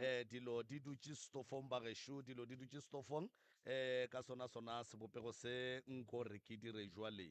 Um dilo di dutše stofong bagešo, dilo di dutše stofong um ka sona sona sebopego se nko re ke dire jwale.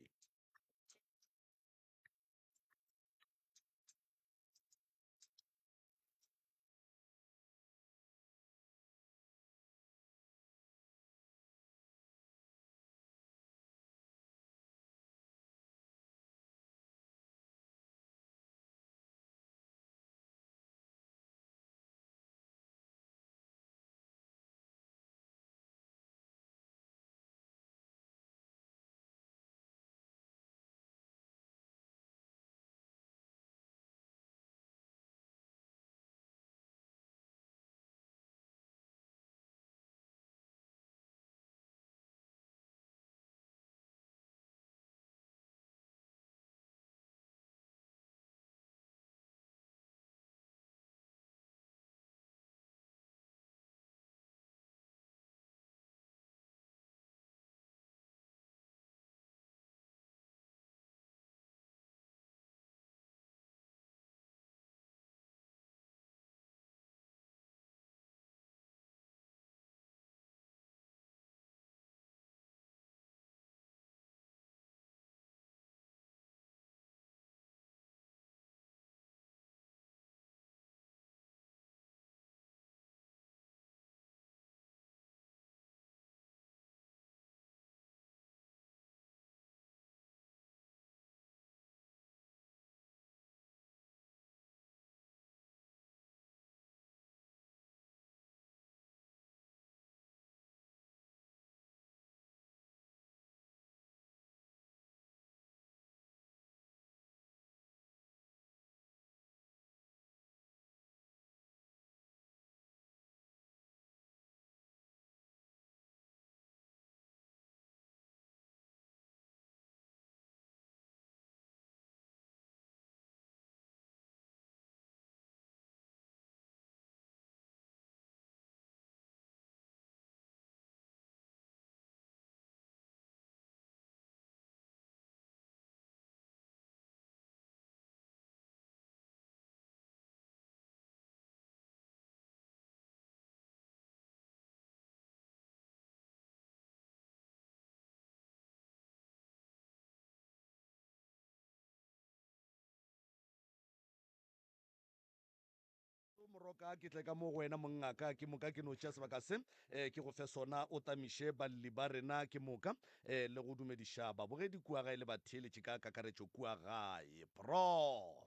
Moroka, ke tle ka mo go wena mongaka, ke moka ke no tšea sebaka se eh, ke go fe sona o tamiše balli ba rena ke moka eh, le go dumediša babogedi kua gae le batheeletši ka kakaretšo kua gae. Prof.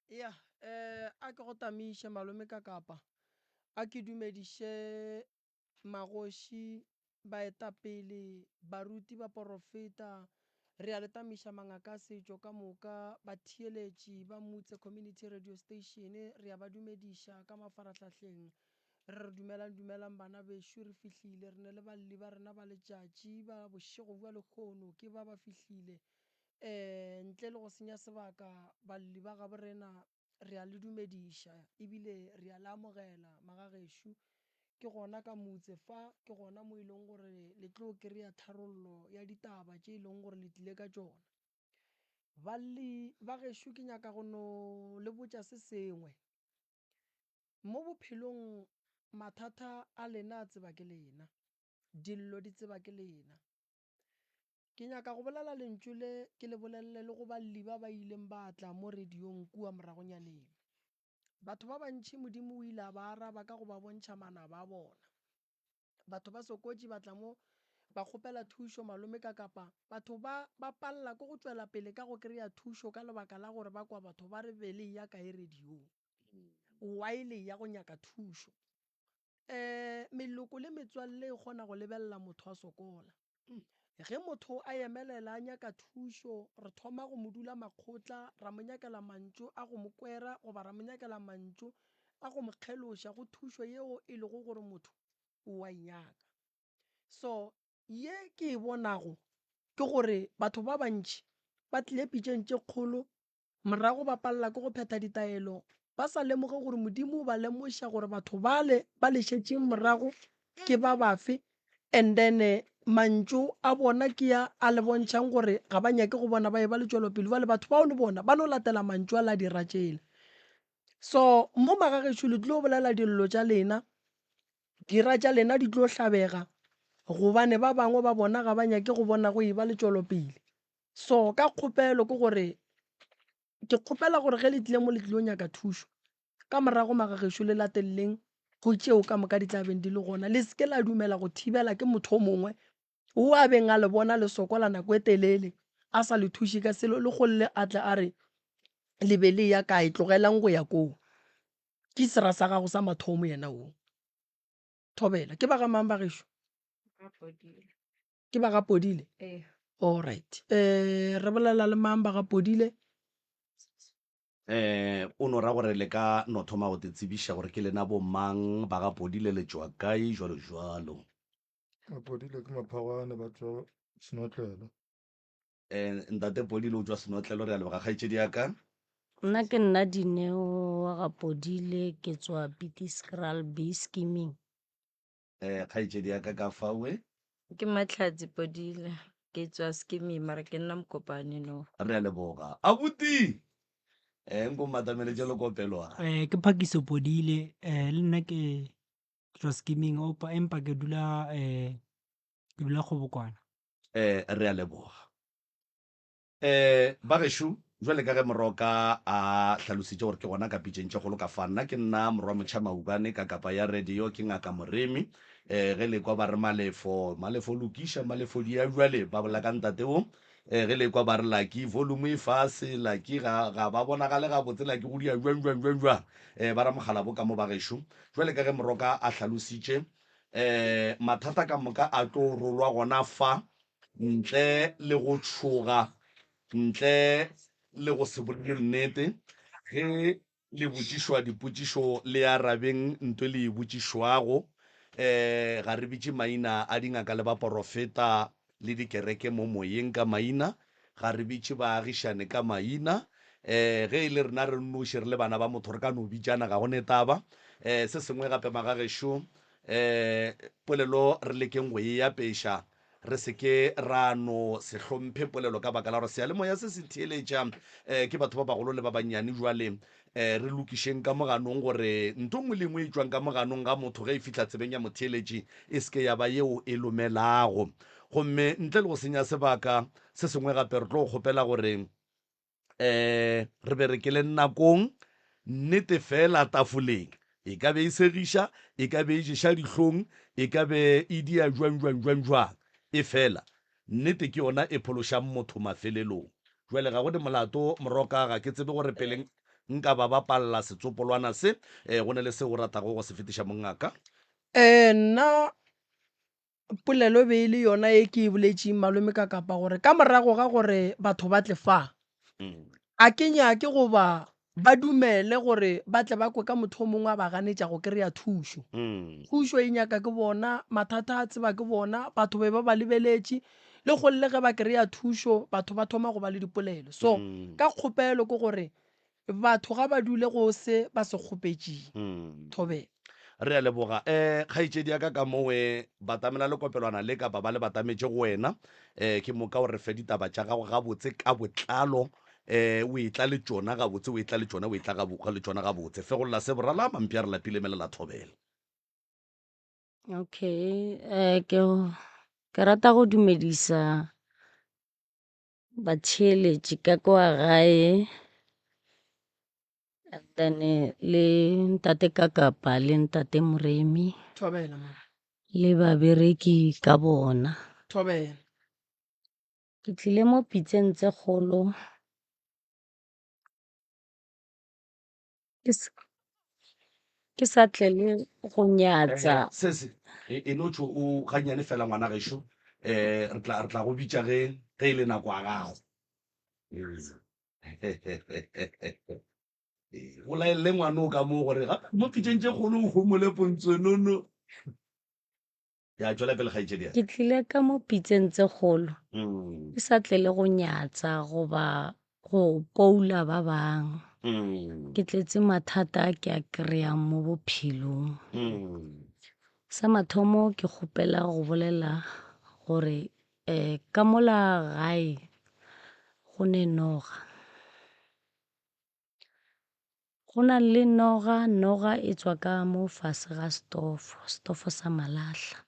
Ya, eh, a ke go tamiše malome ka kapa a ke dumediše Magoši, baetapele, baruti, baporofeta, re a le tamiša mangaka a setšo ka moka, batheeletši ba Mutse Community Radio Station, re a ba dumediša ka mafarahlahleng. Re re dumelang, dumelang bana bešo, re fihlile, re ne le balli ba rena ba letšatši ba bošego bja lehono, ke ba ba fihlile. Um ntle le go senya sebaka, balli ba gabo rena, Re a le dumediša ebile re a le amogela magagešo. Ke gona ka motse fa, ke gona mo e leng gore le tlo kry-a tharollo ya ditaba tše e leng gore le tlile ka tšona. Balli ba gešo ke nyaka go no le botša se sengwe. Mo bophelong mathata a lena a tseba ke lena, dillo di tseba ke lena. Ke nyaka go bolela lentšu le ke le bolelele le go balli ba ba ileng ba tla mo radiong kua moragonyaneng. Batho ba bantši Modimo o ile a ba araba ka go ba bontšha manaba a bona. Batho ba sokotši ba tla mo ba kgopela thušo malome ka kapa batho ba ba palela ke go tšwela pele ka go kry-a thušo ka lebaka la gore ba kwa batho ba re be le eya kae radiong. Why le eya go nyaka thušo? Um meloko le metswalle e kgona go lebelela motho a sokola. Ge motho a emelela a nyaka thušo, re thoma go mo dula makgotla, ra mo nyakela mantšu a go mo kwera goba ra mo nyakela mantšu a go mo kgeloša go thušo yeo e lego gore motho o a e nyaka. So ye ke e bonago ke gore batho ba bantši ba tlile pitšeng tše kgolo Morago ba palela ke go phetha ditaelo, ba sa lemoge gore Modimo o ba lemoša gore batho bale ba le šetšeng morago ke ba bafe, and then mantšu a bona ke a a le bontšhang gore ga ba nyake go bona ba eba le tšwelopele. Bjale batho bao le bona ba no latela mantšu a la dira tšela. So mo magagešo le tlo bolela dillo tša lena, dira tša lena di tlo hlabega gobane ba bangwe ba bona ga ba nyake go bona go eba le tšwelopele. So ka kgopelo ke gore ke kgopela gore ge le tlile mo le tlilo nyaka thušo, ka morago magagešo le lateleleng go tšeo ka moka di tla beng di le gona. Le se ke la dumela go thibela ke motho o mongwe wo a beng a le bona le sokola nako e telele a sa le thuše ka selo, le golle a tle a re le be le eya kae, tlogelang go ya koo. Ke sera sa gago sa mathomo yena wo. Thobela, ke ba ga mang ba gešo? Ke ba ga Podile? Ee. All right. Eh, re bolela le mang ba ga Podile? Eh, o no ra gore le ka no thoma go te tsebiša gore ke lena bo mang, ba ga Podile le tšwa kae, jwalo jwalo. Mapodile ke maphagwane ba tšwa Senotlelo. Eh, Ntate Podile o tšwa Senotlelo, re a leboga kgaetšedi ya ka. Nna ke nna Dineo wa ga Podile, ke tswa Pieterskraal B Scheming. Eh, kgaetšedi ya ka ka fawe. Ke Mahlatse Podile, ke tswa Scheming mara ke nna Mokopane no. Re a leboga. Abuti! Eh, nko mmatameletše lekopelwana. Eh, ke Phakiso Podile, eh, le nna ke Ke tšwa Scheming opa empa ke dula eh ke dula Kgobokwana. Eh re a leboga. Eh ba gešo jwale ka ge Moroka a hlalositše gore ke gona ka pitšeng tše kgolo ka fa nna ke nna Morwa Motšha Maubane ka kapa ya radio ke Ngaka Moremi eh ge le kwa ba re Malefo Malefo lokiša Malefo di ya jwale ba bolela ka ntate wo eh ge le kwa ba re Lucky volume e fase Lucky ga ga ba bonagale gabotse Lucky go dia jwang jwang jwang jwang eh ba ra mogala bo ka mo ba gešo Jwale ka ge Moroka a hlalositše, um mathata ka moka a tlo rolwa gona fa ntle le go tšhoga, ntle le go se bolele nnete. Ge le botšišwa dipotšišo le arabeng nto le e botšišwago. Um ga re bitše maina a dingaka le baporofeta le dikereke mo moyeng ka maina, ga re bitše baagišane ka maina. Um ge e le rena re nnoši re le bana ba motho re ka no bitšana, ga go ne taba. Um se sengwe gape magagešo, um polelo re lekeng go e apeša, re se ke ra no se hlomphe polelo ka baka la gore seyalemoya se se theeletša um ke batho ba bagolo le ba bannyane. Jwale Re lokišeng ka moganong gore ntho nngwe le nngwe e tšwang ka moganong ga motho ge e fihla tsebeng ya motheeletši e se ke ya ba yeo e lomelago. Gomme ntle le go senya sebaka, se sengwe gape re tlo kgopela gore re berekeleng nakong, nnete feela tafoleng. E ka be e segiša, e ka be e ješa dihlong, e ka be e dia jwang jwang jwang jwang, efela Nnete ke yona e phološang motho mafelelong. Jwale ga go ne molato, Moroka, ga ke tsebe gore pele nka ba bapalla setsopolwana se, go ne le seo o ratago go se fetiša mongaka? Ee, nna polelo e be e le yona e ke e boletšeng malome ka kapa gore ka morago ga gore batho ba tle fa, A ke nyake goba ba dumele gore ba tle ba kwe ka motho o mongwe a ba ganetša go kry-a thušo. Thušo e nyaka ke bona, mathata a tseba ke bona, batho be ba ba lebeletše. Le go le ge ba kry-a thušo, batho ba thoma go ba le dipolelo. So ka kgopelo ke gore batho ga ba dule go se ba se kgopetšeng. Thobela. Re a leboga. Um kgaetšedi ya ka ka mowe batamela lekopelwana le kapa ba le batametše go wena. Um ke moka o re fe ditaba tša gago gabotse ka botlalo. Um o etla le tšona gabotse, o etla le tšona, o etla le tšona gabotse. Fegolla se borala, mampša re lapile melela thobela. Okay, eh ke ke rata go dumedisa batheeletši ka kwa gae. And then le ntate Kakapa le ntate Moremi Thobela mama. le babereki ka bona. Thobela. Ke tlile mo pitseng tse kgolo ke ke sa tlele go nyatsa. Sese e e no tšho o gannyane fela ngwana gešo eh re tla re tla go bitša ge ge e le nako ya gago. O laelele ngwana o ka moo gore gape mo pitšeng tše kgolo o homole pontsonono. Ya tšwela pele kgaetšedi ya. Ke tlile ka mo pitseng tse kgolo ke sa tlele go nyatsa goba go poula ba bang. Ke tletse mathata a ke a kry-ang mo bophelong. Sa mathomo ke kgopela go bolela gore um ka mola gae go ne noga. Go na le noga, noga e tswa ka mo fase ga stofo, stofo sa malahla.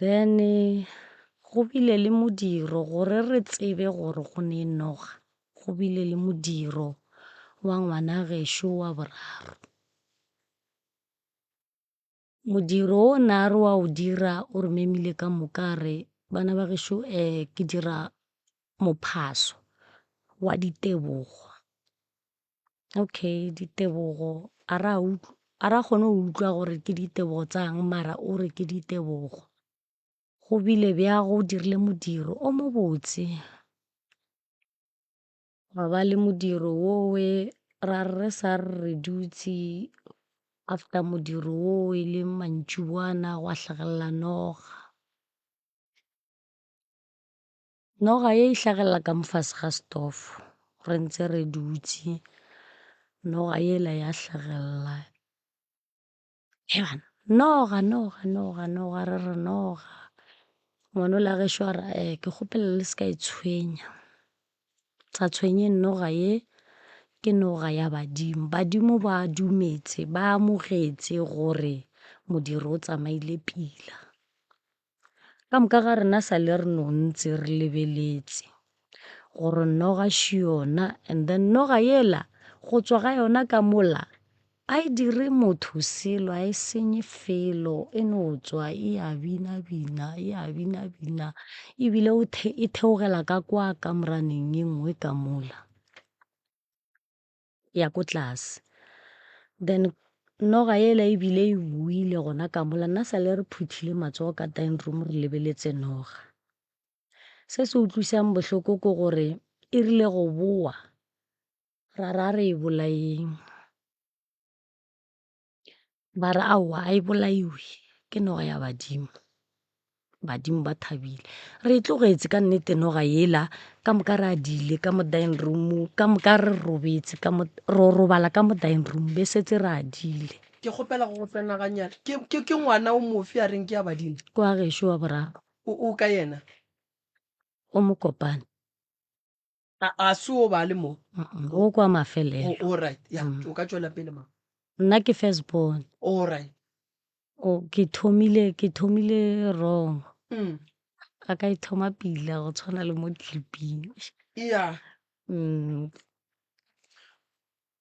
Then go bile le modiro gore re tsebe gore go ne noga, go bile le modiro wa ngwana gešo wa boraro. Modiro o na re wa o dira o re memile ka moka a re bana ba gešo ke dira mophaso wa ditebogo. Okay ditebogo a ra a ra kgone go utlwa gore ke ditebogo tsang mara o re ke ditebogo. Go bile bjago o dirile modiro o mobotse. Gwa ba le modiro wowe ra re re sa re re dutse after modiro wo e le mantšiboana gwa hlagelela noga. Noga ye e hlagelela ka mo fase ga stofo re ntse re dutse, noga yela ya hlagelela. Hebanna, noga, noga, noga, noga, re re noga. Ngwana ola gešo a re, eh, ke kgopela le se ka e tshwenya. Sa tshwenyeng noga ye, ke noga ya badimo. Badimo ba dumetse, ba amogetše gore modiro o tsamaile pila. Ka moka ga rena sa le re no ntse re lebeletše gore noga še yona and then noga yela go tswa ga yona ka mola a e dire motho selo, a e senye felo, e no tswa e a bina-bina, e a bina-bina ebile o the e theogela ka kwa kamoraneng ye nngwe ka mola. Ya ko tlase. Then noga yela e bile e boile gona ka mola, nna sa le re phuthile matsogo ka dining room re lebeletse noga. Se se utlwisang bohloko ke gore e rile go boa ra re a re e bolayeng. Ba re aowa a e bolaiwe ke noga ya badimo. Badimo ba thabile. Re e tlogetše ka nnete noga yela, ka moka re adile ka mo dining room, ka moka re robetse ka mo, ro robala ka mo dining room, be setse re adile. Ke kgopela go go tsena gannyane. Ke, ke, ke ngwana o mofe a reng ke ya badimo? Ke wa gešo wa boraro. O, o ka yena? O mokopane. A, a se o ba le mo? O kwa mafelelo. Oh, all right. Ya, mm. o ka tšwela pele ma. Nna ke first born. All right. O ke thomile ke thomile wrong. A ka e thoma pila go tshwana le mo clipping. Yeah.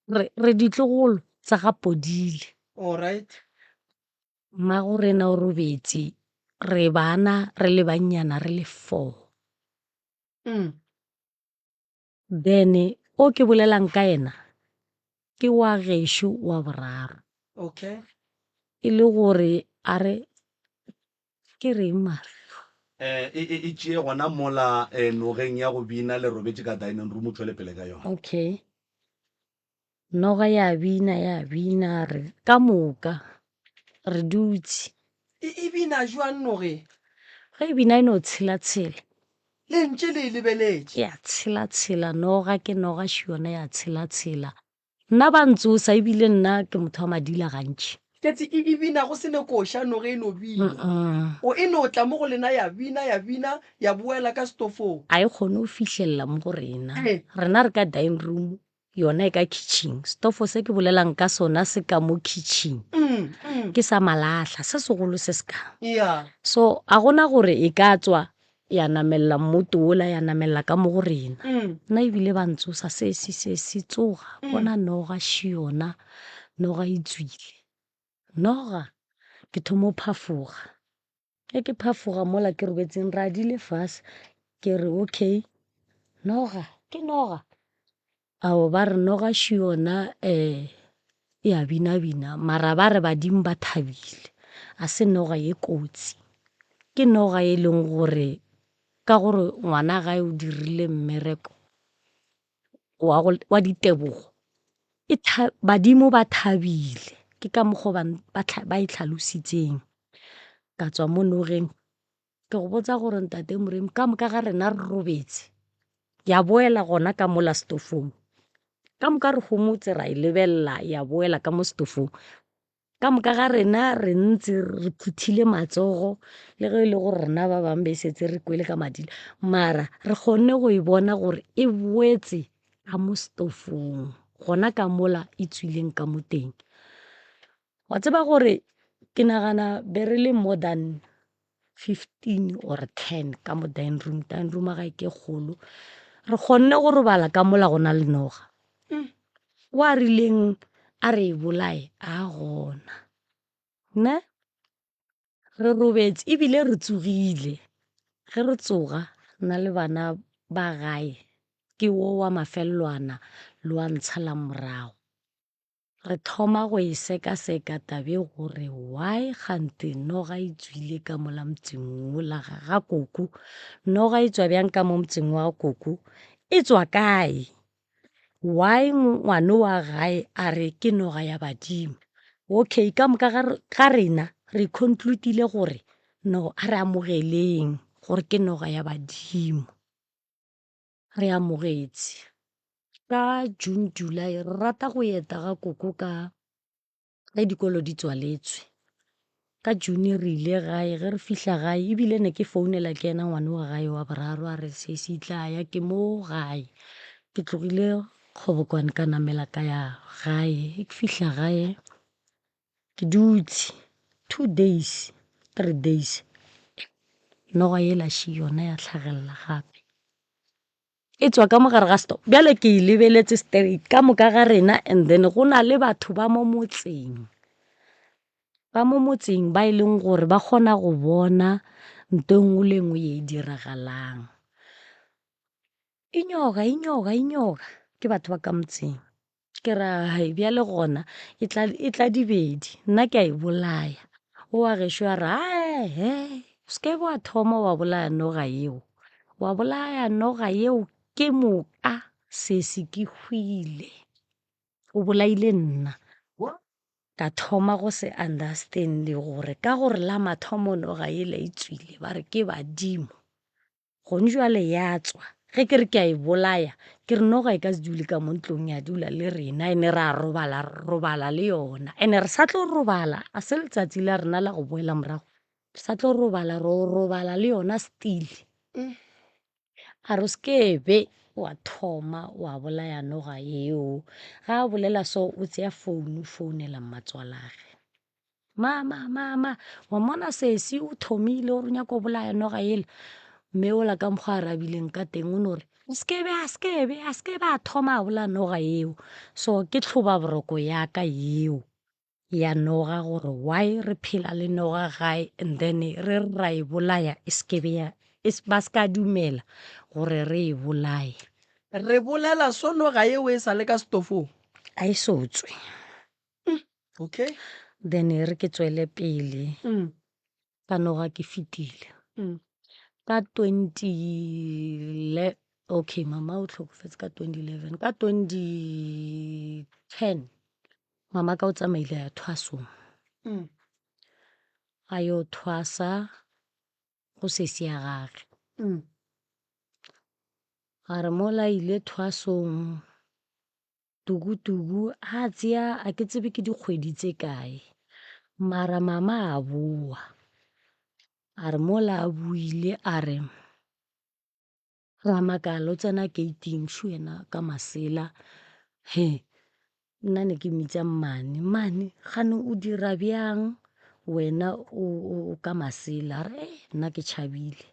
Re re ditlogolo tsa ga Podile. All right. Mmago rena o robetse re bana re le bannyana re le four. Then o ke bolelang ka yena ke wa gešo wa boraro. Okay. E le gore a re ke reng mara? Eh, e, e, e tšee gona mola eh, nogeng ya go bina le robetše ka dining room o tšwele pele ka yona. Okay. Noga ya bina ya bina re ka moka re dutše. E, e bina jwang noge? Ge e bina e no tshela-tshela. Le ntše le e lebeletše? Ya tshela-tshela noga ke noga še yona ya tshela-tshela. Nna ba ntsosa ebile nna ke motho wa madila gantši. Ketse e, e bina go se ne koša noge e no bina. O e no tla mo go lena ya bina ya bina ya boela ka setofong. A e kgone go fihlelela mo go rena. Rena re ka dining room yona e ka kitchen. Setofo se ke bolelang ka sona se ka mo kitchen. Ke sa malahla se segolo se se ka. Yeah. So a gona gore e ka tswa ya namelela mmoto wola ya namelela ka mo go rena. Nna ebile ba ntsosa sesi sesi tsoga bona noga še yona noga e tswile. Noga ke thoma go phafoga. Ge ke phafoga mola ke robetseng radile fase ke re okay noga ke noga. Ao ba re noga še yona um e a binabina mara ba re badimo ba thabile a se noga ye kotsi. Ke noga e leng gore ka gore ngwana gae o dirile mmereko wa go wa ditebogo e tha badimo ba thabile ke ka mokgo ba ba e tlhalositseng. Ka tswa mo nogeng ke go botsa gore ntate Moremi ka moka ga rena re robetse ya boela gona ka mola setofong ka moka re homotse ra e lebelela ya boela ka mo setofong. Ka moka ga rena re ntse re phuthile matsogo le ge e le gore rena ba bangwe be setse re kwele ka madila mara re kgonne go e bona gore e boetse ka mo setofong. gona ka mola e tswileng ka mo teng. Wa tseba gore ke nagana be re le more than 15 or 10 ka mo dining room, dining room ya gae ke kgolo. Re kgonne go robala ka mola go na le noga. Wa rileng a re e bolaye a gona. Ne? Re robetše ebile re tsogile. Ge re tsoga nna le bana ba gae ke wo wa mafelelwana le wa ntshalang morago. Re thoma go e sekaseka tabe gore why kgante noga e tswile ka mola motseng wola ga ga koko. Noga e tswa bjang ka mo motseng wa koko? E tswa kae? Why ngwano wa gae a re ke noga ya badimo? Okay, ka moka ga rena re conclude-ile gore no a re amogeleng gore ke noga ya badimo. Re amogetše. Ka June, July re rata go eta ga koko ka ge dikolo di tswaletswe. Ka June re ile gae, ge re fihla gae ebile ne ke founela ke yena ngwana wa gae wa boraro a re sesi tla ya ke mo gae. Ke tlogile Kgobokwane ka namela ka ya gae, ge ke fihla gae ke dutše 2 days, 3 days noga yela še yona ya hlagelela gape. E tswa ka mo gare ga store bjale ke e lebeletse straight ka moka ga rena and then go na le batho ba mo motseng, ba mo motseng ba e leng gore ba kgona go bona nto e nngwe le e nngwe ye e diragalang. Inyoka, inyoka, inyoka ke batho ba ka motseng. Ke ra hai bjale gona e tla e tla dibedi nna ke a e bolaya. O wa gešo a re ae o se ke wa thoma wa bolaya noga yeo, wa bolaya noga yeo ke moka sesi ke hwile, o bolaile nna. Ka thoma go se understand-e gore ka gore la mathomo noga yela e tswile ba re ke badimo. Gone jwale ya tswa. Ge ke re ke a e bolaya, ke re noga e ka se dule ka mo ntlong ya dula le rena ene ra robala, re robala le yona. Ene re sa tlo robala, a se letsatsi la rena la go boela morago. Re sa tlo robala, ro robala le yona still. A re o se ke be wa thoma wa bolaya noga yeo. Ga a bolela so o tseya founu o founela mmatswalage. Mama, mama, wa mmona sesi o thomile o re o nyaka go bolaya noga yela. Mme ola ka mokgwa a arabileng ka teng o no re, a se ke be, a se ke be, a se ke be a thoma a bolaya noga yeo. So ke tlhobaboroko ya ka yeo ya noga gore why re phela le noga gae and then re re ra e bolaya e se ke be ya, ba se ka dumela gore re e bolaye. Re bolela so noga yeo e sa le ka setofong? A e so tswe. Okay. Then e re ke tswele pele ka noga ke fetile ka 20 le okay mama o tlhokofetse ka 2011 ka 2010 mama ka o tsamaile a ya thwasong a yo thwasa go sesi ya gage a re mola ile thwasong Tukutuku a tšea a ke tsebe ke dikgwedi tše kae mara mama a boa a re mola a boile a re ra makala o tsena gate-ing šo yena ka masela he nna ne ke mmitša mmane, mmane kgane o dira bjang wena o ka masela a re nna ke tšhabile.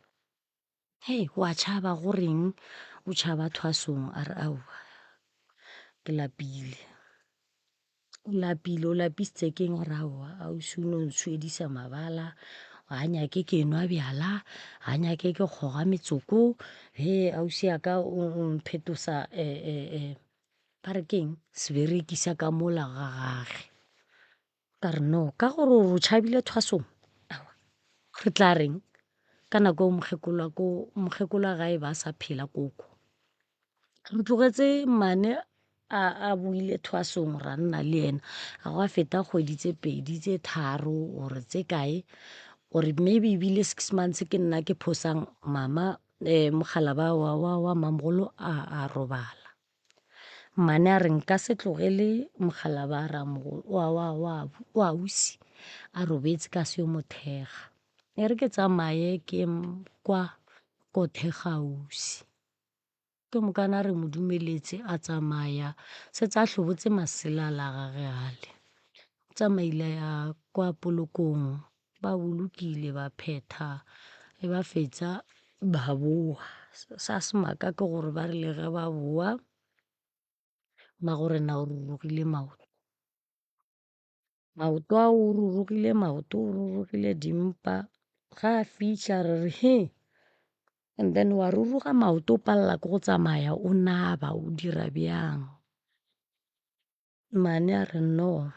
Hei, wa tšhaba go reng o tšhaba thwasong? A re aowa, ke lapile. O lapile, o lapisitse keng? A re aowa, ausi o no ntshwedisa mabala, ga a nyake ke nwa bjala, ga a nyake ke kgoga metsoko, he ausi ya ka o mphetosa ba re keng sebereki sa ka mola ga gage. Ka re no, ka gore o re o tšhabile thwasong, aowa re tla reng? Ka nako eo mokgekolo wa ko mokgekolo wa gae ba sa phela koko. Re tlogetse mmane a a boile thwasong ra nna le yena, ga gwa feta kgwedi tse pedi tse tharo or tse kae or maybe ebile six months ke nna ke phosang mama mokgalaba wa wa wa mamogolo a a robala. Mmane a re nka se tlogele mokgalaba a ramogolo wa wa wa wa ausi a robetse ka se yo mo thekga. E re ke tsamaye ke ye kwa ko thekga ausi. Ke mokana re mo dumeletse a tsamaya, setse a hlobotse masela a la gage ale. O tsamaile a ya kwa polokong, ba bolokile ba phetha, ge ba fetsa ba boa. Sa semaka ke gore ba rile ge ba boa, mmagorena o rurugile maoto. Maoto ao o rurugile maoto, o rurugile dimpa. Ga a fihla re re hee, and then wa ruruga maoto o palela ke go tsamaya o naba o dira bjang. Mmane a re no,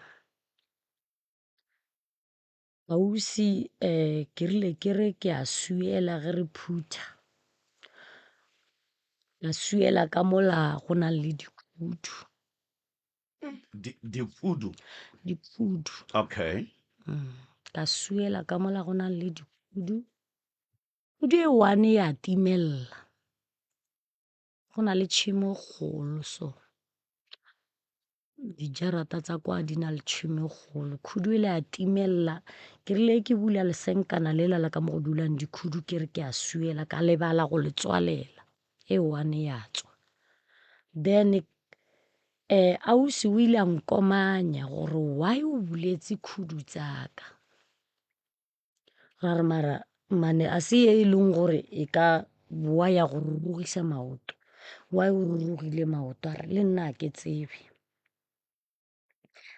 ausi ke rile ke re ke a swiela ge re phutha, ka swiela ka mola go nang le dikhudu. Dikhudu? Dikhudu. Okay. Ka swiela ka mola go nang le dikhudu. Khudu e one ya timella. Go na le tšhemo e kgolo so. Dijarata tsa kwa di na le tšhemo e kgolo. Khudu ele ya timella. Ke rile ke bula lesenkana lela la ka mo go dulang dikhudu ke re ke a swiela ka lebala go le tswalela. E one ya tswa. Then ausi o ile a nkomanya gore why o buletse khudu tsa ka. Ra re mara mane a se ye e leng gore e ka boa ya go rurugisa maoto. Why o rurugile maoto? A re le nna a ke tsebe.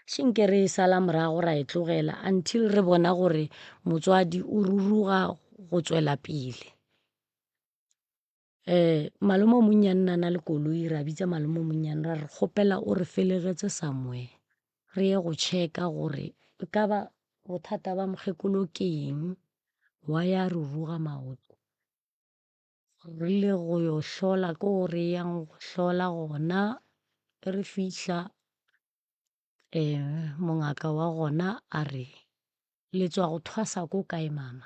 Shinke re e sala morago ra e tlogela until re bona gore motswadi o ruruga go tswela pele. Malome o monnyane na na le koloi, ra bitsa malome o monnyane ra re kgopela o re felegetse somewhere re ye go checka gore e ka ba bothata ba mokgekolo ke eng, why a ruruga maoto. Re ile go yo hlola ko re yang go hlola gona, re fihla mongaka wa gona a re le tswa go thwasa ko kae mama?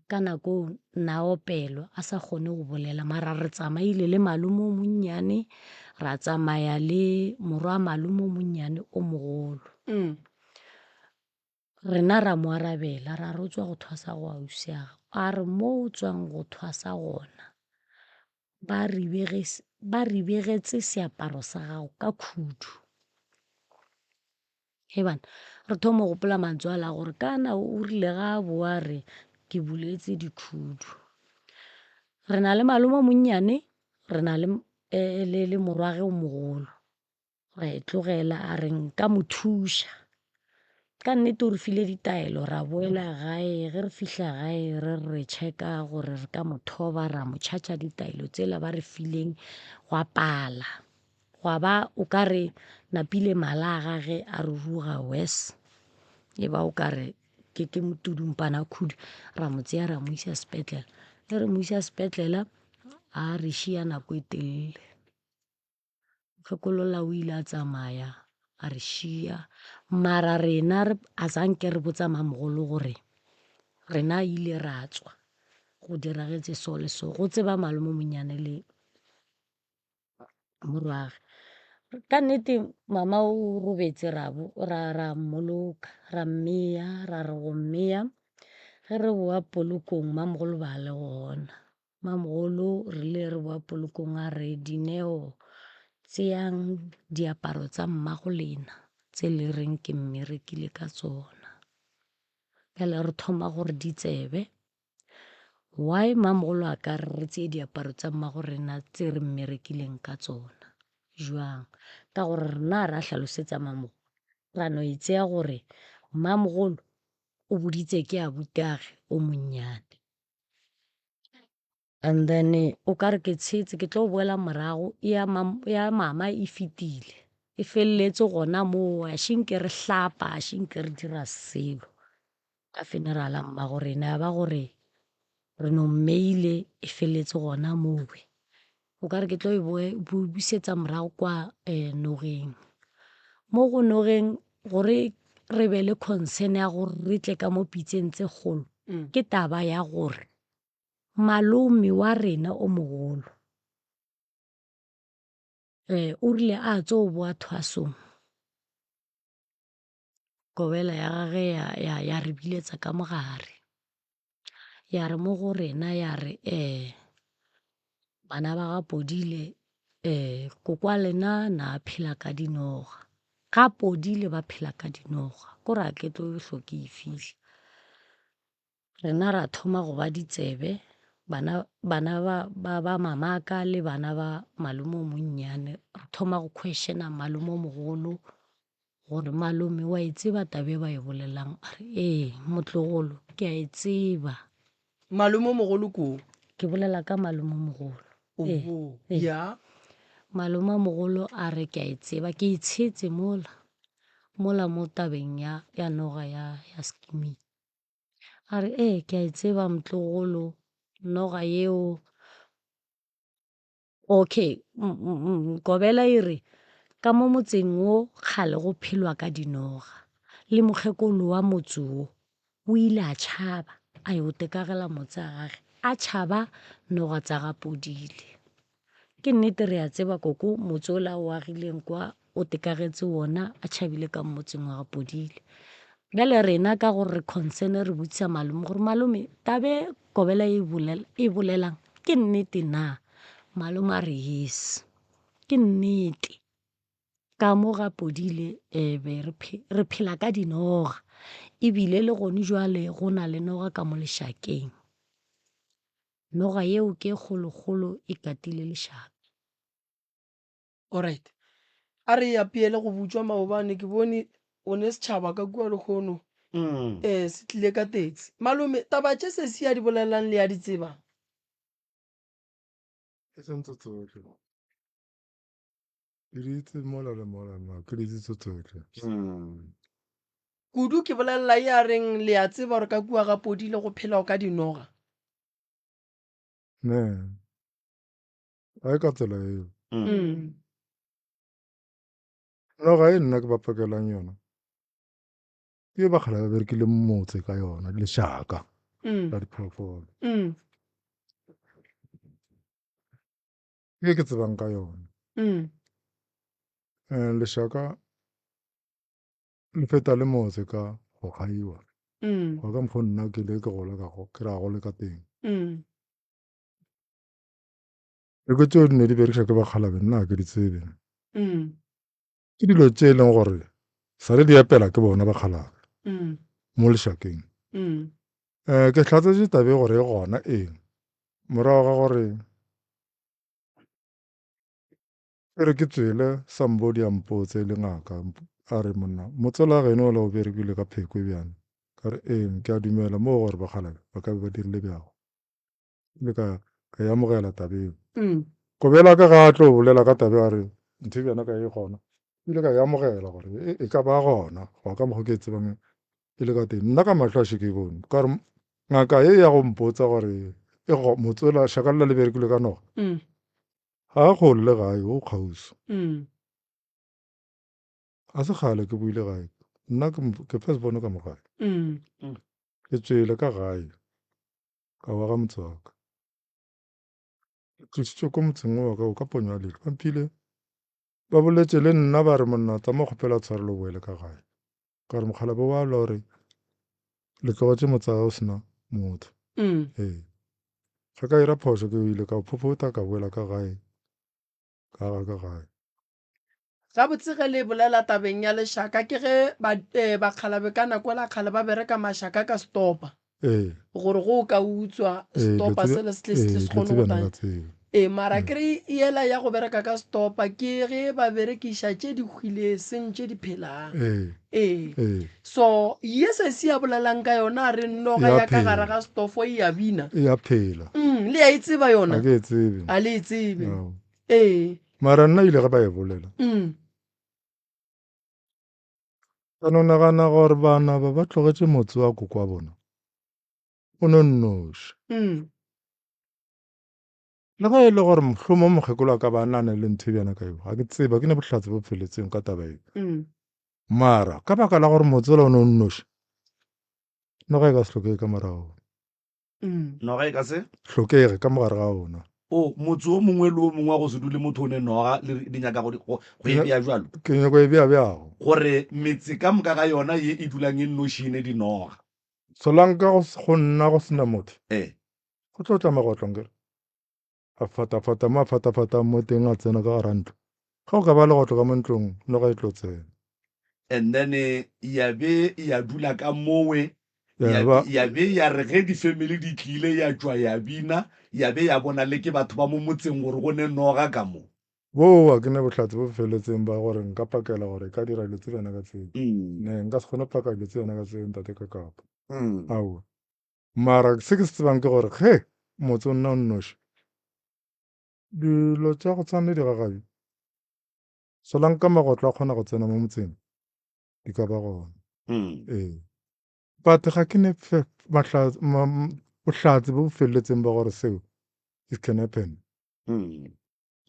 Ka nako na opelwa a sa kgone go bolela, mara re tsamaile le malome o monnyane, ra tsamaya le morwa malome o monnyane o mogolo. Rena ra mo arabela ra re o tswa go thwasa go ausi a gagwe. A re mo o tswang go thwasa gona ba ribegetse seaparo sa gago ka khudu. He bana, re thoma go gopola mantswe a la gore kana o rile ga a boa re ke buletse dikhudu. Re na le malome o monnyane, re na le morwage o mogolo. Ra e tlogela a re nka mo thuša. Ka nnete o re file ditaelo ra boela gae, ge re fihla gae re re checka gore re ka mo thoba ra mo tšhatša ditaelo tsela ba re fileng gwa pala. Gwa ba o ka re napile mala a gage a ruruga worse. E ba o ka re ke ke motudumpana khudu ra mo tseya ra mo isa sepetlele. Ge re mo isa sepetlele a re šia nako e telele. Mokgekolola o ile a tsamaya a re šia, mara rena re a zanke re botsa mamogolo gore rena ile ra tswa go diragetse so le so, go tseba malome o monnyane le morwage. Ka nnete mama o robetse ra ra ra mmoloka, ra mmeya, ra re go mmeya. Ge re boa polokong mamogolo ba le gona. Mamogolo re ile re boa polokong a re Dineo tseyang diaparo tsa mmago lena tse le reng ke mmerekile ka tsona. Bjale re thoma gore di tsebe why mamogolo a ka re re tseye diaparo tsa mmago rena tse re mmerekileng ka tsona jwang, ka gore rena ra hlalosetsa mamogolo ra no e tseya gore mamogolo o boditse ke abutage o monnyane. And then o ka re ke tshetse ke tlo boela morago ya mama e fetile e felletse gona moo, a shinke re hlapa, a shinke re dira selo ka funeral ya mmago rena ya ba gore re no mmeile e felletse gona mowe. O ka re ke tlo e busetsa morago kwa nogeng. Mo go nogeng gore re be le concern ya gore re tle ka mo pitseng tse kgolo, ke taba ya gore malome wa rena o mogolo o rile a tso boa thwasong, kobela ya gage ya re biletsa ka mogare. Ya re mo go rena ya re Bana ba ga Podile um koko wa lena na a phela ka dinoga. Ga Podile ba phela ka dinoga, ko re a ke tlo hlo ke e fihla. Rena ra thoma go ba ditsebe, bana, bana ba, ba, ba mamaka le bana ba malome o monnyane, re thoma go questiona malome o mogolo gore malome wa e tseba taba e ba e bolelang? A re ee motlogolo ke a e tseba. Malome o mogolo ko? Ke bolela ka malome o mogolo. Ee, Oho, ee. ya. Malome o mogolo a re ke a e tseba, ke e tshetše mola, mola mo tabeng ya, ya noga ya, ya skimming. A re ee ke a e tseba motlogolo, noga yeo. Okay, Kobela e re ka mo motseng wo kgale go phelwa ka dinoga. Le mokgekolo wa motse wo o ile a tšhaba a yo tekagela motse a gage a tšhaba noga tsa ga Podile. Ke nnete re a tseba koko motse ola o agileng kwa o tekagetše wona a tšhabile ka motseng wa ga Podile. Bjale rena ka gore re concern re botšiša malome gore malome tabe Kobela e bolela e bolelang ke nnete na? Malome a re yes ke nnete. Ka mo ga Podile um be re re phela ka dinoga ebile le gone jwale go na le noga ka mo lešakeng. Noga yeo ke e kgolokgolo e katile lešaka. Alright. A re apeele go butšwa maobane ke bone o ne setšhaba ka kua lehono um se tlile ka taxi. Malome, taba tše sesi a di bolelang le a di tseba? E seng tse tsohle. Ke di itse mola le mola ma ke di itse tse tsohle. Kudu ke bolelela ye a reng le a tseba gore ka kua ga Podile go phela ka dinoga. Ne. Ga e ka tsela eo. Noga e nna ke ba pakelang yona ke e ba kgale ba berekile motse ka yona lešaka la diphoofolo. Ke e ke tsebang ka yona. Lešaka le feta le motse ka go gaiwa. Go ya ka mokgo nna ke ile ke gola ka go ke ra gole ka teng. Dilo tšeo di ne di berekiša ke bakgalabe nna ga ke di tsebe. Ke dilo tše e leng gore sa le di epela ke bona bakgalabe mo lešakeng. Um ke hlatsetše taba e gore e gona ee morago ga gore ke re ke tswele somebody a mpotse e le ngaka a re monna motswala wa geno ola o berekile ka pheko e bjang ka re ee ke a dumela moo gore bakgalabe ba ka be ba dirile bjago. Ile ka ka e amogela taba eo. Kobela ka ga a tlo bolela ka taba a re ntho e bjana ka e gona. Ile ka e amogela gore e, e ka ba gona go ya ka mokgwa ke e tsebang e le ka teng. Nna ka mahlo a še ke e bone. Ka re ngaka e ya go mpotsa gore e go motsola šaka lela le berekile ka noga. Ga a kgole le gae o kgauswi. Ga se kgale ke boile gae. Nna ke ke first born ka mo gae. Ke tswele ka gae. Ka wa ga motse wa ka. Ke tlositšwe ko motseng wo wa ka o ka ponyo ya leihlo. Ba mphile ba boletše le nna ba re monna tsamaya kgopela tshwarelo o boele ka gae. Ka re mokgalabje wa lla gore le tlogetše motse wa o sena motho. Ee. Ga ka ira phošo ke ile ka phophotha ka boela ka gae ka aga ka gae. Gabotse ge le bolela tabeng ya lešaka ke ge ba, eh, bakgalabe ka nako la kgale ba bereka mašaka ka setopa. Ee. Gore go o ka utswa Ee, dilo setopa tse sele se tle se ee, tle se dilo kgone tse go bjana tanya. ka tseo. Ee, mara ke re yela ya go bereka ka setopa ke ge ba berekiša tše di hwile seng tše di phelang. Ee. Ee. Ee. So ye sesi a bolelang ka yona a re noga E a ya ka gare phela. ga stofo e a bina. E a phela. Mm, le a e tseba yona? Ga ke e tsebe. A le e tsebe. No. Ee. Mara nna ile ge ba e bolela. Mm. Ka no nagana gore bana ba ba tlogetše motse wa koko wa bona o no nnoši. Mm. Le ge e le gore mohlomong mokgekolo a ka ba a nana le ntho e bjana ka eo, ga ke tsebe, ga ke ne bohlatse bo feletseng ka taba e. Mm. Mara ka baka la gore motse ola o no nnoši, noga e ka se hlokege ka morago. Mm. Noga e ka se? Hlokege ka mogare ga ona. O, motse o mongwe le o mongwe wa go se dule motho o ne noga, le re, le nyaka go, go, go e bea bjalo? Ke nyako e bea bjago. Gore metse ka moka ga yona ye e dulang e nnoši e ne dinoga. Solanka go, go nna go se na motho. Ee. Go tlo tla magotlo, nkere? A fatafata mo a fatafatang mo teng a tsena ka gara ntlo. Ge go ka ba legotlo ka mo ntlong, noga e tlo tsena. And then ya be ya dula ka mowe, Ya ya ba. ya be ya re ge di-family di tlile ya tšwa ya bina, ya be ya bona le ke batho ba mo motseng gore go ne noga ka mo. Boo a ke ne bohlatse bo feletseng ba gore nka pakela gore e ka dira dilo tse bjana ka tseo. Ne nka se kgone go paka dilo tse bjana ka tseo ntate Kakapa. Aowa. Mara se ke se tsebang ke gore ge motse o nna o nnoši, dilo tša go tshwana le digagabi, solanka magotlo a kgona go tsena mo motseng, di ka ba gona. Ee. But ga ke ne bohlatse bo bo feleletseng ba gore seo it can happen.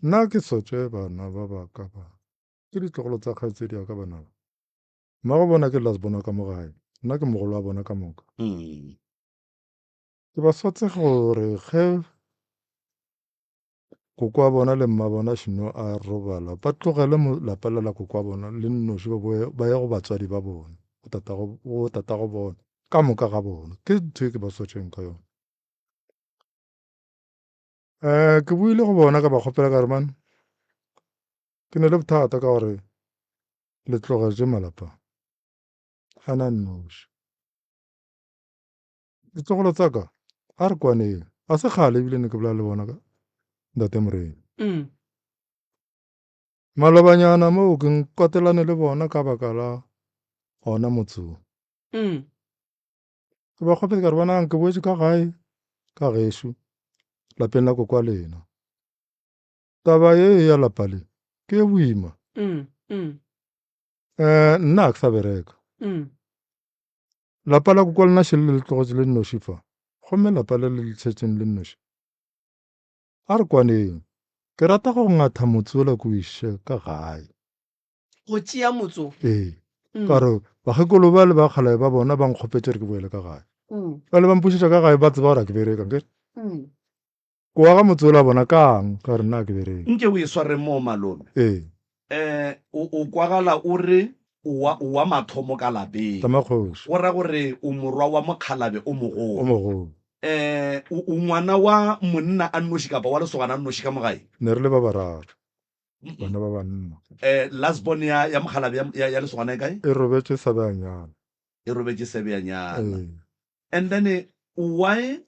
Nna ke sotše bana ba ba ka ba, ke ditlogolo tsa kgaetšedi ya ka bana ba. Mmago bona ke last born wa ka mo gae, nna ke mogolo wa bona ka moka. Ke ba swatse gore ge koko wa bona le mma bona šeno a robala, ba tlogele lapa le la koko wa bona le nnoši ba boe ba ye go batswadi ba bona, go tatago, go tatago bona, ka moka ga bona. Ke ntho e ke ba swatšeng ka yona. Um ke boile go bona ka ba kgopela ka re man, ke na le bothata ka gore le tlogetše malapa a na nnoši. Ditlogolo tsa ka a re kwaneng, a se kgale ebile ne ke bolela le bona ka ntate Morena. Mm. Malobanyana moo ke nkwatelane le bona ka baka la ona motse wo. Mm. Ke ba kgopetse ka re bonang ke boetše ka gae ka gešo lapeng la kokwa lena. Taba ye ya lapa le ke ye boima. Mm, mm. Eh, nna ga ke sa bereka. Mm. Lapa la kokwa lena šele le tlogetše le nnoši fa. Gomme lapa le le le šetšeng le nnoši. A re kwaneng. Ke rata go ngatha motse ola ke o iše ka gae. Go tšea motse o? Ee. Mm. Ka re bakgekolo ba le bakgalae ba bona ba nkgopetše gore ke boele ka gae. Mm. Bjale ba mpušetša ka gae ba tseba gore ga ke bereka nkere. Mm. Ko aga motse ola bona kang ka re nna ke bereke. Nke o e sware moo malome. Ee. Eh, o, o kwagala o re o wa, o wa mathomo ka lapeng. Tamakgoši. Go ra gore o morwa wa mokgalabe o mogolo. O mogolo. Eh, o, o ngwana wa monna a nnoši kapa wa lesogana a nnoši ka mo gae? Ne re le ba bararo. Bana ba banna. Eh, last born ya, ya mokgalabe ya, ya, ya lesogana e kae? E robetše Sebeanyana. E robetše Sebeanyana. Ee. And then why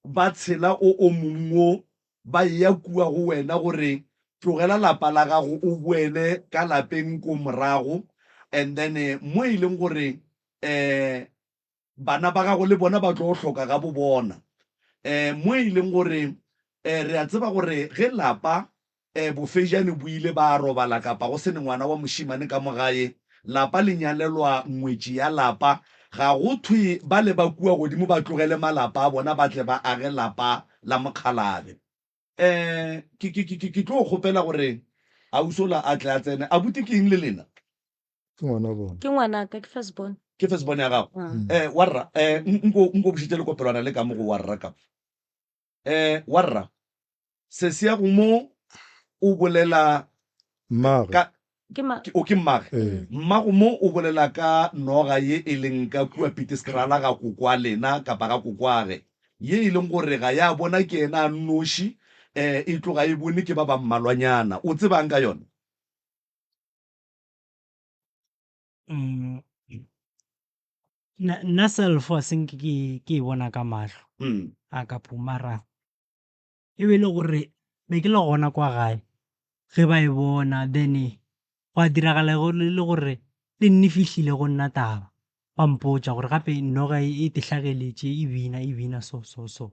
ba tshela o o mong wo ba eya kua go wena gore tlogela lapa la gago o boele ka lapeng ko morago and then mo e leng gore um bana ba gago le bona ba tlo hloka ga bo bona um mo e leng gore um re a tseba gore ge lapa E, bofejane bo ile ba robala kapa go se ne ngwana wa mošemane ka mo gae, lapa le nyalelwa ngwetši ya lapa. Ga go thwe bale ba kua godimo ba tlogele malapa a bona ba tle ba age lapa la mokgalabe. E, ke, ke, ke, ke tlo kgopela gore ausi ola a tle a tsene. Abuti ke eng le lena? Ke ngwana bona. Ke ngwanaka, ke first born. Ke first born ya gago? E, warra, e, nko, nko bušetše lekopelwana le ka mo go warra ka. E, warra, Sesi ya go mo o bolela Mmagwe. ka Ke ma. o ke mmage. Ee. Mmago mo o bolela ka noga ye e leng ka kua Pitiskrala ga kokoa lena kapa ga kokoage, ye e leng gore ga ya bona ke yena a nnoši, eh, e tloga e bone ke ba ba mmalwanyana. O tsebang ka yona? Mm. Nna, nna self a se nke ke, ke e bona ka mahlo Mm. a ka po mara E be e le gore be ke le gona kwa gae ge ba e bona then gwa diragala le gore le nne fihlile go nna taba ba mpotša gore gape noga e te hlageletše e bina e bina so so so.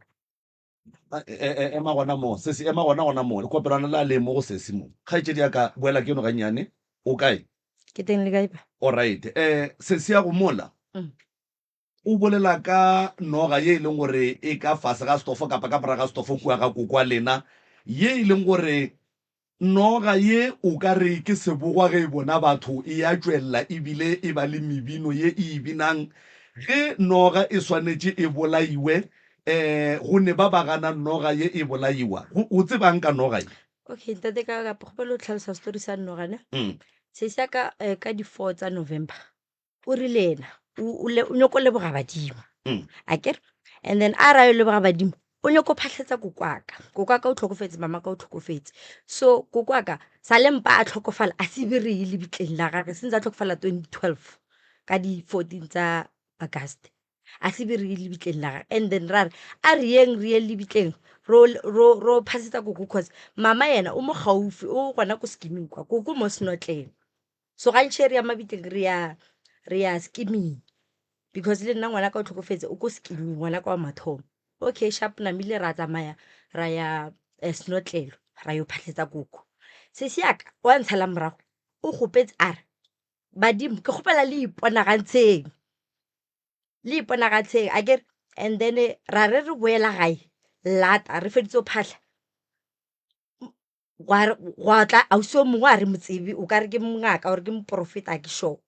Ema gona mo sesi, ema gona gona mo. Lekopelwana la le mo go sesi mo. Kgaetšedi ya ka, boela keno gannyane. O kae? Ke teng le kae pa? Alright. Sesi ya go mola. O bolela ka noga ye e leng gore e ka fase ga setofo kapa ka morago ga setofo kua ga kokwa lena, ye e leng gore noga ye o ka re ke sebogwa ge e bona batho e ya tšwelela e bile e ba le mebino ye e e binang. Ge noga e swanetše e bolaiwe, um go ne ba ba ganang noga ye e bolaiwa. Go, o tsebang ka noga ye? Okay, ntate ka ka kgopela o tlhalosa story sa noga ne. Mm. Sesi ya ka eh, ka di 4 tsa November o rile yena o, o, le, o nyoko leboga badimo. Mm. Akere? And then a ra yo leboga badimo, O nyako phahletsa kokwaka. Kokwaka o tlhokofetse, mama ka o tlhokofetse. So kokwaka sa le mpa a tlhokofala a se be re ye lebitleng la gage since a tlhokofala 2012 ka di 14 tsa August. A se be re ye lebitleng la gage and then ra re a re yeng re ye lebitleng ro ro ro phasetsa koko cause mama yena o mo gaufi o gona ko skimming kwa koko mo senotleng. So gantši re ya mabitleng re ya re ya skimming because le nna ngwana ka o tlhokofetse o ko skimming ngwana ka wa mathomo. Okay sharp namile ra tsamaya ra ya eh, senotlelo ra yo phatlhetsa koko. Sesi yaka wa ntshala morago o gopetse a re badimo ke kgopela le iponagantsheng le iponagantsheng akere and then ra re re boela gae lata re feditse go phahla gwa gwa tla ausi o mongwe a re mo tsebe o ka re ke mongaka or ke moporofeta a ke sure.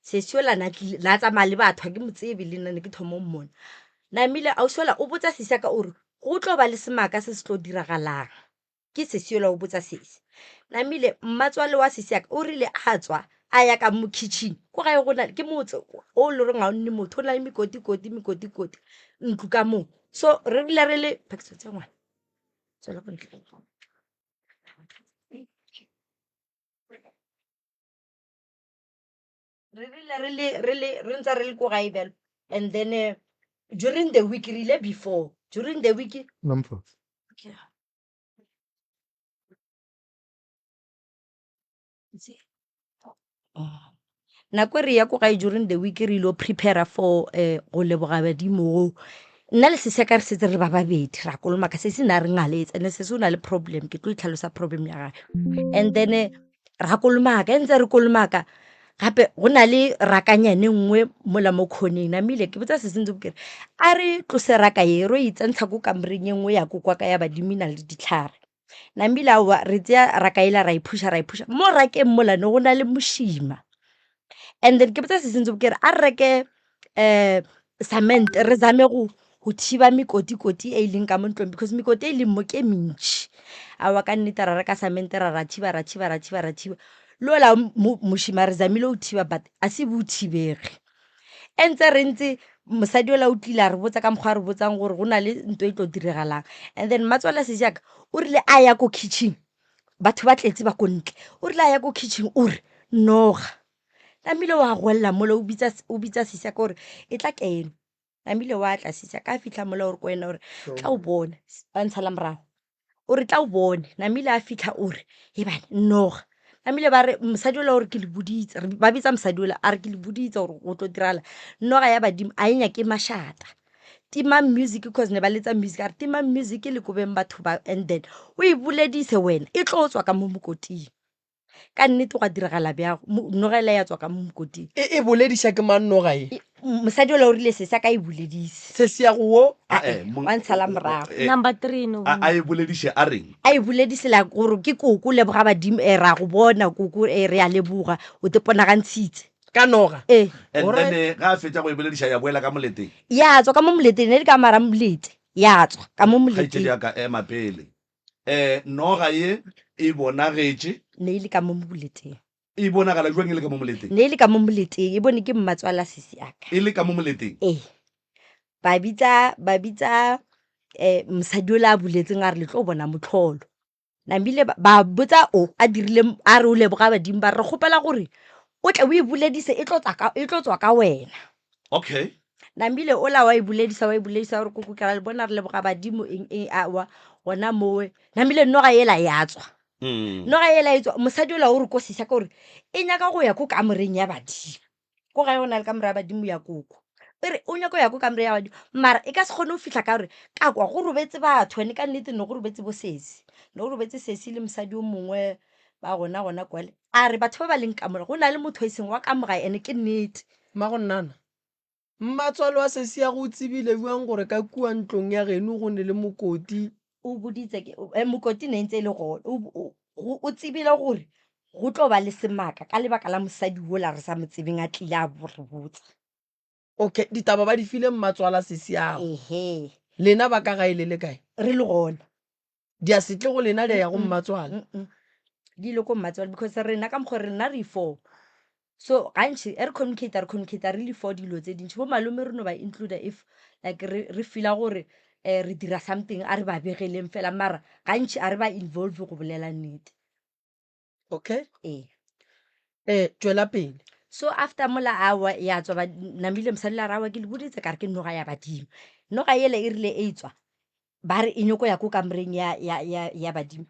Sesi yola na tlile na tsamaya le batho ga ke mo tsebe le nna ne ke thoma go mmona. Namile ausi yola o botsa sesi ya ka o re go tlo ba le semaka se se tlo diragalang. Ke sesi yola o botsa sesi. Namile mmatswale wa sesi ya ka o rile a tswa a ya ka mo kitchen ko gae go na ke motse o le goreng ga o nne motho o na le mekotikoti mekotikoti ntlo ka moo. So re rile re le ngwana. Tswela ko ntle. Re rile re le re le re ntse re le ko gae bjalo and then during the week re ile before during the week Nomfo. Okay. Nako e re ya ko gae during the week re ilo prepare-a for go leboga badimo go. Nna le sesi ya ka re setse re ba babedi ra kolomaka sesi na re ngaletse and-e sesi o na le problem ke tlo itlhalosa problem ya gage. And then ra kolomaka e ntse re kolomaka gape go na le rakanyane nngwe mola mo corner-eng namile ke botsa sesi ntse ke re a re tlose raka ye ro e tsentsha ko kamoreng e nngwe ya ko kwa ka ya badimo e na le ditlhare. Namile aowa re tseya raka ela ra e phuša ra e phuša mo rakeng mola ne go na le mošima. And then ke botsa sesi ntse ke re a re reke cement re zame go go thiba mekotikoti e e leng ka mo ntlong because mekoti e e leng mo ke e mentši. Aowa ka nnete ra reka cement ra ra thiba ra thiba ra thiba ra thiba le ola mošima re zamile go thiba but a se bo thibege. E ntse re ntse mosadi ola o tlile a re botsa ka mokgwa a re botsang gore go na le ntho e tlo diragalang. And then mmatswale a sesi ya ka o rile a ya ko kitchen batho ba tletse ba ko ntle, o rile a ya ko kitchen o re noga. Tlamehile wa goelela mola o bitsa o bitsa sesi ya ka gore e tla kene. Tlamehile wa tla sesi ya ka a fitlha mola o re ko wena o re tla o bone ba ntshala morago. O re tla o bone namile a fitlha o re ebane noga namile ba re mosadi ola o re ke le boditse ba bitsa mosadi ola a re ke le boditse gore go tlo diragala noga ya badimo a e nyake mašata timang music cause ne ba letsa music a re timang music le kobeng batho ba and then o e boledise wena e tlo tswa ka mo mokoting. Ka nnete gwa diragala bjago, noga ela ya tswa ka mo mokoting. E, e bolediša ke mang noga ye? E, mosadi ola o rile sesi a ka e boledise. Sesi ya go wo? A, eh, mong- Wa ntshala morago. eh, Number 3 no. a, a e bolediše a reng? A e boledise la gore ke koko leboga badimo, eh, ra go bona koko, eh, re a leboga, o te ponagantshitse. Ka noga? Eh. And Alright. then eh, ga a fetša go e bolediša ya boela ka moleteng. Ya tswa ka mo moleteng, ne e le ka mara molete, ya tswa ka mo Kgaetšedi moleteng. ya ka ema pele. Eh, noga ye e bonagetše. Ne e le ka mo moleteng. E bonagala jwang e le ka mo moleteng? Ne e le ka mo moleteng, e bone ke mmatswala sesi a ka. E le ka mo moleteng? Ee. Ba bitsa, ba bitsa eh, mosadi ola a buletseng a re le tlo bona motlholo. Namile ba, ba botsa o a dirile, a re o leboga badimo ba re re kgopela gore o tle o e buledise e tlo tswa ka, e tlo tswa ka wena. Okay. Namile ola wa e boledisa wa e boledisa gore koko ke ra le bona re leboga badimo eng eng aowa gona mowe. Namile noga ela ya tswa. Noga ela e tswa mosadi ola o re ko sesa ka gore e nyaka go ya ko kamoreng ya badimo. Ko gae go na le kamore ya badimo ya koko. E re o nyaka go ya ko kamore ya badimo mara e ka se kgone go fihla ka gore ka kwa go robetse batho ene ka nnete ne go robetse bo sesi. Ne go robetse sesi le mosadi o mongwe ba gona gona kwale. A re batho ba ba leng ka mola go na le motho e seng wa ka mo gae ene ke nnete. Mmagonnana, Mmatswale wa Sesiago o tsebile bjang gore ka kua ntlong ya geno go ne le mokoti? O boditse ke, mokoti ne e ntse e le gona. O, o, o tsebile gore go tlo ba le semaka ka lebaka la mosadi wola re sa mo tsebeng a tlile a re botsa. Okay, ditaba ba di file mmatswala Sesiago. Ehe. Lena ba ka gae le le kae? Re le gona. Di a se tle go lena di a ya go mmatswale. Di ile ko mmatswale because rena ka mokgwa rena re four. So gantši e re communicate re communicate re le four dilo tse dintši. Bo malome re no ba include if like re re feela gore um re dira something a re ba begeleng fela mara gantši a re ba involve go bolela nnete. Okay. Ee. Eh, tšwela pele. So after mola awa ya tswa ba namile mosadi la re awa ke le boditse ka re ke noga ya badimo. Noga yele e rile e tswa ba re e nyoko ya ko kamoreng ya ya ya ya badimo.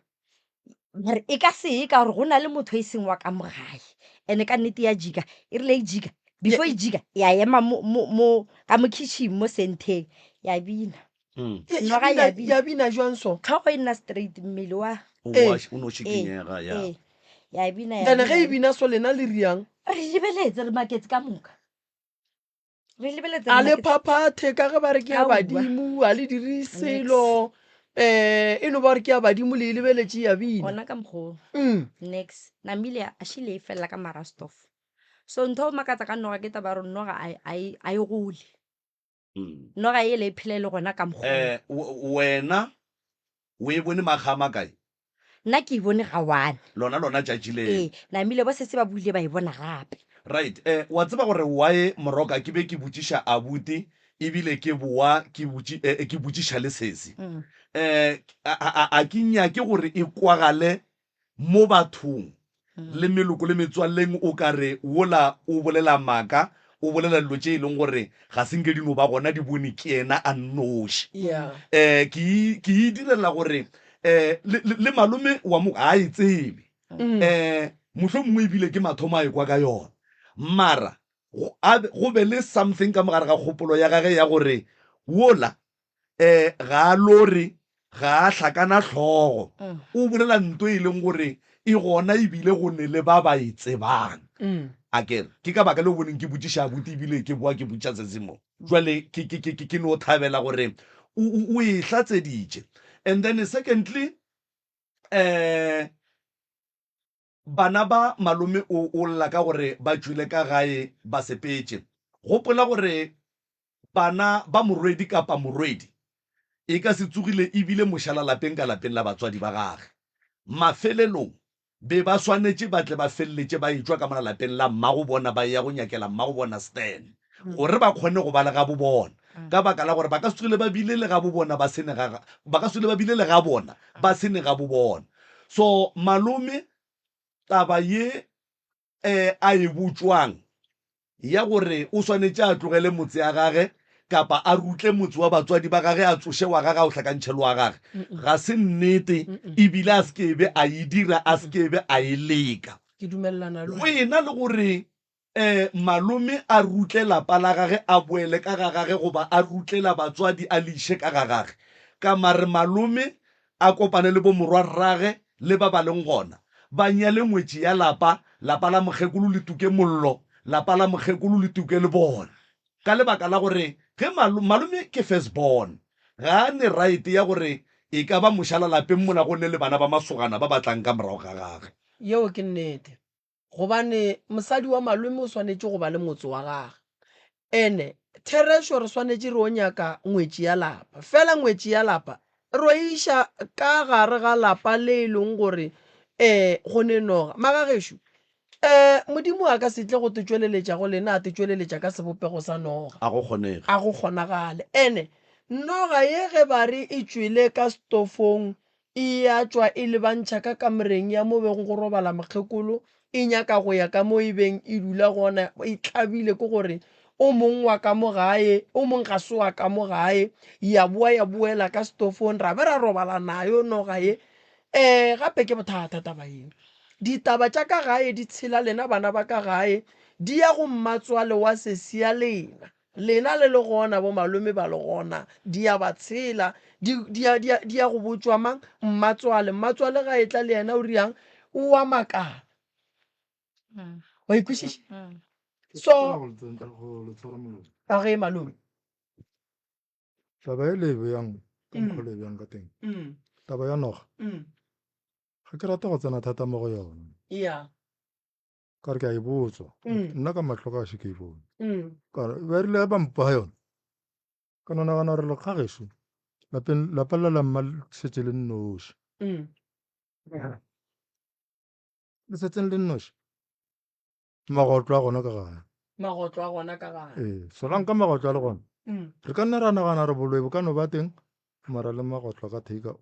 Ba re e ka se ye ka gore go na le motho e seng wa ka mo gae. Ene ka nnete ya jika e rile e jika before e jika ya ema mo mo mo ka mo kitchen mo senteng ya bina. Mm. Ya- ya Noga bina- ya bina. ya bina jwang so Tlhogo e nna straight mmele wa O Ee. wa- o no šikinyega ya ee ya bina ya then ge e bina. bina so lena le riang Re lebeletse re maketse ka moka. Re lebeletse a re le maketse. phaphathe ka ge ba re ke ya Aowa. badimo a le dire selo um e no ba gore ke ya badimo le e lebeletše ya bina Gona ka mokgwa o. Mm. Next. Namile a šile e felela ka mara stof. So ntho e go makatsa ka noga ke taba ya gore noga a e- a e a e gole. Mm. Noga yele e phela e le gona ka mokgwa o. Eh, wena o e bone makga a makae? Nna ke e bone ga one. Lona lona tšatši leo. Ee, namile bo sese ba buile ba e bona gape. Right, eh, wa tseba gore why Moroka ke be ke botšiša abuti ebile ke boa ke botši, eh, ke botšiša le sesi. Mm. Eh, a, a, a, a ke nyake gore e kwagale mo bathong le meloko le metswalleng o ka re wola o bolela maaka, o bolela dilo tše e leng gore ga se nke di no ba gona di bone ke yena a nnoši. Yeah. Um ke e, ke e direla gore um le, le, le malome wa mo ga a e tsebe. Um mohlomongwe ebile ke mathomo a ekwa ka yona. Mara go, a be, go be le something ka mo gare ga kgopolo ya gage ya gore wola um ga a lore, ga a hlakana hlogo, o bolela nto e leng gore e gona ebile go ne le ba ba e tsebang. A ke re, ke ka baka leo boneng ke botšiša abuti ebile ke boa ke botšiša sesi mo. Jwale ke, ke, ke, ke no thabela gore o, o, o e hlatseditše. And then secondly, um bana ba malome o, o lla ka gore ba tšwile ka gae ba sepetše. Gopola gore Bana ba morwedi kapa morwedi e ka se tsogile e bile mošalalapeng ka lapeng la batswadi ba gage. Mafelelong, be ba swanetše ba tle ba feleletše ba etšwa ka mola lapeng la mmago bona ba eya go nyakela mmago bona Stan gore ba kgone go ba le gabo bona, ka baka la gore ba ka se tsogile ba bile le gabo bona ba se ne ga, ba ka se tsogile ba bile le ga bona ba se ne gabo bona. So malome taba ye eh, a e botšwang ya gore o swanetše a tlogele motse ya gage kapa a rutle motse wa batswadi ba gage a tsoše wa gage a o hlakantšhe le wa gage ga se nnete ebile a se ke be a e dira a se ke be a e leka. Ke dumelelana le Go ena le gore um malome a rutle lapa la gage a boele ka ga gage goba a rutle la batswadi a le iše ka ga gage ka mare malome a kopane le bomorwarrage le ba ba leng gona, ba nyale ngwetši ya lapa, lapa la mokgekolo le tuke mollo, lapa la mokgekolo le tuke le bona. Ka lebaka la gore ge malo, malome ke first born, ga a ne right ya gore e ka ba mošala lapeng mola go ne le bana ba masogana ba ba tlang ka morago ga gage. Yeo ke nnete. Gobane mosadi wa malome o swanetše go ba le motse wa gage. Ene therešo re swanetše re o nyaka ngwetši ya lapa. Fela ngwetši ya lapa ro e iša ka gare ga lapa le e leng gore um go ne noga. Magagešo, um Modimo a ka se tle go te tšweleletša go lena a te tšweleletša ka sebopego sa noga. A go kgonege. A go kgonagale. Ene noga ye ge ba re e tšwele ka stofong E a tšwa e lebantšha ka kamoreng ya mo bego go robala mokgekolo, e nyaka go ya ka mo e beng e dula gona, e tlabile ke gore o mong wa ka mo gae, o mong ga se wa ka mo gae, ya boa ya boela ka setofong, ra be ra robala nayo noga ye. Um gape ke bothata taba ye. Ditaba tša ka gae di tshela lena bana ba ka gae, di ya go mmatswale wa sesi ya lena. Lena le le gona, bomalome ba le gona, di a ba tshela, di, di a, di a, di ya go botšwa mang? Mmatswale. Mmatswale ga etla le yena o riang? O a makala. Wa ikwešiša? So, a ge malome. Taba e le e beyang ka mokgwa le e beyang ka teng, taba ya noga, ga ke rate go tsena thata mo go yona. Yeah. Ka re ke a e botswa, Mm. nna ka mahlo ka še ke e bone. Mm. Ka re ba rile ge ba mpha yona, ka no nagana gore lekga gešo lapeng lapa la la mma le šetše le nnoši. Mm. Le setseng le nnoši, magotlo a gona ka gare. Magotlo a gona ka gare. Ee, solang ka magotlo a le gona. Mm. Re ka nna ra nagana gore boloi bo ka no ba teng. Mara le magotlo ka take o.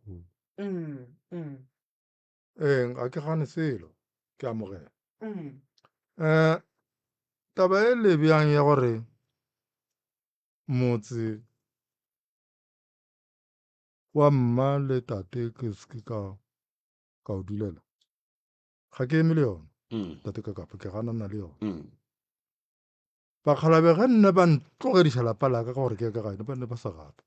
Ee, ga ke gane selo, ke amogela. Um taba e le bjang ya gore motse wa mma le tate ke se ke ka ka o dulela, ga ke eme le yona tate ka kapa ke ganana le yona. Bakgalabe ge nne ba ntlogediša lapa la ka ka gore ke ye ka gae, ba ne ba sa gape.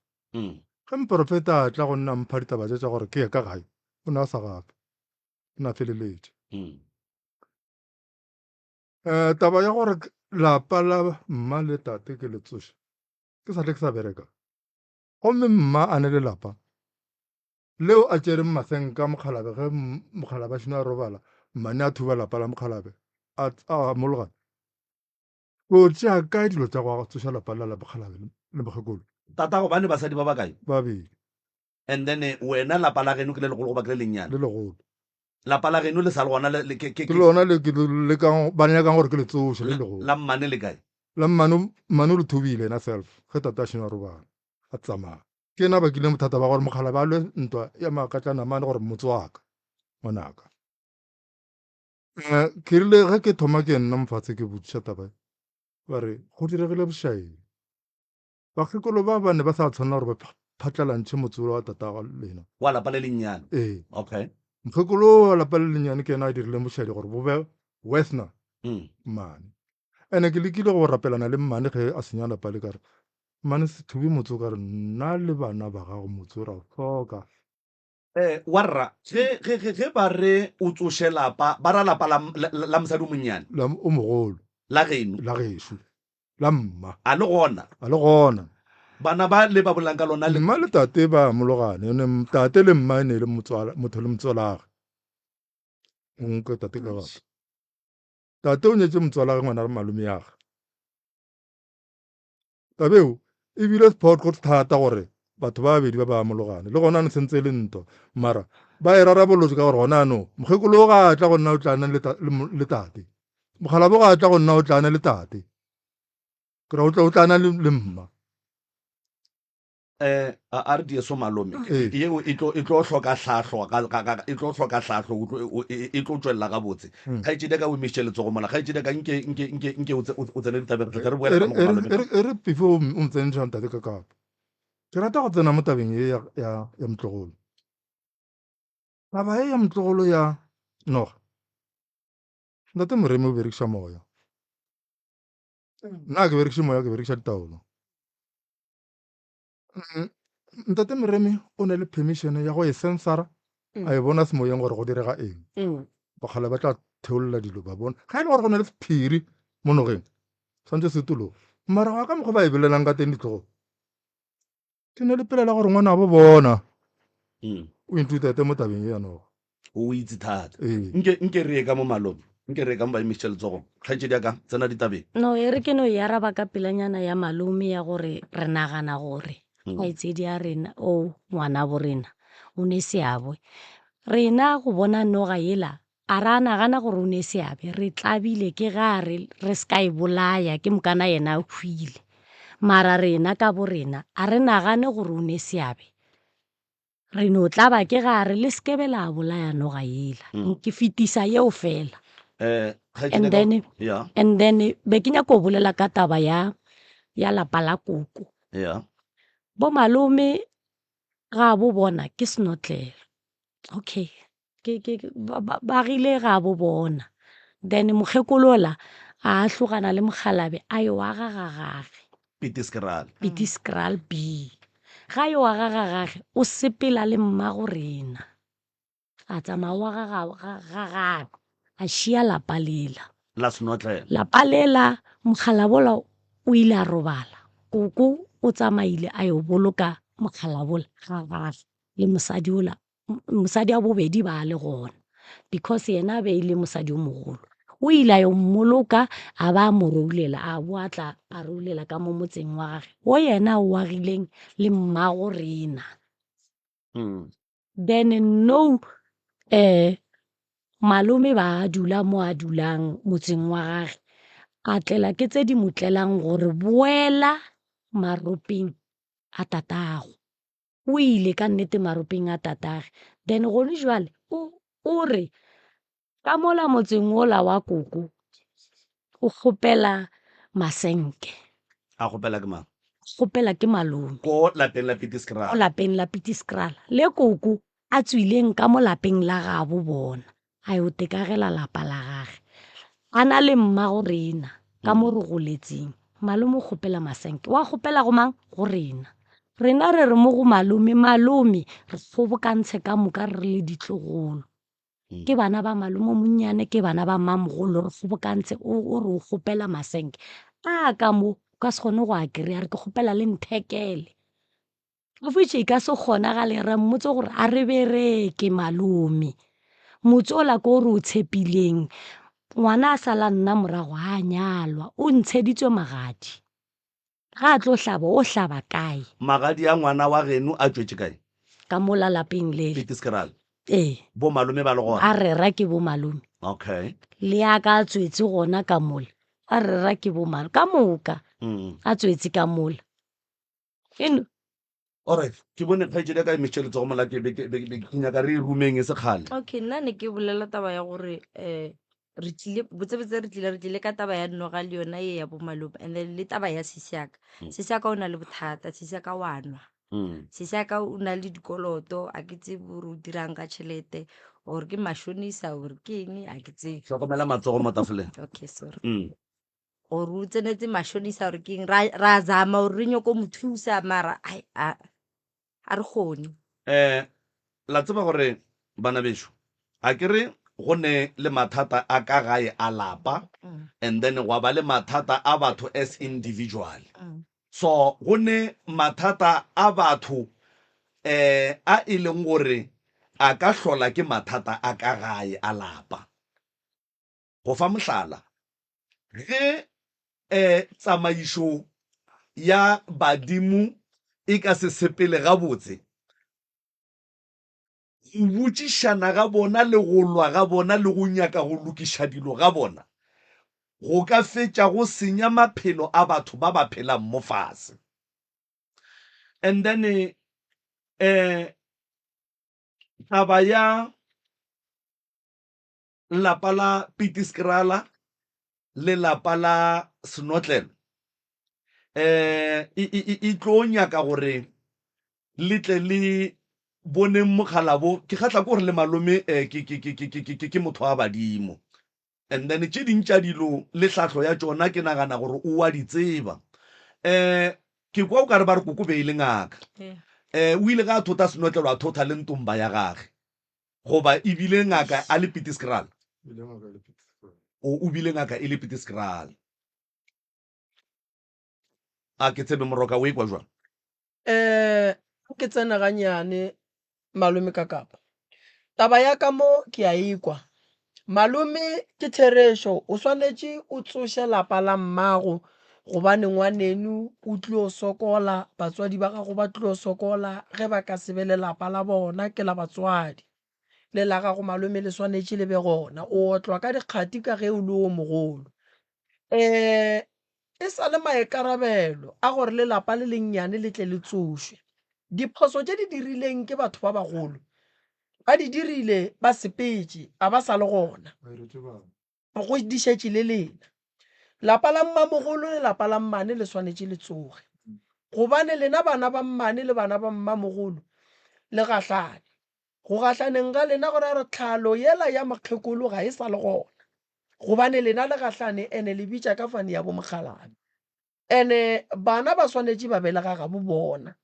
Ge moporofeta a tla go nna a mpha ditaba tše tša gore ke ye ka gae, o ne a sa gape, o ne a feleletše. Um taba ya gore lapa la mma le tate ke le tsoše, ke sa tle ke sa bereka. Gomme mma a ne le lapa leo a tšereng masenka mokgalabe ge mokgalabe a šino a robala, mmane a thuba lapa la mokgalabe a a mologana. O tšea kae dilo tša go tsoša lapa la la bokgalabe le mokgekolo? Tatago ba ne basadi ba bakae? Babedi. And then wena lapa la geno ke le legolo goba ke le lennyane? Le legolo. Lapa la geno le sa le gona le, le, ke, ke, Ke lona le ke lekang, ba nyakang gore ke le tsoše, le legolo. La mmane le kae? La mmane, mmane o le thubile yena self ge tate a šeno a robala, a tsamaya. Ke yena a bakileng bothata ba gore mokgalabe a lwe ntwa ya makatlanamane gore motse wa ka, ngwanaka. Eh, ke rile ge ke thoma ke nna mofatshe ke botšiša taba e, ba re go diregile bošaedi. Bakgekolo ba ba ne ba sa tshwanela gore ba phatlalantšhe motse wa tatago lena. Wa lapa le lennyane? Ee. Okay. Mokgekolo wa lapa le lennyane ke yena a dirileng bošaedi gore bo be worse-na mmane. Ene ke lekile go rapelana le mmane ge a senya lapa le ka re, mmane se thube motse o ka re nna le bana ba gago motse o ra o hloka. Eh, warra, ge, ge, ge, ge ba re o tsoše lapa, ba ra lapa la, la, la mosadi o monnyane? La o mogolo. La geno? La gešo. La mma. A le gona? A le gona. Bana ba le ba bolelang ka lona le. Mma le tate ba mologane, ene tate le mma e ne e le motswala, motho le motswalage. O nkwe tate ka gape. Tate o nyetše motswalage ngwana malomeage. Taba eo e bile sephoqo thata gore batho ba babedi ba ba amologane. Le gona ne sentse e le ntwa, mara ba e rarabolotše ka gore gona anong mokgekolo ga a tla go nna o tla na le tate, mokgalabo ga a tla go nna o tla na le tate, ke ra o tla na le mma. Eh, a a re dieso malome Ee. yeo e tlo e tlo hloka hlahlo ga, ga, ga, e tlo hloka hlahlo o tlo- o- e e tlo tšwelela gabotse kgaetšedi ya ka o emišitše letsogo mola kgaetšedi ya ka nke nke nke nke o tse- o o tsene ditabeng re tle re boele E ka re mo go e re malome e re e re before o o ntsentšha ntate ka kapa ke rata go tsena mo tabeng ye ya ya ya motlogolo taba ye ya motlogolo ya noga ntate Moremi o berekiša moya nna ga ke berekiše moya ke berekiša ditaolo Ntate Moremi o ne le permission ya go e sensara a e bona semoyeng gore go direga eng. Bakgale ba tla theolla dilo ba bona ga e le gore go na le sephiri mo nogeng swantse se tologe. Mara go ya ka mokgwa ba e bolelang ka teng ditlogo ke ne le pelela gore ngwana bo bona o intutete mo tabeng ye ya noga. O itse thata. Ee. Nke, nke re ye ka mo malome. Nke re ye ka mo ba emišitše letsogo. Kgaetšedi ya ka, tsena ditabeng. No, e re ke no e araba ka pelanyana ya malome ya gore re nagana gore kgaetšedi ya rena o ngwanabo rena o ne seabe. Rena go bona noga yela a ra nagana gore o ne seabe, re tlabile ke ge a re re se ka e bolaya ke mokana yena a hwile. Mara rena ka bo rena a re nagane gore o ne seabe. Re no tlaba ke ga re le se ke be la bolaya noga yela. Ke fetisa yeo fela. Eh, kgaetšedi And ya ka- then, Yeah, and then be ke nyaka go bolela ka taba ya ya lapa la koko. yeah. Bo malome ga bo bona ke senotlelo. Okay. Ke ke ke- ba ba- ba rile ga bo bona. Then mokgekolo ola a hlogana le mokgalabe a yo aga ga gage. Pitiskraal. Pitiskraal B. Ga yo aga ga gage o sepela le mmago rena. A tsamaya wa ga ga ga ga gage a šia lapa lela. La senotlelo. Lapa lela mokgalabola o ile a robala. Koko o tsamaile a yo boloka mokgalabola ga gage le mosadi ola mosadi wa bobedi ba le gona because yena be e le mosadi o mogolo. O ile a yo mmoloka a ba a mo roulela a bo a tla a roulela ka mo motseng wa gage wo yena a o agileng le mmago rena. Then no eh malome ba dula mo a dulang motseng wa gage a tlela ke tse di mo tlelang gore boela maropeng a tatago. O ile ka nnete maropeng a tatage. Then gone jwale o o re ka mola motseng wola wa koko o kgopela masenke. A kgopela ke mang? Kgopela ke malome. Ko lapeng la Pitiskraal. Ko lapeng la Pitiskraal. Le koko a tswileng ka mo lapeng la gabo bona a yo tekagela lapa la gage a na le mmago rena ka mo re goletseng. Malome o kgopela masenke. Wa kgopela go mang? Go rena. Rena re re mo go malome, malome re kgobokantshe ka moka re le ditlogolo. Ke bana ba malome o monnyane, ke bana ba mmamogolo, re kgobokantse o o re o kgopela masenke. A ka mo o ka se kgone go a kry-a, re ke kgopela le nthekele. Of which e ka se kgonagale, ra mmotsa gore a re bereke malome. Motse ola ko re o tshepileng, ngwana a sala nna morago ga a nyalwa, o ntsheditswe magadi. Ga a tlo hlaba, o hlaba kae? Magadi a ngwana wa geno a tšwetše kae? Ka mola lapeng lele. Pitiskraal. Ee. Bo malome ba le gona? A rera ke bo malome. Okay. Le ya ka a tswetse gona ka mola. A rera ke bo malome. Ka moka. A tswetse ka mola. Eno. Alright, ke bone kgaetšedi ya ka e emišitše letsogo mola ke be ke be ke nyaka re e rumeng e se kgale. Okay, nna ne ke bolela taba ya gore um re tlile botsebotse re tlile re tlile ka taba ya noga le yona ye ya bo malome and then le taba ya sisi ya ka. Sisi ya ka o na le bothata, sisi ya ka wa nwa. Sisi ya ka o na le dikoloto, a ke tsebe gore o dirang ka tšhelete or ke mashonisa or ke eng a ke tsebe. Hlokomela matsogo mo tafoleng. Okay, sorry. Gore o tsenetse mashonisa gore ke eng ra ra zama gore re nyoko mo thusa mara ai a a re kgone. Um la tseba gore bana bešo a ke re go ne le mathata a ka gae a lapa and then gwa ba le mathata a batho as individual. So go ne mathata a batho um a e leng gore a ka hlola ke mathata a ka gae a lapa. Go fa mohlala, ge tsamaišo ya badimo e ka se sepele gabotse, go botšišana ga bona le go lwa ga bona le go nyaka go lokiša dilo ga bona go ka fetša go senya maphelo a batho ba ba phelang mo fase. And then um taba ya lapa la Pitiskrala le lapa la Senotlelo um e tlo nyaka gore le tle le boneng mokgalabo. Ke kgahla ke gore le malome um ke motho wa badimo and then tše ding tša dilo le hlahlo ya tšona ke nagana gore o wa di tseba. Um ke kwa o ka re ba re koko be e le ngaka. Um o ile ge a thota Senotlelo a thotha le ntomba ya gage. Goba e bile ngaka a le Pitiskraal? O, o bile ngaka e le Pitiskraal. A ke tsebe Moroka o ekwa jwang? Eh, ke tsena ganyane malome ka kapa. Taba ya ka mo ke a ikwa. Malome ke therešo o swanetše o tsoše lapa la mmago gobane ngwaneno o tlo sokola, batswadi ba gago ba tlo sokola ge ba ka se be le lapa la bona, ke la batswadi. Le la gago malome le swanetše le be gona. O otlwa ka dikgati ka ge o le o mogolo. Um e sa le maikarabelo a gore le lapa le lennyane le tle le tsošwe. Diphoso tše di dirileng ke batho ba bagolo, ba di dirile ba sepetše, a ba sa le gona. Go di šetše le lena. Lapa la mmamogolo le lapa la mmane le swanetše le tsoge. Gobane lena bana ba mmane le bana ba mmamogolo le gahlane. Go gahlaneng ga lena go ra gore tlhalo yela ya mokgekolo ga e sa le gona. Gobane lena le gahlane ene le bitša ka fane ya bomokgalabje. Ene bana ba swanetše ba be le ga gabo bona.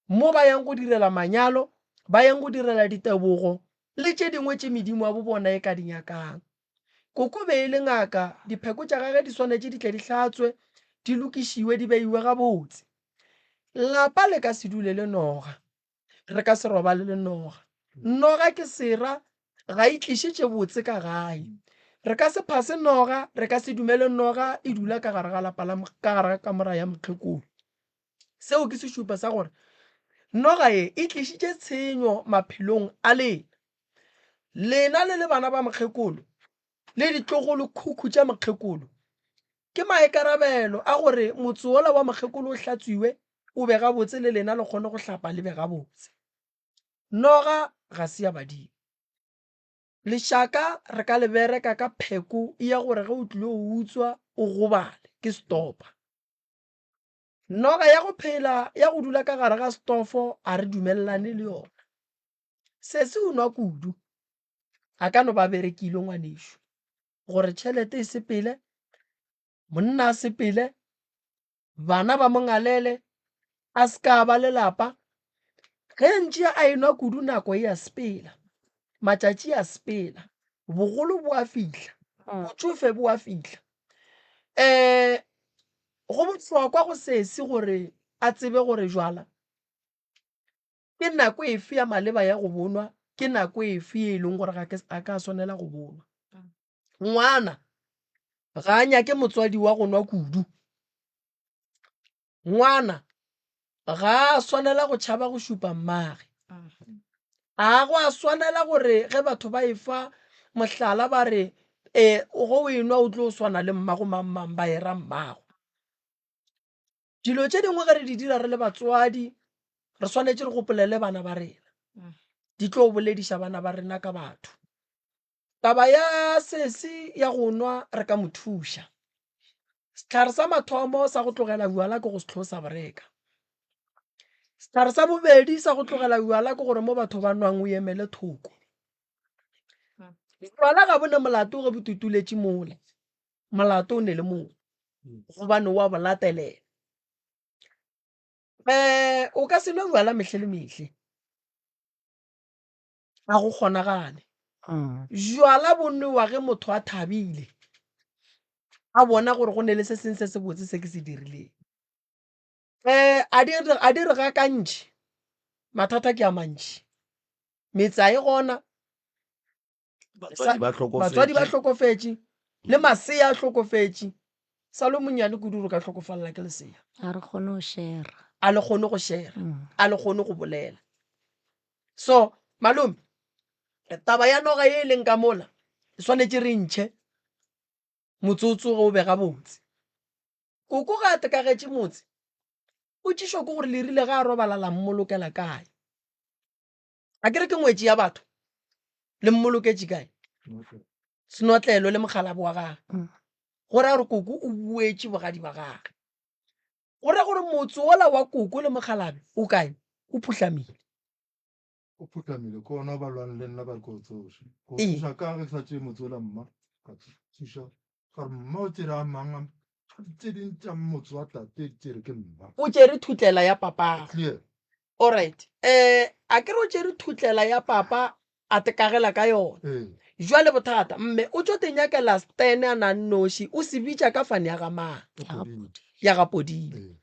Mo ba yang go direla manyalo, ba yang go direla ditebogo le tše dingwe tše medimo ya bobona e ka di nyakang. Koko be e le ngaka, dipheko tša gage di swanetše di tle di hlatswe, di lokišiwe, di beiwe gabotse. Lapa le ka se dule le noga. Re ka se robale le noga. Noga ke sera, ga e tliše tše botse ka gae. Re ka se phase noga, re ka se dumele noga e dula ka gare ga lapa la, ka gare ga kamora ya mokgekolo. Seo ke sešupo sa gore noga ye e tlišitše tshenyo maphelong a lena. Lena le le bana ba mokgekolo le ditlogolo khukhu tša mokgekolo, ke maikarabelo a gore motse wola wa mokgekolo o hlatswiwe. o be gabotse le lena le kgone go hlapa le be gabotse. Noga ga se ya badimo. Lešaka re ka le bereka ka pheko ya gore ge o tlile go utswa o gobale, ke stopa. Noga ya go phela ya go dula ka gare ga stofo a re dumelelane le yona. Sesi o nwa kudu, a ka no ba berekile ngwanešu gore tšhelete e sepele, monna a sepele, bana ba mo ngalele, a se ka ba lelapa. Ge ntše a enwa kudu nako e a sepela, matšatši a sepela, bogolo bo a fihla, botšofe bo a fihla. Um go bohlokwa go sesi gore a tsebe gore jwala ke nako efe ya maleba ya go bonwa, ke nako efe e leng gore ga a ka swanela go bonwa. Ngwana ga a nyake motswadi wa go nwa kudu. Ngwana ga a swanela go tšhaba go šupa mmage. A go a swanela gore ge batho ba efa mohlala ba re e go o enwa o tlo swana le mmago mang mang ba era mmago. Dilo tše dingwe ge re di dira re le batswadi re swanetše re gopolele bana ba rena. Di tlo bolediša bana ba rena ka batho. Taba ya sesi ya go nwa re ka mo thuša. Sehlare sa mathomo sa go tlogela bjala ke go se hlosa boreka. Sehlare sa bobedi sa go tlogela bjala ke gore mo batho ba nwang o emele thoko. Bjala ga bo ne molato ge bo tutuletše mola, molato o ne le motho gobane wa bo latelela. Um o ka se nwe bjala mehle le mehle. Ga go kgonagale. Jwala bo nwewa ge motho a thabile, a bona gore go ne le se sengwe se sebotse se ke se dirileng. Um a di re a di re gakantšhe, mathata ke a mantši. Metse ga e gona, Batswadi ba batswadi ba hlokofetše. hlokofetše, le masea a hlokofetše. Sa le monnyane kudu gore o ka hlokofalela ke lesea. A re kgone go shera. A le kgone go shera, a le kgone go bolela. So malome, taba ya noga ye e leng ka mola e swanetše re ntšhe motsotso ge o be gabotse. Koko ge a tekagetše motse, potšišo ke gore le rile ge a robala la mmolokela kae? A ke re ke ngwetši ya batho, le mmoloketše kae? Senotlelo le mokgalabo wa gage. Go ra gore koko o boetše bogadi ba gage. Go ra gore motse wola wa koko le mokgalabje o kae? O phuhlamile. O phuhlamile, ke ona ba lwang le nna ba re ke o tsoše. Ke o Ee. tsoša kang ge ke sa tšee motse ola mma? Ka tsoša ka re mma o tšere a mang a tše ding tša motse wa tate di tšere ke mma. O tšere thutlela ya papago. Clear. Alright. Eh, a ke re o tšere thutlela ya papa a tekagela ka yona. Ee. Jwale bothata, mme o tšo te nyakela stene a na nnoši, o se bitša ka fane ya ga mang? O podile. Ya ga Podile.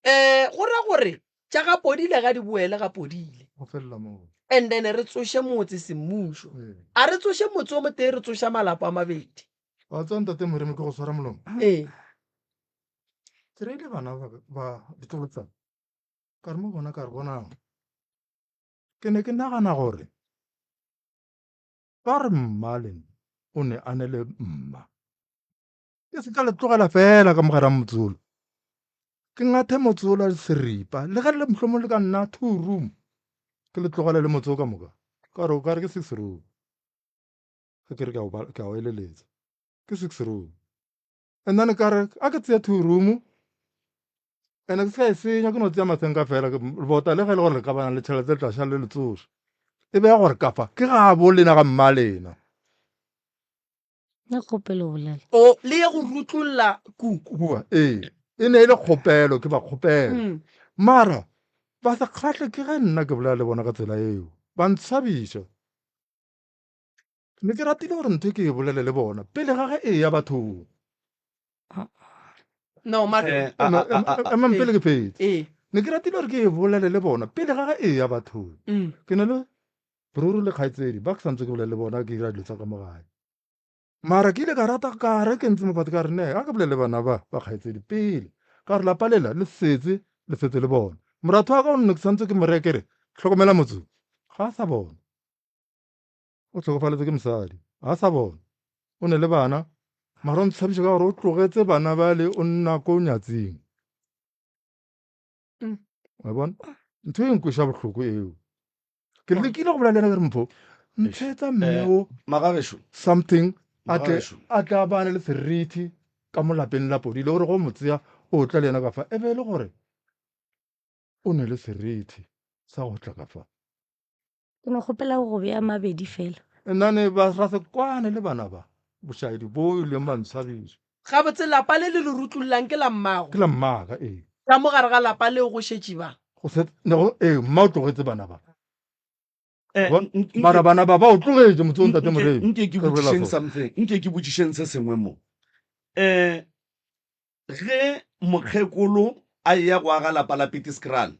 Ee. Eh, go ra gore tša ga Podile ga di boele ga Podile. Go felela moo. And then re tsoše motse semmušo. Ee. A re tsoše motse o motee, re tsoša malapa a mabedi. Wa tseba ntate Moremi ke go swara molomo. Ee. Ke reile bana ba ba ditlogolo tsa ka re mo bona ka re bonang. Ke ne ke nagana gore ba re mma le nna o ne a ne le mma. Ke se ka le tlogela fela ka mogare ga motse ola. Ke ngathe motse ola seripa le ge le mohlomong le ka nna two room ke le tlogele le motse o ka moka. Ka gore o ka re ke six room. Ge ke re ke a o ke a o eleletsa. Ke six room. And then ka re a ke tseye two room ene ke se ka e senya ke no tseya masenka fela ke bota le ge e le gore le ka bana le tšhelete le tla šala le le tsoša. E be ya gore ka fa ke gabo lena ga mma lena. Nna kgopelo o bolela. O le ye go rutlolla ku. Kua ee e ne e le kgopelo ke ba kgopela. Mara ba se kgahle ke ge nna ke bolela le bona ka tsela eo ba ntshabiša. Ne ke ratile gore ntho e ke e bolele le bona pele ga ge e ya bathong. No, mara Eh, a- a- a- a- Emang pele ke fetse. ee. Ne ke ratile gore ke e bolele le bona pele ga ge e ya bathong. Ke na le broro le kgaitsedi ba ke santse ke bolele le bona ke dira dilo tsa ka mo gae. Mara ke ile ka rata ka re ke ntse mo fate ka re ne a ke bolele le bana ba ba kgaitsedi pele ka gore lapa lela le setse le setse le bona. Moratho wa ka o nne ke santse ke mo reye ke re hlokomela motse o ga a sa bona. O hlokofaletswe ke mosadi, ga a sa bona. O ne le bana, mara o ntshabiša ka gore o tlogetse bana bale o nna ko nyatsing. Wa bona? Ntho e nkweša bohloko eo. Ke lekile go bolela le yena ke re mpho, ntshetsa mme Eh, o magagešo something a tle Magagešo. a tle a bane le seriti ka mo lapeng la podile gore go mo tseya o tla le yena ka fa e be e le gore o ne le seriti sa go tla ka fa. Ke no kgopela go bea mabedi fela. Nna ba ra se kwane le bana ba bošaedi bo e leng ba ntshwabiša. Gabotse lapa le le le rutlollang ke la mmago. Ke la mmaka, ee. Ka mo gare ga lapa leo go šetše ba. Go se, ne go, ee, mma o tlogetse bana ba. Eh, Bona, mara bana ba ba o tlogetše motse o ntate Moremi. Nke ke botšišeng something, nke ke botšišeng se sengwe mo. Eh, ge mokgekolo a eya go aga lapa la Pitiskraal,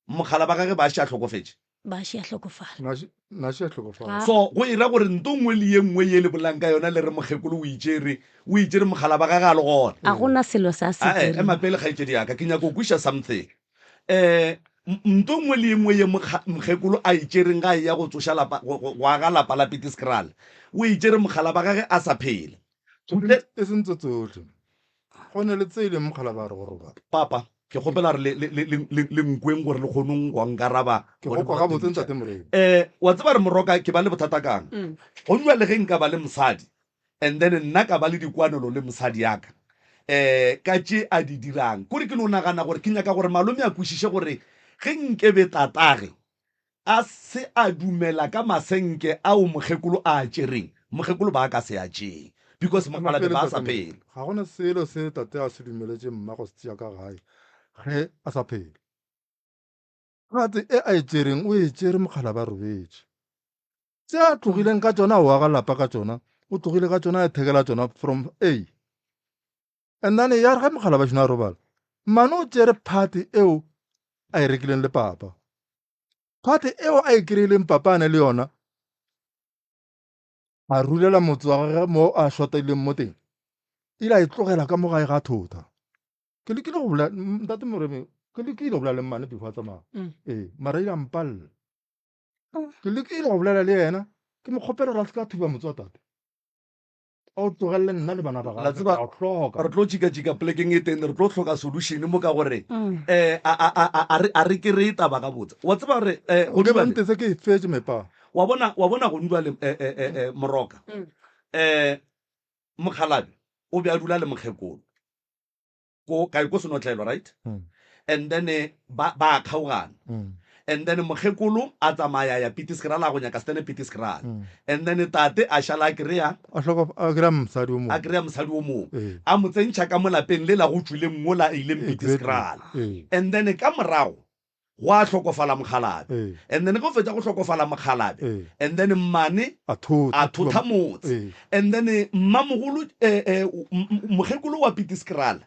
Mogala ba gage ba še a hlokofetše. Ba še a hlokofala. Na še a hlokofala. So go e ra gore nto nngwe le ye nngwe ye le bolang ka yona le re mokgekolo o itšere, o itšere mogala ba gage a le gona. A go na selo se a se Ae, tsereng. ema pele kgaetšedi ya ka, ke nyaka go kwiša something. Eh, nto nngwe le ye nngwe ye mokgekolo a itšereng ga a eya go tsoša lapa, go, go, go aga lapa la Pitiskraal, o itšere mogala ba gage a sa phela. E seng tse tsohle. Go ne le tse e leng mogala ba re go robala. Papa, ke kgopela re le, le, le, le, le nkweng gore le kgonong go nkaraba. Ke go kwa gabotse ntate Moremi. Eh, wa tseba re moroka ke ba le bothata kang? Go jwale ge nka ba le mosadi and then nna ka ba le dikwanelo le mosadi ya ka eh ka tše a di dirang. Kore ke no nagana gore ke nyaka gore malome a kwešiše gore ge nkebe tatage A se a dumela ka masenke ao mokgekolo a a tšereng, mokgekolo ba ka se a tšee because mokgalabje ba sa phela. Ga go na selo se tate a se dumeletše mma go se tšea ka gae ge a sa phela. Katse e a e tšereng o e tšere mokgalabje a robetše. Tše a tlogileng ka tšona o aga lapa ka tšona, o tlogile ka tšona a ithekela tšona from A. And then ya re ge mokgalabje a šeno a robala, mmane o tšere phate eo a e rekileng le papa. Phate eo a e kry-ileng papa a ne le yona, a rulela motse wa gage mo a šotaileng mo teng, ile a e tlogela ka mo gae ga thota. Ke lekile go bolela ntate Moremi, ke lekile go bolela le mmane before a tsamaya. Ee, mara ile a mpalela. Ke lekile go bolela le yena, ke mo kgopela gore a se ka thuba motse wa tate. A o tlogelele nna le bana ba La gago, tseba, ke a o hloka. re tlo tšikatšika polekeng e teng, re tlo hloka solution mo ka gore um a, a, a, a, a re, a re kry-e taba gabotse. Wa tseba gore um O ke ba ntese ke e fetše mepa. Wa bona, wa bona gone jwale eh, eh, eh, eh, Moroka, um mokgalabje o be a dula le mokgekolo. ko kae ko senotlelo right mm. and then eh, ba ba kgaogana mm. and then mokgekolo a tsamaya ya pitiskrala a go nyaka stene pitiskrala mm. and then tate a šala a kry-a a kry-a mosadi o mongwe a kry-a mosadi o mongwe eh. a mo tsentšha ka mo lapeng le la go tšwileng mola a ileng pitiskrala eh. and then ka morago Gwa hlokofala mokgalabje. And then ge o fetša go hlokofala mokgalabje, and then mmane A thotha, a thotha motse. And then mmamogolo, eh, eh, mokgekolo wa Pitiskraal,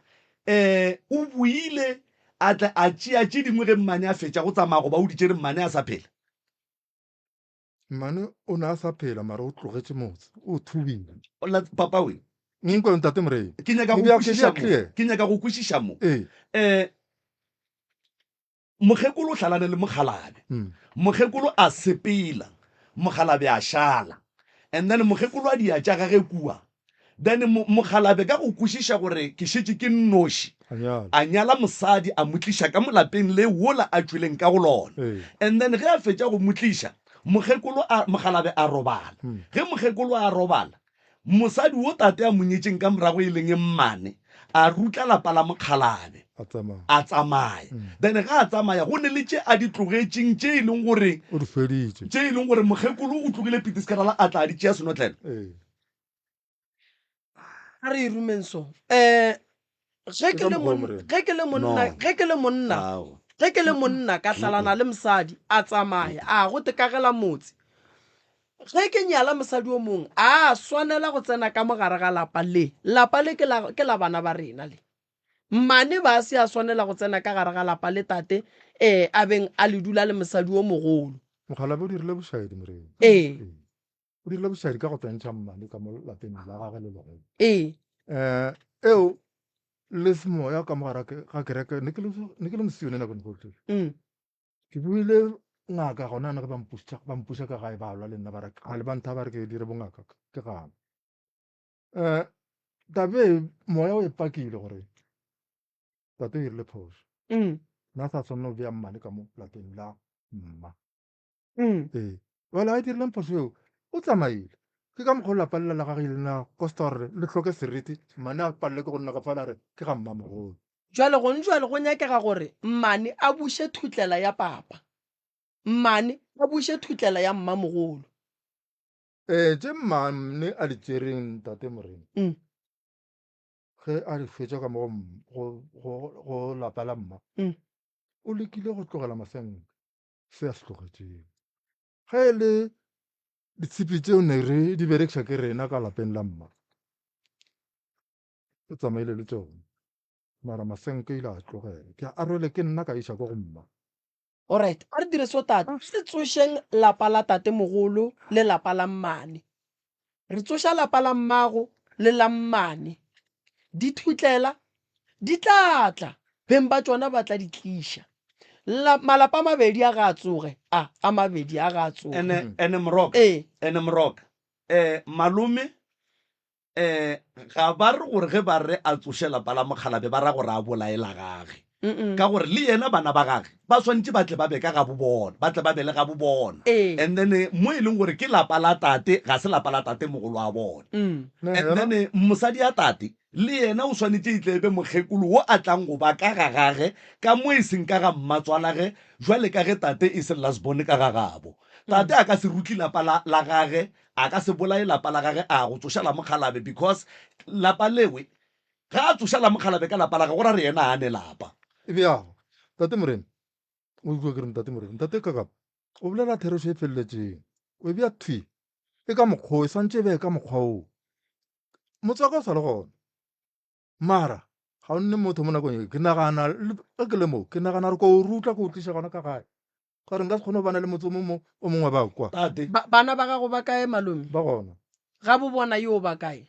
eh, o boile a tla a tšea tše dingwe ge mmane a fetša go tsamaya goba o di tšere mmane a sa phela. Mmane o ne a sa phela mara o tlogetše motse, o thubile. La, papa we. Nkwe ntate Moremi. Ke nyaka go kwešiša mo. Ke nyaka go kwešiša mo. Ee. Eh, Mokgekolo o hlalane le mokgalabje. Mokgekolo a sepela, mokgalabje a šala. And then mokgekolo a dia tša gage kua. Then mokgalabje ka go kwešiša gore ke šetše ke nnoši, a nyala mosadi a mo tliša ka mo lapeng le wola a tšweleng ka go lona. And then ge a fetša go mo tliša, mokgekolo a, mokgalabje a robala. Ge mokgekolo a robala, Mosadi wo tate a mo nyetšeng ka morago e leng mmane, a rutla lapa la mokgalabje, a tsamaya. Then ge a tsamaya, go ne le tše a di tlogetšeng tše e leng gore, O di feditše. tše e leng gore mokgekolo o tlogile Pitiskerala a tla a di tšea senotlelo. Ee. A re e rumeng so. Um ge Ke ke ka le mokgwa o mon Morena. ge ke le monna No. ge ke le monna Ao. ge ke le monna ka hlalana le mosadi a tsamaya a go tekagela motse ge ke nyala mosadi o mongwe a swanela go tsena ka mogare ga lapa le lapa le ke la ke la bana ba rena le mmane ba se a swanela go tsena ka gare ga lapa le tate eh a beng a le dula le mosadi o mogolo Mokgalabje o dirile bošaedi Morena. ee Ee. O dirile bošaedi ka go tsentšha mmane ka mo lapeng la gagwe le legolo. Ee. Um eo le semoya ka mogara ga kereke ne ke le ne ke le mosione nako gohle. Mm. Ke buile ngaka gona ne ge ba mpuša ba mpuša ka gae ba lwa le nna ba re kgale ba ntha ba re ke dire bongaka ke gana. Um tabe moya o e pakile gore tate o dirile phošo. Mm. Na sa swanela go bea mmane ka mo lapeng la mma. Ee. Bjale a dirileng phošo eo, o tsamaile. Ke ka mokgwa o lapa lela la gage ile la kosta gore le hloke seriti, mmane a palelwe ke go nna ka fale a re ke ga mmamogolo. Jwale gone jwale go nyakega gore mmane a buše thutlela ya papa, mmane a buše thutlela ya mmamogolo. Ee, tše mmane a di tšereng ntate Morena, ge a di fetša ka mo go, go, go lapa la mma, o lekile go tlogela masenke. se a se tlogetšego. Ge e le ditshipi tšeo ne re di berekiša ke rena ka lapeng la mma, o tsamaile le tšona. Mara masenke ile a tlogela. Ke a rwele ke nna ka iša ko go mma. Alright, a re dire so tate. Re tsošeng lapa la tatemogolo le lapa la mmane. Re tsoša lapa la mmago le la mmane. Dithutlela di tla tla, beng ba tšona ba tla di tliša. La, malapa a mabedi a ga a tsoge, a, a mabedi a ga a tsoge. Ene, ene Moroka, Ee. ene Moroka, eh, malome, eh, ga ba re gore ge ba re a tsoše lapa la mokgalabje ba ra gore a bolaye la gage. Ka gore le yena bana ba gage ba swanetše ba tle ba be ka gabo bona, ba tle ba be le gabo bona. And then mo e leng gore ke lapa la tate, ga se lapa la tate mogolo wa bona. And then mosadi ya tate le yena o swanetše e tle e be mokgekolo wo a tlang go ba ka ga gage, ka mo e seng ka ga mmatswalage, jwale ka ge tate e se last born ka ga gabo. Tate a ka se rutli lapa la, la gage, a ka se bolaye lapa la gage a go tsoša la mokgalabe because lapa lewe Ge a tsoša la mokgalabje ka lapa la gagwe, go ra re yena ga a ne lapa. Bjang, Tate Morena, o ikwa ke re Ntate Morena, Ntate Kakapa, o bolela therešo e feleletšeng. O e bea thwi. E ka mokgwa wo, e swantše e be ka mokgwa woo. Motse wa ka o sa le gona. Mara, ga o nne motho mo nakong ye. Ke nagana, ge ke le mo, ke nagana gore ko o rutla, ko o tliša gona ka gae. Ka gore nka se kgone go bana le motse o mongwe mo, o mongwe ba kwa. Tate. Ba, bana ba gago ba kae, malome? Ba gona. Ga bo bona yo ba kae?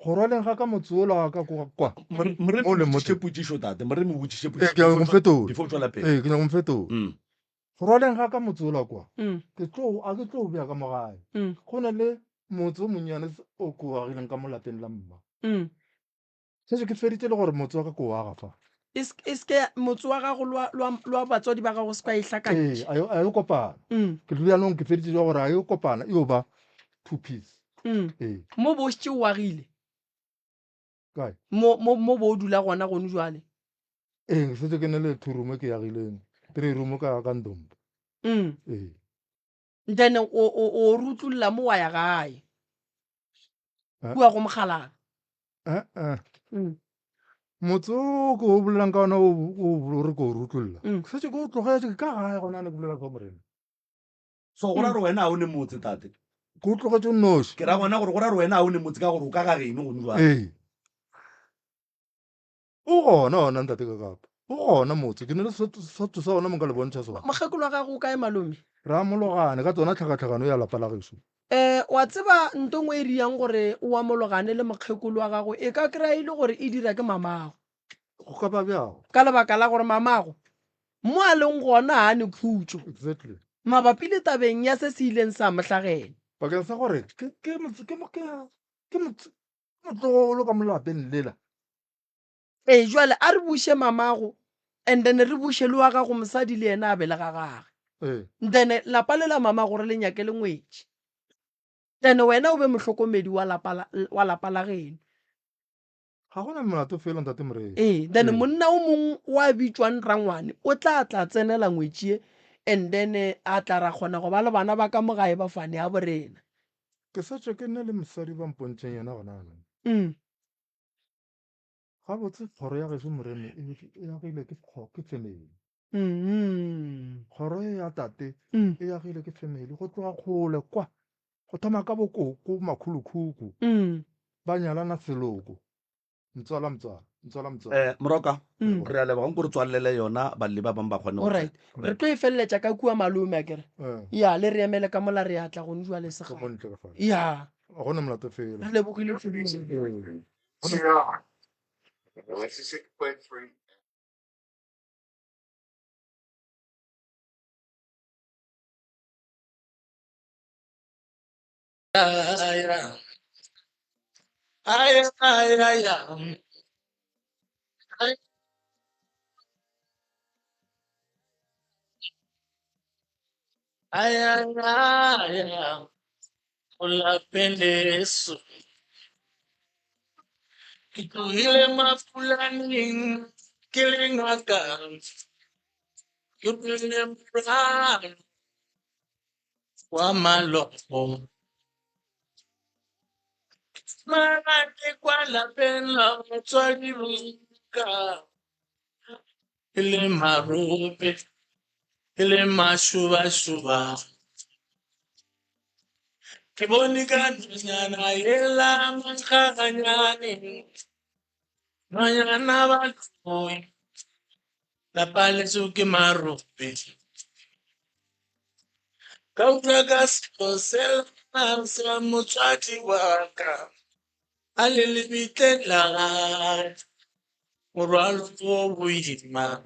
Go rwaleng ga ka motse wola wa ka kwa, kwa. More, more Mo leng mo botšiše teng. potšišo, tate. More mo botšiše Ee, potšišo ke nyaka go before mo fetola. before o tšwela pele. Ee, ke nyaka go mo fetola. Mm. Go rwaleng ga ka motse wola kwa, Mm. ke tlo, a ke tlo o bea ka mo gae. Mm. Go na le motse o monnyane o ke o agileng ka mo lapeng la mma. Mm. Šetše ke feditše le gore motse wa ka ke o aga fa. E se, e se ke motse wa gago le wa, le wa, le wa batswadi ba gago se ka e Ee, hlakantšha. a yo, a yo kopana. Mm. Ke bjanong ke feditše jwa gore a yo kopana, e yo ba two piece. Mm. Ee. Mo bo šetše o agile? Kae? Mo, mo, mo bo o dula gona gone jwale? Ee, ke šetše ke ne le two room ke agileng, three room ka, ka Ndombo. Mm. Ee. Then o, o, o rutlolla mo wa ya gae. Eh? Kua go Mokgalabje. Eh, eh. Mm. Motse o ke o bolelang ka ona o o re ke o rutlolla. Mm. Ke šetše ke o tlogetše ke ka gae gona ne ke bolela ka Morena. So go ra gore wena ga o ne motse, tate? Ke o tlogetše o nnoši. Ke ra gona gore go ra gore wena ga o ne motse ka gore o ka ga geno gone jwale. Ee. O gona ona ntate Kakapa. O gona motse. Ke ne le seswantšho sa ona mo nka le bontšha sona. Mokgekolo wa gago o kae malome? Re amologane ka tsona tlhakatlhakano ya lapa la gešo. Eh, wa tseba nto ngwe e riang gore o amologane le mokgekolo wa gago e ka kry-a e le gore e dira ke mamago. Go ka ba bjang? Ka lebaka la gore mamago mo a leng gona ga a ne khutšo. Exactly. Mabapi le tabeng ya se se ileng sa mo hlagela. Bakeng sa gore ke, ke, ke, ke, ke motlogolo ka mo lapeng lela. Ee, jwale a re buše mamago and then re buše le wa gago mosadi le yena a be le ga gage. Ee. Then lapa le la mamago re le nyake le ngwetši. Then wena o be mohlokomedi wa lapa la, wa lapa la geno. Ga go na molato felo ntate Moremi. Ee, then Ee. monna o mong wa bitšwang rangwane o tla tla tsenela ngwetši ye and then a tla ra kgona go ba le bana ba ka mo gae ba fane ya borena. Ke šetše ke na le mosadi ba mpontšeng yena gona jaanong. Mm. Gabotse kgoro ya gešo Moremi e, e agile ke kgo, ke family. Mm. Kgoro e ya tate Mm. e agile ke family go tloga kgole kwa. Go thoma ka bokoko, makholokhukhu Mm. ba nyalana seloko. Mtswala mtswala, mtswala mtswala. Eh, Moroka, Mm. re a leboga nko re tswalele yona balli ba bangwe ba kgone go Alright. tsena. Re tlo e feleletša ka kua malome akere. Eh, Ya, le re emele ka mola re a tla gone jwale ka segale. mo ntle ka fale. Ya. Ga go na molato fela. Re lebogile kudu. Ee. Ayayaya, go lapeng leso. Ke tlogile mapulaneng ke le ngaka, ke rwele morwalo wa malopo. Mara ke kwa lapeng la batswadi ba ka, e le marope, e le mašubašuba. Ke bone ka nonyana yela mankgaganyane, nonyana ba tloi, lapa leso ke marope. Ka utlwa ka selo sela sa motswadi wa ka, a le lebitleng la gagwe, morwalo wo boima.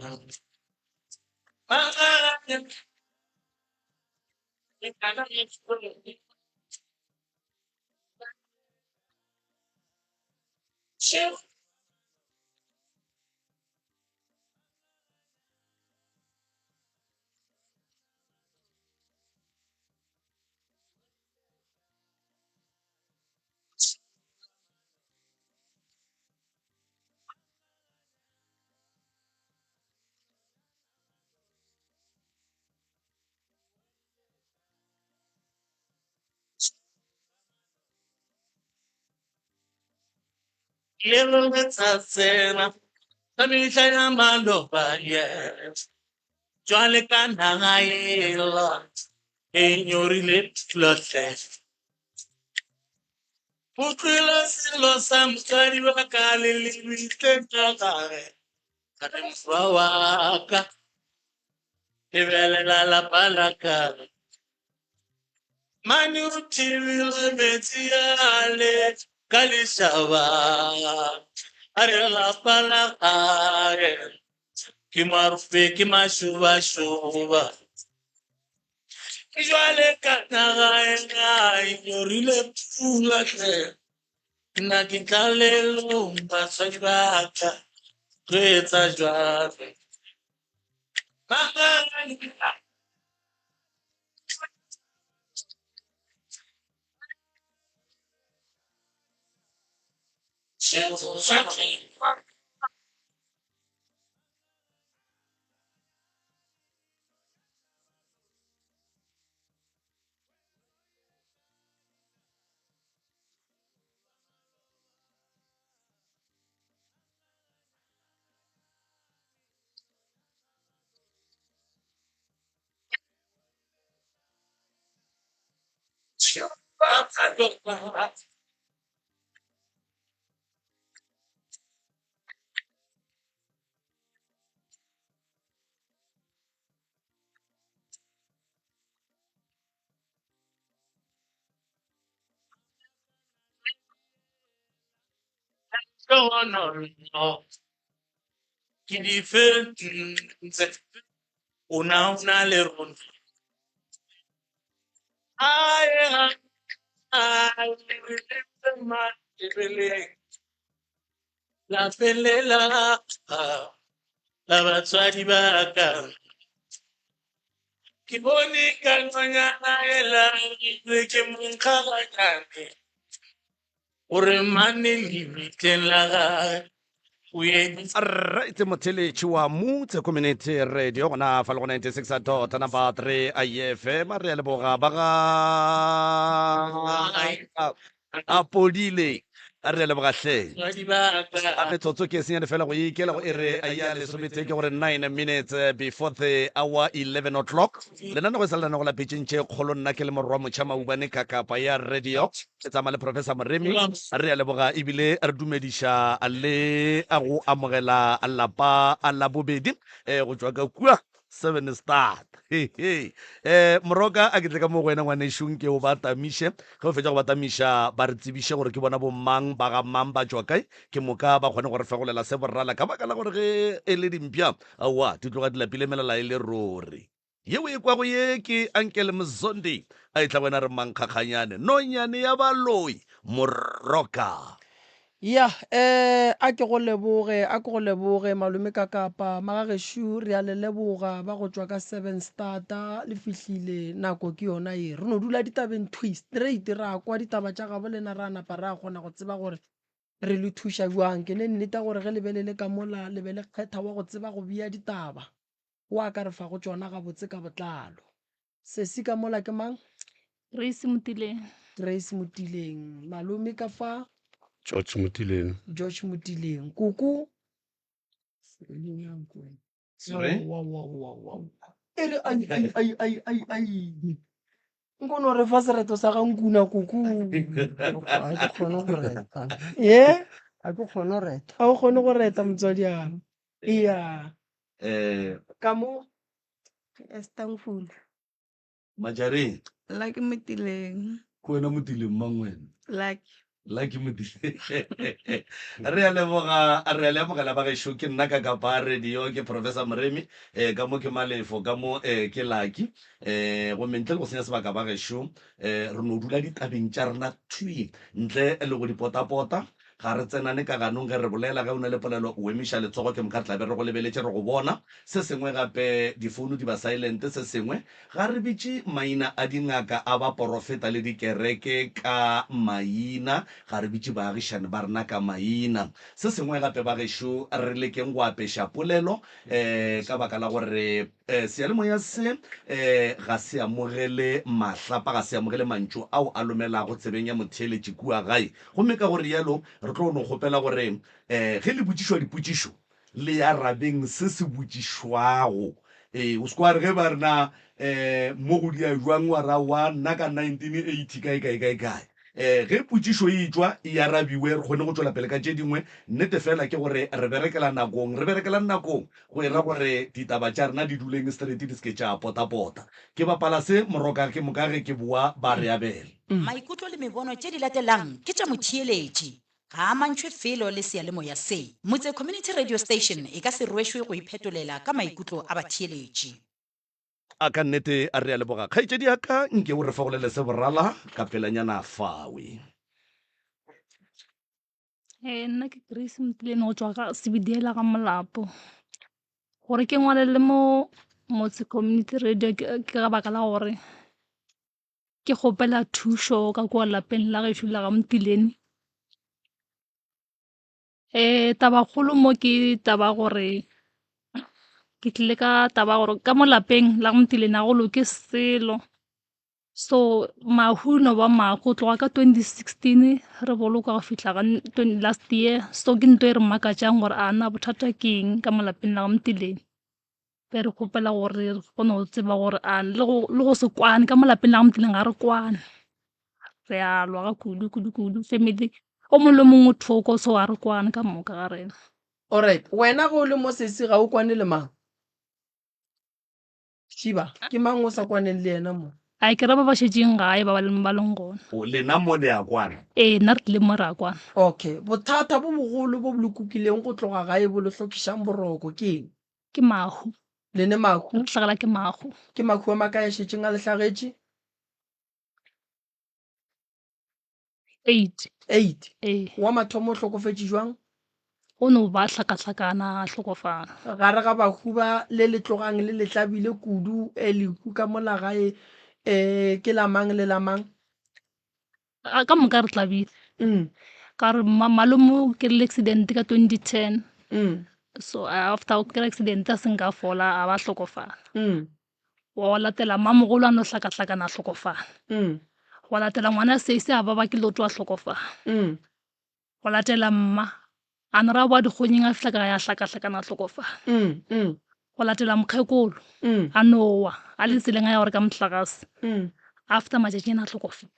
Lelele tsa tsena ka mehla ya maloba, yes. Jwale ka naga ela e nyorile pula hle. Utlwile selo sa motswadi wa ka le lebitleng ka gare. Ka re morwa wa ka, lebelela lapa la ka. Mane o thibile metsi ale ka lešaba. A re lapa la gae ke marope ke mašobašoba. Ke jwale ka naga ena e nyorile pula hle. Nna ke tlalelong batswadi ba ka tlo etsa jwang? No, ke di fentse, o na o na le rona. Ae, ae, lapeng le la la batswadi ba ka. Ke bone ka nonyana ela re ke monkgaganyane, gore mane lebitleng la gagwe o editse. Right, motheletši wa Mutse Community Radio gona fa le go 96 dot number 3 IFM. Re a leboga ba ga a podile, re a leboga hle. A metsotso ke senyane fela go ikela go ere ya lesometee, ke gore 9 minutes before the hour 11 o'clock. Lenanego e sa le lenanego la pitšeng tše kgolo. Nna ke le morwa motšha Maubane ka kapa ya radio, ke tsamaya le Professor Moremi. Re a leboga ebile re dumediša le go amogela lapa la bobedi go tšwa ka kua Seven Start. He he. Moroka, a ke tle ka mo go wena ngwanešu, nke o ba tamiše. Ge o fetša go ba tamiša, ba re tsebiše gore ke bona bomang, ba ga mang, ba tšwa kae, ke moka ba kgone go re fegolela se borala, ka baka la gore ge e le dimpša, aowa, di tloga di lapile melala e le ruri. Yeo e kwago ye ke Uncle Mzondi a etla go wena re mankgakganyane, nonyane ya baloi, Moroka. Ya, eh, a ke go leboge, a ke go leboge, Malome Kakapa. Magagešo, re a le leboga ba go tšwa ka Sevenstata, le fihlile, nako ke yona ye. Re no dula ditabeng thwi, straight, ra kwa ditaba tša gabo lena ra napa ra kgona go tseba gore re le thuša bjang. Ke ne nneta gore ge le be le le ka mola, le be le kgetha wa go tseba go bea ditaba, wa ka re fago tšona gabotse ka botlalo. Sesi ka mola ke mang? Grace Motileng. Grace Motileng. Malome ka fa? George Motileng. George Motileng. Koko? Sorry? Wa, wa, wa, wa. E re ai ai ai ai ai ai. Nko no re fa sereto sa ga nkuna koko. Ga ke kgone go reta. Ye? Ga ke kgone go reta. Ga o kgone go reta motswadi a. Iya. Eh, Ka mo Esther Nkuna. Majareng. Lucky Motileng. Ke wena Motileng mang wena? Lucky. Lucky Motileng. Re a leboga, re a le amogela ba gešo. Ke nna ka kapa radio, ke Professor Moremi. Eh, ka mo ke Malefo, ka mo eh, ke Lucky. Eh, gomme ntle le go senya sebaka ba gešo, eh, re no dula ditabeng tša rena thwi, ntle le go di potapota. Ga re tsenane ka ganong ge re bolela. Ge o na le polelo, o emiša letsogo, ke moka re tla be re go lebeletše, re go bona. Se sengwe gape, difouno di ba silent. Se sengwe, ga re bitše maina a dingaka, a baporofeta le dikereke ka maina. Ga re bitše baagišani ba rena ka maina. Se sengwe gape, bagešo, re lekeng go apeša polelo, ka baka la gore Seyalemoya se ga se amogele mahlapa, ga se amogele mantšu ao a lomelago tsebeng ya motheeletši kua gae. Gomme ka go realo re tlo no kgopela gore ge le botšišwa dipotšišo, le arabeng se se botšišwago. Ee, o se ke wa re ge ba re na mo go dia bjang wa re aowa nna ka 1980 kae kae kae kae. Ge potšišo e etšwa e arabiwe re kgone go tšwela pele ka tše dingwe. Nnete fela ke gore re berekela nakong, re berekelang nakong? Go e ra gore ditaba tša rena di duleng straight di se ke tša potapota. Ke bapala se moroka ke moka ge ke boa ba re abela. Maikutlo le mebono tše di latelang ke tša motheeletši. Ga a amantšhwe felo le seyalemoya se. Motse Community Radio Station e ka se rwešwe go iphetolela ka maikutlo a batheeletši. A ka nnete re a leboga kgaetšedi ya ka, nke o re fagolele se borala ka pelanyana fawe. Ee, nna ke Grace Motilene go tšwa ga Sebediela ga Molapo. Gore ke ngwalele mo Motse Community Radio ke ka baka la gore ke kgopela thušo ka kua lapeng la gešo la ga Motilene. Tabakgolo mo ke taba gore ke tlile ka taba ya gore ka mo lapeng la ga Motilene ga go loke selo. So mahu e no ba mahu go tloga ka 2016 re boloka go fihla ga last year so ke nto e re makatšang gore a na bothata ke eng ka mo lapeng la ga Motileng. Be re kgopela gore re kgone go tseba gore a le go se kwane ka mo lapeng la ga Motileng ga re kwane, re a lwa ga kudu kudu kudu family o mongwe le o mongwe o thoko so ga re kwane ka moka ga rena. Alright, wena ge o le mo sesi ga o kwane le mang? Šiba, ke mang o sa kwaneng le yena mo? A ke ra ba ba šetšeng gae ba ba leng ba leng gona. O, lena mo le a kwana? Ee, nna re tlile mo re a kwana. Okay, bothata bo bogolo bo bo le kukileng go tloga gae bo le hlokišang boroko ke eng? Ke mahu. Le ne mahu? Re hlagela ke mahu. Ke mahu a makae a šetšeng a le hlagetše? Eight. Eight. Ee. Wa mathomo o hlokofetše jwang? O no ba hlakahlakana a hlokofala. Gare ga bahu ba le le tlogang le le tlabile kudu e lehu ka mola gae e ke la mang le la mang? A ka moka re tlabile. Ka gore malome o kry-ile accident ka 2010. So after o kry-a accident a se nka a fola a ba hlokofala. Wa latela mmamogolo a no hlakahlakana a hlokofala. Gwa latela ngwana sesi a baba ke leoto a hlokofala. Gwa latela mma a no re a boa dikgonyeng a fihla ka gae a hlakahlakana a hlokofala. Gwa latela mokgekolo a no wa a le tseleng a ya go reka mohlagase after matšatšinyana a hlokofala.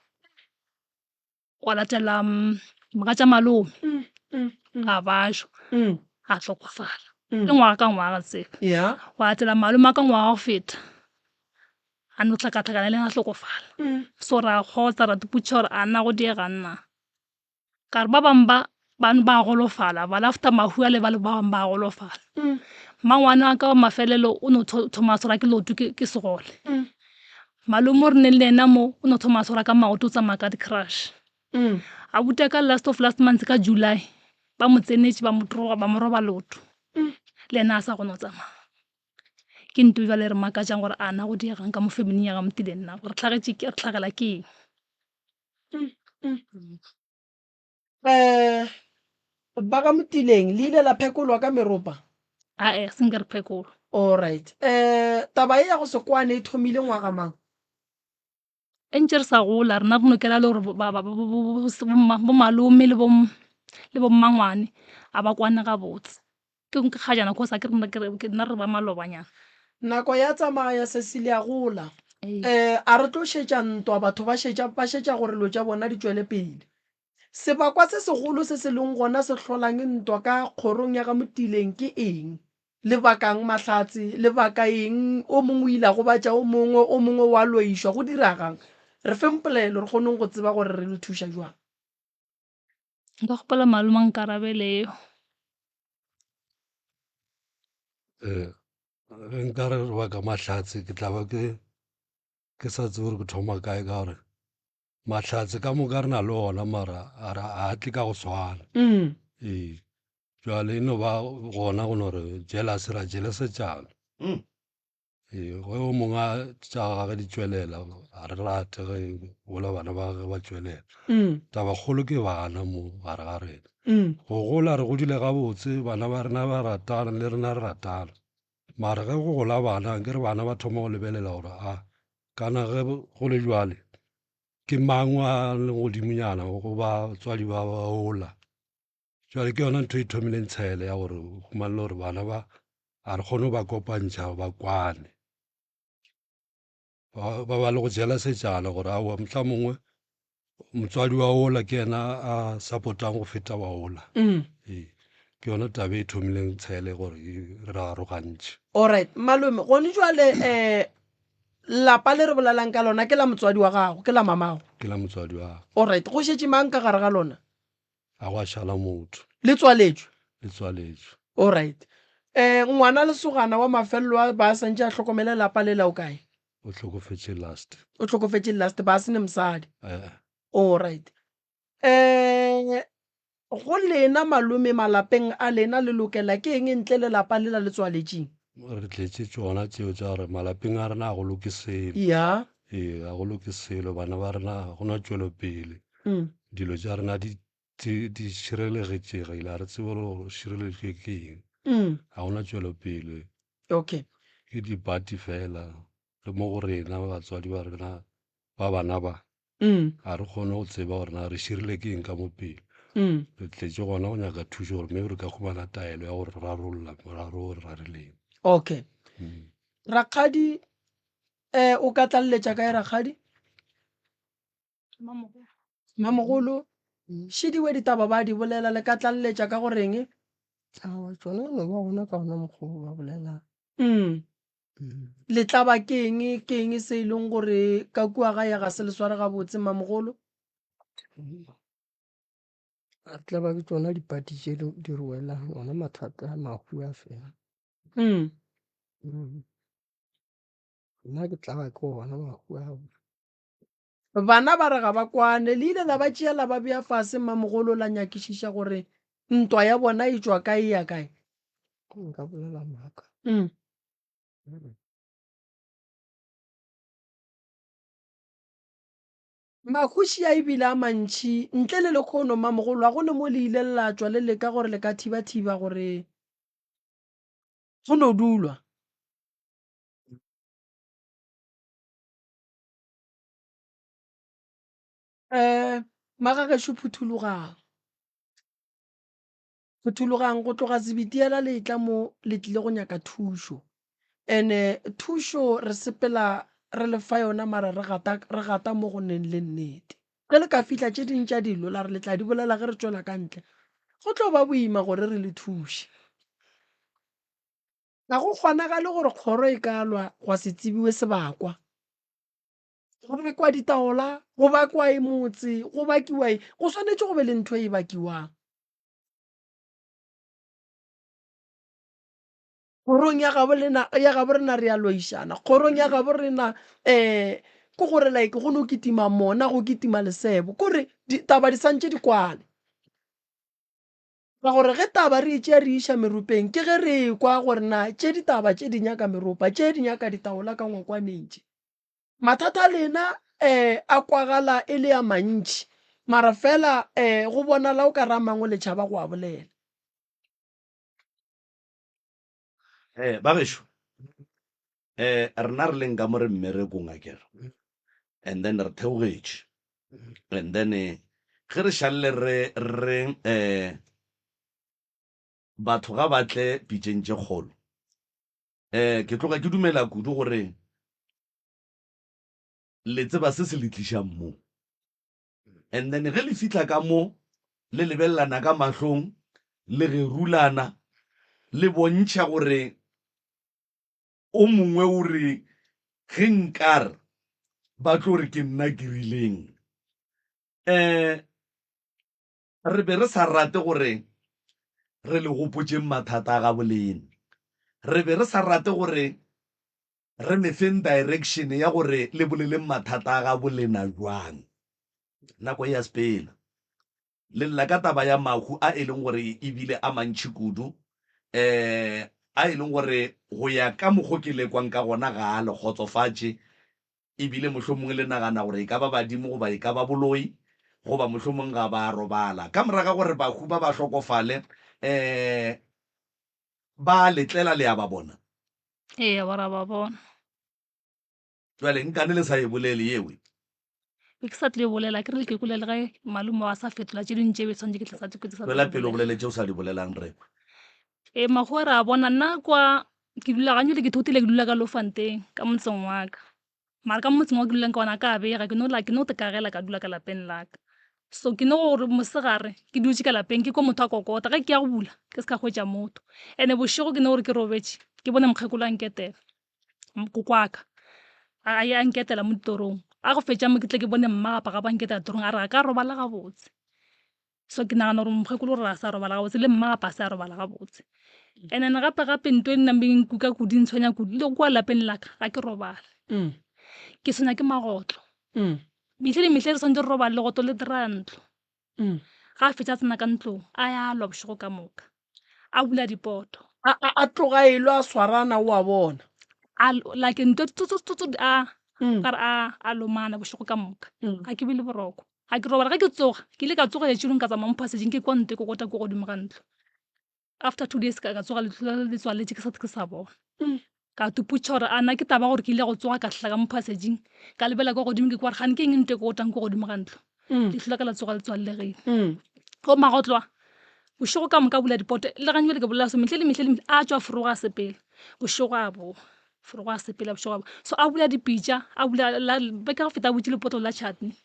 Gwa latela mogatšamalome a bajwa a hlokofala ke ngwaga ka ngwaga tsebe. Gwa latela malome a ka ngwaga wa go feta a no hlakahlakana le yena a hlokofala. So ra kgotsa ra ipotšiša gore a na go diegang na. Ka re ba bangwe ba ba ba golofala bale after mahu ale bale ba bangwe ba golofala. Mmangwane wa ka wa mafelelo o no thoma a tshwarwa ke leoto ke segole. Malome o re neng le yena mo o no thoma a tshwarwa ka maoto o tsamaya ka di-crush. Abuti wa ka last of last month ka July ba mo tsenetše ba mo troga ba mo roba leoto le yena a sa kgone go tsamaya. Ke nto bjale e re makatšang gore a na go diegang ka mo familing ya ga Motileng na re hlagetše ke re hlagela ke eng. Um ba ga Motileng le ile la phekolwa ka meropa? Ae, se nke re phekolwa. Alright. Um taba ye ya go se kwane e thomile ngwaga mang? E ntše re sa gola rena re no kela le gore bo malome le bo mmangwane a ba kwane gabotse. Ke kgajana cause akere nna re ba malobanyana. Nako ya tsamaya Cecilia a gola. Um a re tlo šetša ntwa batho ba šetša ba šetša gore lo tša bona di tšwele pele. Sebakwa se segolo se se leng gona se hlolang ntwa ka kgorong ya ga Motileng ke eng? Lebakang mahlatse, lebaka eng o mongwe o ile a gobatša o mongwe, o mongwe wa loišwa, go diragang? Re feng polelo re kgoneng go tseba gore re le thuša jwang. Nka kgopela malome a nkarabele eo. Ee, ge nka re re baka mahlatse ke tla ba ke ke sa tsebe gore ke thoma kae ka gore mahlatse ka moka re na le ona mara a re a tle ka go swana. Ee, jwale e no ba gona go no re jealous ra jealosetšana. Ee, ge o mongwe a tša gage di tšwelela ga re rate ge gola bana ba gage ba tšwelela. Tabakgolo ke bana mo gare ga rena. Go gola re godile gabotse, bana ba rena ba ratana le rena re ratana. Mara ge go gola bana akere bana ba thoma go lebelela gore a kana ge go le jwale ke mang a leng godimonyana go batswadi ba ba ola. Jwale ke yona ntho e thomileng tshele ya gore o humane gore bana ba a re kgone go ba kopantšha ba kwane. Ba ba le go jelasetšana gore aowa mohla mongwe motswadi wa ola ke yena a support-ang go feta wa ola. Ee, ke yona taba e thomileng tshele gore e re arogantšhe. Alright, malome, gone jwale um lapa le re bolelang ka lona ke la motswadi wa gago, ke la mamago? Ke la motswadi wa ka. Alright, go šetše mang ka gare ga lona? A gwa šala motho. Le tswaletšwe? Le tswaletšwe. Alright. Eh, ngwana lesogana wa mafelelo a ba santše a hlokomele lapa lela o kae? O hlokofetše last. O hlokofetše last, ba se ne mosadi. Eh. Alright. Eh, go lena malome malapeng a lena le lokela ke eng ntle le lapa lela le tswaletšeng? Re tletše tšona tšeo tša gore malapeng a rena ga go loke selo. Ya. Ee, ga go loke selo, bana ba rena ga go na tšwelopele. Dilo tša rena di di šireletšegile, ga re tsebe gore šireletšwe ke eng. Ga go na tšwelopele. Okay. Ke dibati fela le mo go rena batswadi ba rena ba bana ba. Ga re kgone go tseba gore na re širile ke eng ka mo pele. Re tletše gona go nyaka thušo gore maybe re ka humana taelo ya gore rarolla moraro o re rarileng. Okay. Rakgadi um o ka tlaleletša kae rakgadi? Mamogolo, šidiwe ditaba ba di bolela le ka tlaleletša ka go reng? Aowa, tšona no ba gona ka gona mokgwa o ba bolelang. Le tla ba ke eng, ke eng se e leng gore ka kua gae ga se le sware gabotse, Mamogolo? A re tla ba ke tšona dipati tše di re welang, ona mathata a mahu a fela. Nna ke tla ba ke ona mahu ao. Bana ba re ga ba kwane. Le ile la ba tšea la ba bea fase mmamogolo la nyakišiša gore ntwa ya bona e tšwa kae e ya kae. Nka bolela maaka. Mahuši a e bile a mantši. Ntle le lekgono mmamogolo ga go ne mo le ile la tšwa le leka gore le ka thibathiba gore go no dulwa. Um magagešo phuthologang, phuthologang go tloga Zebediela le etla mo le tlile go nyaka thušo. And-e thušo re sepela re le fa yona mara re gata, re gata mo go neng le nnete. Ge le ka fihla tše ding tša dilo la re le tla di bolela ge re tšwela ka ntle, go tlo ba boima gore re le thuše. Ga go kgonagale gore kgoro e ka lwa gwa se tsebiwe sebakwa. Go bakwa ditaola, go bakwa eng motse, go bakiwa eng, go swanetše go be le ntho e bakiwang. Kgorong ya gabo lena, ya gabo rena re a loišana, kgorong ya gabo rena um Ke gore like go no kitima mona go kitima lesebo, kore ditaba di santše di kwale. Ka gore ge taba re e tšea re iša meropeng ke ge re ekwa gore na tše ditaba tše di nyaka meropa, tše di nyaka ditaola ka ngwakwaneng tše. Mathata a lena um a kwagala e le a mantši mara fela um go bonala o ka re a mangwe le tšhaba go a bolela. Eh, ba gešo eh rena re leng ka mo re mmerekong akere and then re theogetše and then eh, ge re šalle re re eh batho ga ba tle pitšeng tše kgolo eh ke tloga ke dumela kudu gore le tseba se se le tlišang mo and then ge le fihla ka mo le lebelelana ka mahlong le gerulana le bontšha gore o mongwe o re ge nkare ba tlo re ke nna ke rileng um re be re sa rate gore re le gopotšeng mathata a gabolena re be re sa rate gore Re le feng direction ya gore le boleleng mathata a gabo lena jwang. Nako e a sepela. Le lla ka taba ya mahu a e leng gore e bile a mantši kudu, um a e leng gore go ya ka mokgo ke lekwang ka gona ga a le kgotsofatše, e bile mohlomongwe le nagana gore e ka ba badimo goba e ka ba boloi, goba mohlomongwe ga ba robala. Ka morago ga gore bahu ba ba hlokofale, um ba a le tlela le a ba bona. Eya, ba ra ba bona. Jwale nkane le sa e bolele yewe? Be ke sa tlile bolela, ke re ke kwele le ge malome wa sa fetola tše dingwe tše be tshwanetse ke tle sa ke sa Tšwela pele o bolele tše o sa di bolelang re kwe. Ee, makgowa re a bona nna kwa ke dula ganyole ke thotile ke dula ka Lofanteng ka motseng wa ka. Mara ka motseng wa ke dulang ka ona ka bega ke no la ke no tekagela ka dula ka lapeng la ka. So ke no gore mosegare ke dutše ka lapeng ke kwa motho a kokota ge ke ya go bula ke se ka hwetša motho. Ene bošego ke no gore ke robetše ke bone mokgekolo a nketela koko wa ka a ya a nketela mo ditorong. A go fetša mo ke tle ke bone mmapa gape a nketela torong a re ga ka robala gabotse. So ke nagana gore mokgekolo o re ga sa robala gabotse le mma gape a se a robala gabotse. And then gape gape nto e nnang e nkuka kudu e ntshwenya kudu le kwa lapeng la ka ga ke robale. Ke tshwenya ke magotlo. Mehle le mehle re swanetše re robale legotlo le dira ntlo. Ga a fetša a tsena ka ntlong a ya lwa bošego ka moka. A bula dipoto. A tloga e lwa a swarana o a bona. A like nto tsotsotsotso a kare a lomana bošego ka moka. Ga ke be le boroko. Ga ke robala, ge ke tsoga, ke ile ka tsoga letšatši lengwe ka tsamaya mo passage-ing ke kwa ntlo e kokota ko godimo ga ntlo. After 2 days ka tsoga leihlo la le tswaletše ke sa ke sa bona. Ka tuputša gore a na ke taba gore ke ile go tsoga ka hla ka mo passage-ing ka lebela kwa godimo ke kwa gore gane ke eng ntlo e kokotang ko godimo ga ntlo. Leihlo la ka la tsoga le tswallegile. Go magotlo a bošego ka moka a bula dipoto le gantši ke bolela so mehle le mehle le mehle a tšwa foroga a sepela bošego a boa. Forogo a sepela bošego a bo so a bula dipitša a bula la beke go feta a butše lepotlelo la chutney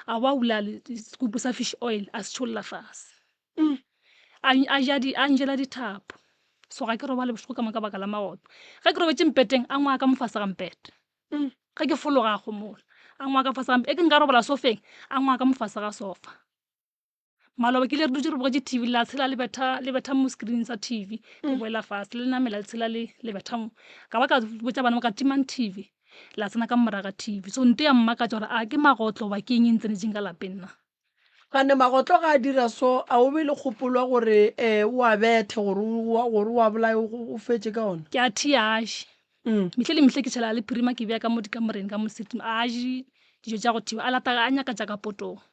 a bo a bula sekupu sa fish oil a se tšholla fase a a ja di a njela dithapo so ga ke robale bošego ka moka ka baka la maoto ge ke robetše mpeteng a ngwaya ka mo fase ga mpete ge ke fologa a gomola a ngwaya ka fase ga e ke nka robala sofeng a ngwaya ka mo fase ga sofa. Maloba ke ile re dutše re bogetše TV la tshela le betha le betha mo screen sa TV ke boela fase le namela le tshela le le betha mo ka ba ka botša bana ba ka timang TV la tsena ka morago ga TV so nto ya mmakatša gore a ke magotlo goba ke eng e ntsenetšeng ka lapeng na. Gane magotlo ga a dira so a o be le kgopolo ya gore um o a bethe gore gore o a bolaye o fetše ka ona? Ke a thea a je mehle le mehle ke tšhela le phirima ke bea ka mo dikamoreng ka mo sitting a je dijo tša go thiba a lata a nyaka tša ka potong.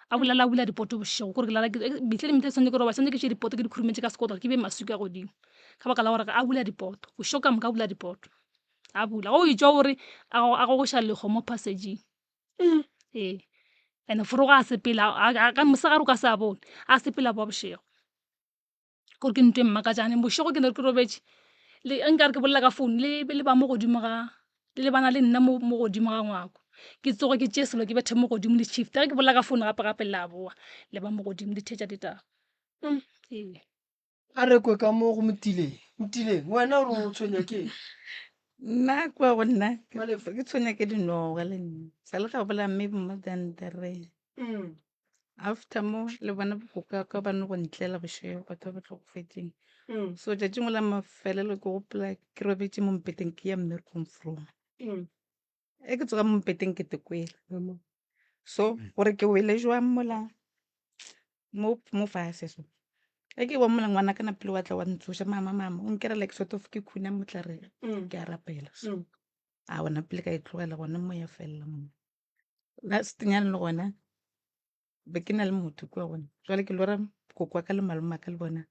A bolela a bula dipoto bošego kore ke lala mehle le mehle swanetše ke roba swanetše ke tšee dipoto ke di khurumetše ka sekotlelo ke bee maswika godimo ka baka la gore a bula dipoto bošego ka moka a bula dipoto a bula go etšwa gore a gogoša lego mo passageng ee and forogo a sepela mosegare o ka se a bone a sepela boa bošego. Gore ke ntho e mmakatšang bošego ke ne ke robetše le nkare ke bolela ka phone le le ba mo godimo ga le lebana le nna mo mo godimo ga ngwako. Ke tsoge ke tšee selo ke bethe mo godimo le shift ge ke bolela ka phone gape gape la boa le ba mo godimo le theetša ditaba. Ee. A re kwe ka mo go Motileng. Motileng, wena o re o tshwenya ke eng? Nna kua go nna ke tshwenya ke dinoga le nna sa le ga bola maybe more than three. After mo le bona bokoko ka ba no go ntlela bošego batho ba ba hlokofetšeng. So tšatšing la mafelelo ke gopola ke robetše mo mpeteng ke ya mmerekong from. E ke tsoga mo mpeteng ke te kwele. So gore ke wele jwang mola mo mo fase so. Ge ke bona mola ngwana ka napile wa tla wa ntsoša mama mama o nkere like sort of ke khuna motlareng ke a rapela so. A bona pele ka e tlogela gona mo ya felela mo. Last nyane le gona be ke na le motho kua gona. Jwale ke lora koko wa ka le malome wa ka le bona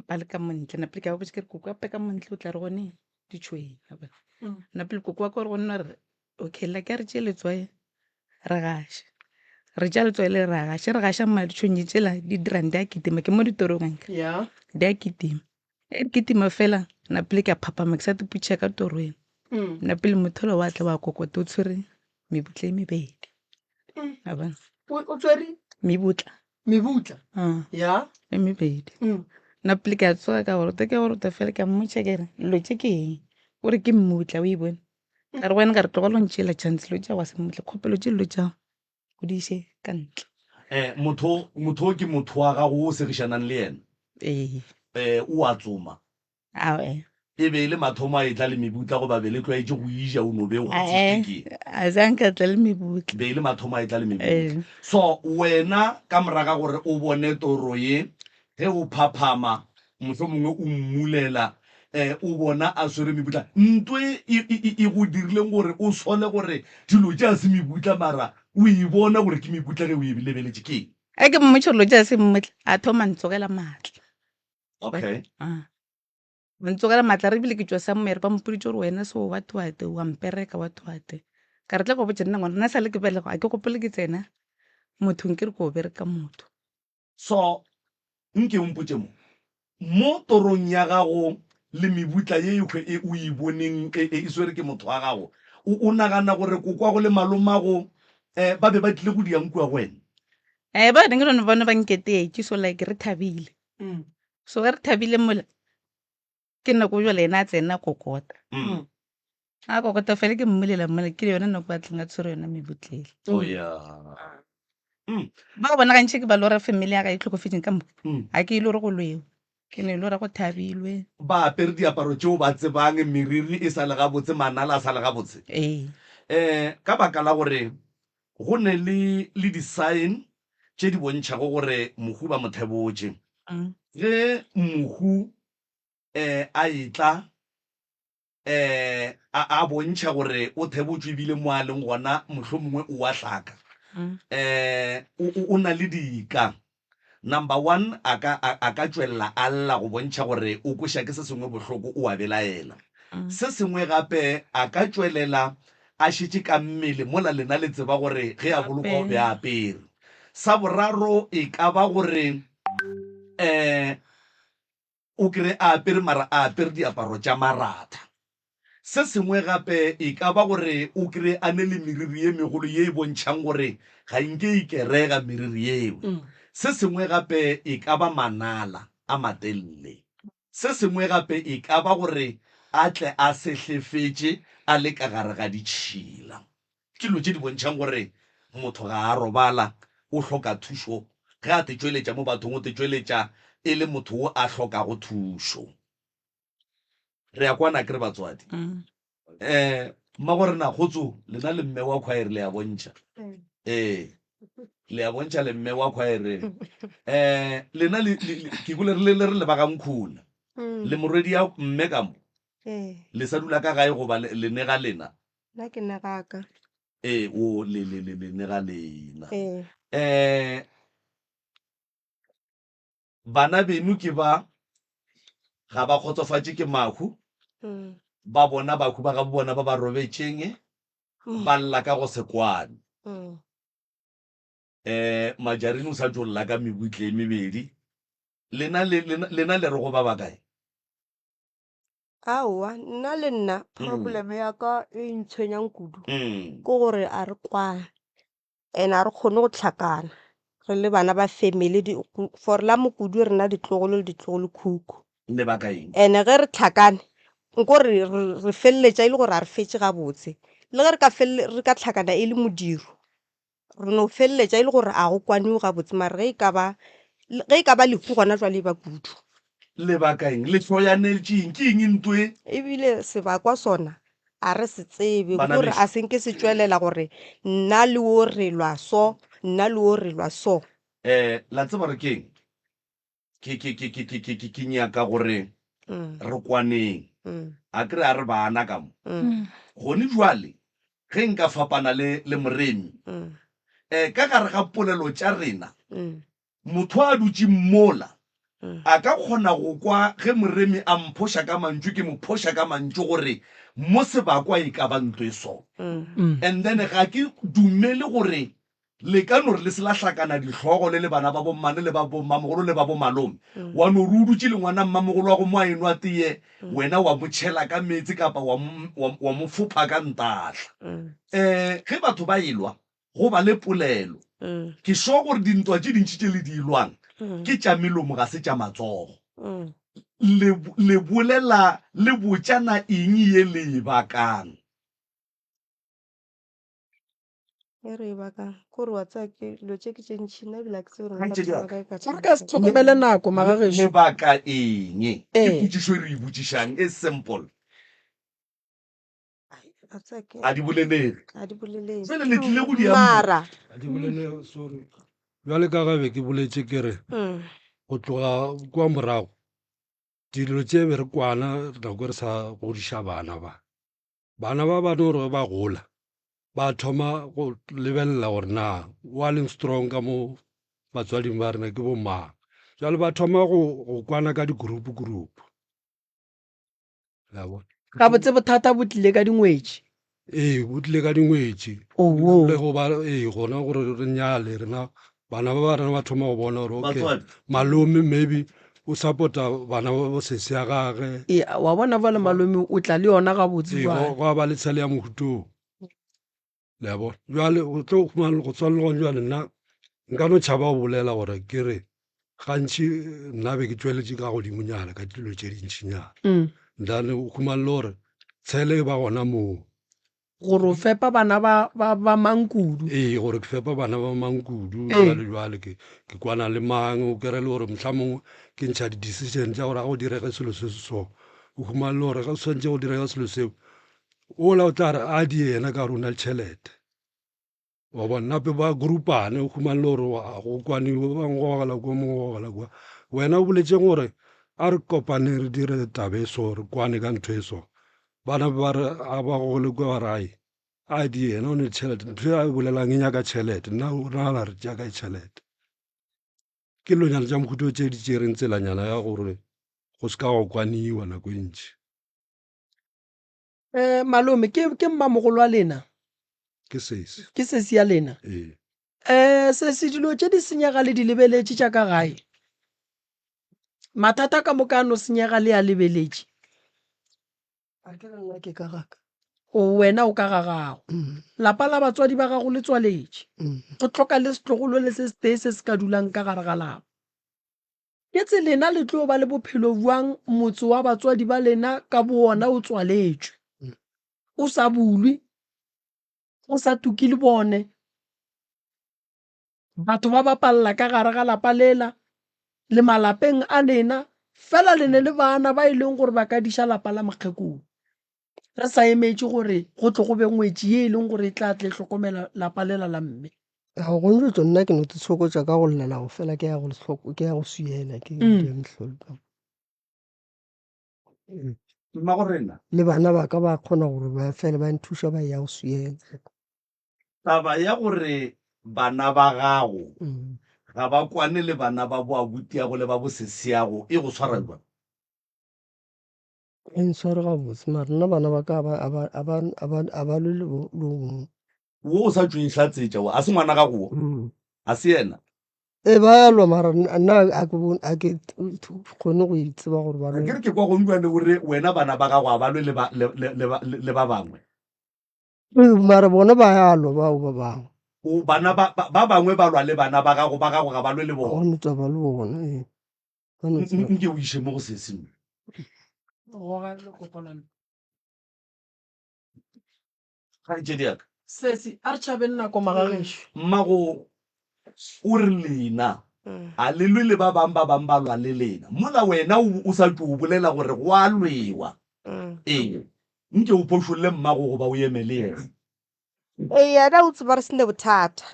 ba le ka montle napele ke a ba botša ke re koko ape ka montle o tla re gone ditšhweng napele koko wa ka o re go nna re okay la ke re tšee letswai re gaše re tša letswai le re gaše re gaša mma ditšhweng tšela di dirang di a kitima ke mo ditorong anke di a kitima e di kitima fela napele ke a phapama ke sa tiputšha ka torong napele motho ola wa tla wa kokota o tshwere mebutla e mebedi a bona o tshwere mebutla Mebutla? Ah. Ya. E mebedi. Mm. Nna pele ke a tsoga ka gorota ke gorota fela ke a mmotša ke re dilo tše ke eng o re ke mmutla o e bone ka re wena ka re tlogela o ntšeela chance lo tša wa se mmutla kgopelo tše dilo tša o di iše ka ntle Eh, motho motho ke motho wa gago o segišanang le yena ee eh o a tsoma Ae. E be e le mathomo a etla le mebutla goba be le tlwaetše go e ja o no be o Ae, kgotsitšwe ke? a sa nka tla le mebutla. Be e le mathomo a etla le mebutla. Ee. So wena ka moraga gore o bone toro ye, ge o phaphama, mohlomongwe o mmulela, eh, o bona a swere mebutla, nto e, e, e, e go dirileng gore o sole gore dilo tše a se mebutla mara o e bona gore ke mebutla ge o e lebeletše ke eng? Ge ke mmotša gore dilo tše a se mmutla, a thoma a ntsogela maatla. Okay. Ah. Ba ntsogela maatla re ebile ke tšwa somewhere ba mpoditše gore wena so what what wa mpereka what what. Ka re tla go botša nna ngwana nna sa le ke belegwa a ke gopole ke tsena mothong ke re ko bereka motho. So nke o mpotše mo, mo torong ya gago le mebutla ye e e o e boneng e e swere ke motho wa gago, o o nagana gore kokwago le malomago um ba be ba tlile go diang kua go wena? Eh ba ne ke no bona ba nketetše so like re thabile. So ge re thabile mola ke nako jale ena a tsena kokota. A kokota fela ke mmulela mola ke yone nako a tleng a tshwere yona mebutlele. Oh yeah. Ba bona gantši ke ba lora family ya ka e tlhokofetšeng ka moka. Ga ke e lore go lwewa. Ke ne lora go thabilwe. Ba apere diaparo tšeo ba tsebang, meriri e sa le gabotse, manala a sa le gabotse. Ee. Eh ka baka la gore go ne le le di-sign tše di bontšhago gore mohu ba mo thebotše. Ge mohu um a etla um a a bontšha gore o thebotšwe ebile mo a leng gona mohlomongwe o a hlaka, um o, o, o na le dika. Number one, a ka, a, a ka tšwelela a lla go bontšha gore o kweša ke se sengwe bohloko, o a belaela. Se sengwe gape, a ka tšwelela a šetše ka mmele mola lena le tseba gore ge a bolokwa o be a apere. Sa boraro, e ka ba gore um o kry-e a apere mara a apere diaparo tša maratha. Se sengwe gape e ka ba gore o kry-e a ne le meriri ye megolo ye e bontšhang gore ga nke e kerega meriri yeo. Se sengwe gape e ka ba manala a matelele. Se sengwe gape e ka ba gore a tle a sehlefetše a le ka gare ga ditšhila. Ke dilo tše di bontšhang gore motho ga a robala, o hloka thušo. Ge a te tšweletša mo bathong, o te tšweletša e le motho wo a hlokago thušo. Re a kwana akere batswadi? Um Mmagorena, kgotso, lena le mme wa khwaere le a bontšha. Ee, le a bontšha le mme wa khwaere. Um lena le, le, le, ke kwele re le, le re le ba ga Nkhuna. Le morwedi ya mme ka mo? Le sa dula ka gae goba le, le ne ga lena? Nna ke ne ga ka. Ee, o, le, le, le, le ne ga lena. Ee. Um Bana beno ke ba, ga ba kgotsofatše ke mahu, ba bona bahu ba gabo bona ba ba robetšeng, ba lla ka go se kwane. Um Majarine o sa tšo lla ka mebutle e mebedi. Lena le, lena, lena le re go ba bakae? Aowa, nna le nna problem ya ka e ntshwenyang kudu ke gore a re kwane. And ga re kgone go hlakana re le bana ba family for la mokudu rena ditlogolo le ditlogolokhukhu. Lebaka eng? And ge re hlakane nko re re feleletša e le gore ga re fetše gabotse. Le ge re ka re ka hlakana e le modiro re no feleletša e le gore ga go kwaniwe gabotse mara ge e ka ba ge e ka ba lehu gona jwale e ba kudu. Lebaka eng? Le hloyanetše eng? Ke eng ntwe? Ebile sebakwa sona. A re se tsebe, Bana kore bešo. a se nke se tšwelela gore nna le wo re lwa so, nna le wo re lwa so. Eh, la tseba gore ke'ng? Ke, ke, ke, ke, ke, ke, ke, ke nyaka gore re kwaneng. A ke re a re bana ka mo. Gone bjale, ge nka fapana le, le Moremi, eh, ka gare ga polelo tša rena, Motho a dutše mola, a ka kgona go kwa ge Moremi a mphoša ka mantšu, ke mo phoša ka mantšu gore mo sebakwa e ka ba ntlo e so. And then ga ke dumele gore le ka no re le se la hlakana dihlogo le le bana ba bommane le ba bommamogolo le ba bomalome, wa no re o dutše le ngwana mmamogoloago mo a enwa teye, wena wa mo tšhela ka meetse kapa wa mo, wa mo fopha ka ntahla. Um ge batho ba elwa, Go ba le polelo. Ke sure gore dintwa tše dintši tše le di lwang ke tša melomo ga se tša matsogo. Le, le bolela le botšana eng ye le e bakang? E re e bakang? Kore wa tseba ke dilo tše ke tše ntši nna ebile ga ke tsebe gore nka Kgaetšedi thoma ya ka. kae ka Gore re ka se hlokomele nako magagešo. Le baka eng? Ke Ee. potšišo e re e botšišang e simple. A tseba ke A di bolelege. a di bolelege. Jwale le tlile go di amogela. Mara A di bolelege, sorry. Bjale ka ge be ke boletše ke re go tloga kua morago dilo tše be re kwana nako e re sa godiša bana ba. Bana ba ba no re ge ba gola ba thoma go lebelela gore na wa leng strong ka mo batswading ba rena ke bo mang. Jwale ba thoma go go kwana ka di-group group. La bona? Gabotse bothata bo tlile ka dingwetši. Ee, bo tlile ka dingwetši. Owo. Le go ba ee gona gore re nyale rena bana ba ba rena ba thoma go bona gore okay Batswadi. malome maybe o support-a bana ba bo sesi ya gage. Ee, wa bona bjale malome o tla le yona gabotse Ee, jwale. gwa gwa ba le tshele ya mohutong. Le a bona? Bjale o tlo khumana go tshwana le gone bjale nna nka no tšhaba go bolela gore ke re gantši nna be ke tšweletše ka godimonyana ka dilo tše dintšinyana. Mm. Then o khumana le gore tshele e ba gona moo. Gore o fepa bana ba, ba, ba mang kudu. Ee, gore ke fepa bana ba mang kudu, Ee. jwale jwale ke, ke kwana le mang, o kry-e le gore mohlamongwe ke ntšha di-decision tša gore ga go direge selo se se so. O khumana le gore ge o swanetše go direga selo seo, Ola o tla re a di yena ka gore o na le tšhelete. Wa bona, nape ba groupane, o humane le gore go kwaniwe, ba bangwe gogela kwa, mongwe gogela kwa. Wena o boletšeng gore a re kopaneng re dire taba e so, re kwane ka ntho e so. Bana ba re a ba gogele kwa ba re ai, a di yena o ne le tšhelete, ntho e a e bolelang e nyaka tšhelete, nna o nagana re tšea kae tšhelete. Ke dilonyana tša mohuta o tše di tšereng tselanyana ya gore go se ka gwa kwaniwa nako e ntši. Eh, malome ke ke mmamogolo wa lena? Ke sesi. Ke sesi ya lena? Ee. Eh, sesi dilo tše di senyega le di lebeletše tša ka gae? Mathata ka moka a no senyega le a lebeletše? A ke re nna ke ka ga ka. O wena o ka ga gago. Lapa la batswadi ba gago le tswaletše. Go hloka le setlogolo le se setee se se ka dulang ka gare ga lapa. Ke tse lena le tlo ba le bophelo bjang motse wa batswadi ba lena ka bowona o tswaletšwe, o sa bulwe, o sa tuke le bone? Batho ba bapalla ka gare ga lapa lela le malapeng a lena, fela le ne le bana ba e leng gore ba ka diša lapa la mokgekolo. Re sa emetše gore go tle go be ngwetši ye e leng gore e tla tle e hlokomela lapa lela la mme. Ga go ntšo nna ke no tshokotša ka go llela go fela ke ya go ke ya go swiela ke mm. mehlolo ka. Mmago rena. Le bana ba ka ba kgona gore ba fele ba nthuša ba ya go swiela. Taba ya gore bana ba gago mm. ga ba kwane le bana ba bo abutiago le ba bo sesiago e go tshwara jwang? E ntshware gabotse mara nna bana ba ka a ba lwe le o mongwe. Wo o sa tšo e hlatsetša wo, a se ngwana gago wo? A se yena? Ee, ba ya lwa mara nna a ke bone, a ke kgone go e tseba gore ba lwe. Akere ke kwa gongwe o re wena bana ba gago a ba lwe le ba, le, le, le, le, le ba bangwe. Ee, mara bona ba ya lwa bao ba bangwe. O, bana ba, ba, ba bangwe ba lwa le bana ba gago, ba gago ga ba lwe le Ga bona. go na taba le bona, ee. Nke o iše mo go se sengwe. Goga lekopo la Kgaetšedi ya ka. Sesi, a re tšhabeng nako magagešo. Mmago o re lena a le lwe le ba bang, ba bang ba lwa le lena. Mola wena o, o sa tšo bolela gore go a lwewa. Ee. Nke o phošolle mmago goba o eme le yena. Ee, yena o tseba re se ne bothata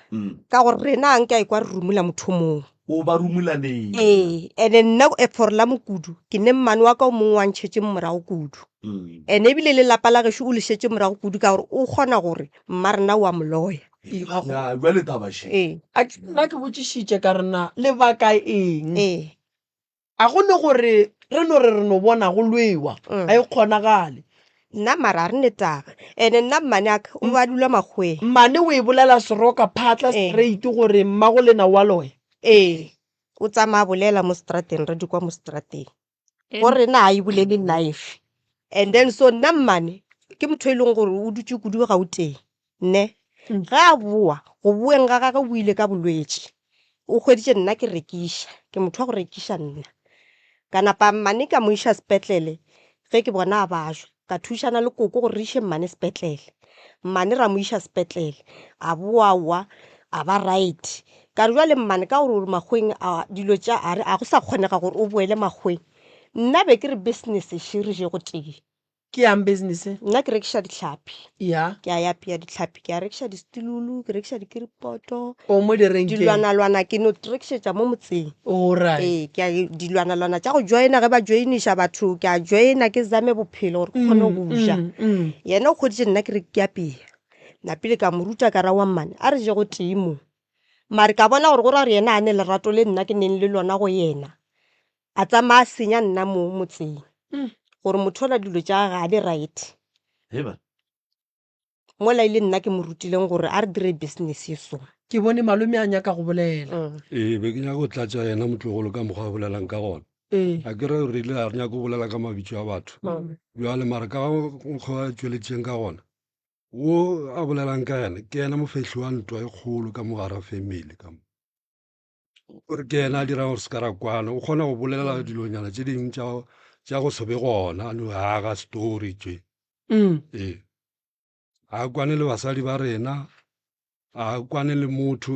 ka gore rena a nke a ekwa re rumula motho mongwe. O ba rumula lena. Ee, ene nna for la mokudu ke ne mmane wa ka o mongwe wa ntšhetše morago kudu. Ene ebile le lapa la gešo o le šetše morago kudu ka gore o kgona gore mma rena o a mo loya. Ya, bjale taba še. Ee. A ke nna ke botšišitše ka re na lebaka eng? Ee. A go ne gore re no re re no bona go lwewa, ga e kgonagale. Nna mara a re ne taba. Ene nna mmane a ka o be a dula makgoweng. Mmane o e bolela seroka phatla straight gore mmago lena o a loya? Ee, o tsamaya a bolela mo strateng, re di kwa mo strateng. Go rena ga e bolele life. And then so nna mmane ke motho e leng gore o dutše kudu Gauteng, ne? Ge a boa, go boeng ga gagwe o boile ka bolwetši. O hweditše nna ke rekiša, ke motho wa go rekiša nna. Ka napa mmane ka mo iša sepetlele ge ke bona a bajwa. Ka thušana le koko gore re iše mmane sepetlele. Mmane ra mo iša sepetlele, a boa aowa a ba right. Ka re bjale mmane ka gore o re makgoweng a dilo tša a re a go sa kgonega gore o boele makgoweng. Nna be ke re business še re je gotee. Ke yang business? Nna ke rekiša dihlapi. Ya. Ke a apea dihlapi, ke a rekiša distilulu, ke rekiša dikiripoto. O mo direnkeng? Dilwanalwana ke no rekišetša mo motseng. Alright. Ee, ke a dilwanalwana tša go joina ge ba joiniša batho, ke a joina ke zame bophelo gore ke kgone go ja. Yena o hweditše nna ke re ke apea. Napile ka mo ruta ka ra wa mmane a re je gotee mo. Mare ka bona gore go ra gore yena a ne lerato le nna ke neng le lona go yena. A tsamaya a senya nna mo motseng gore motho ola dilo tša gage ga di right. Mola e le nna ke mo rutileng gore a re dire business ye so. Ke bone malome a nyaka go bolela. Ee, be ke nyaka go tlatša yena motlogolo ka mokgwa a bolelang ka gona. Ee. A ke re re ile a re nyaka go bolela ka mabitso a batho. Bjale mara ka mokgwa a tšweletšeng ka gona, wo a bolelang ka yena ke yena mofehli wa ntwa e kgolo ka mo gare ga family ka mo. Gore ke yena a dirang gore se ka ra kwana o kgona go bolela dilonyana tše dingwe tša tša go se be gona a no aga story tše ee a kwane le basadi ba rena a kwane le motho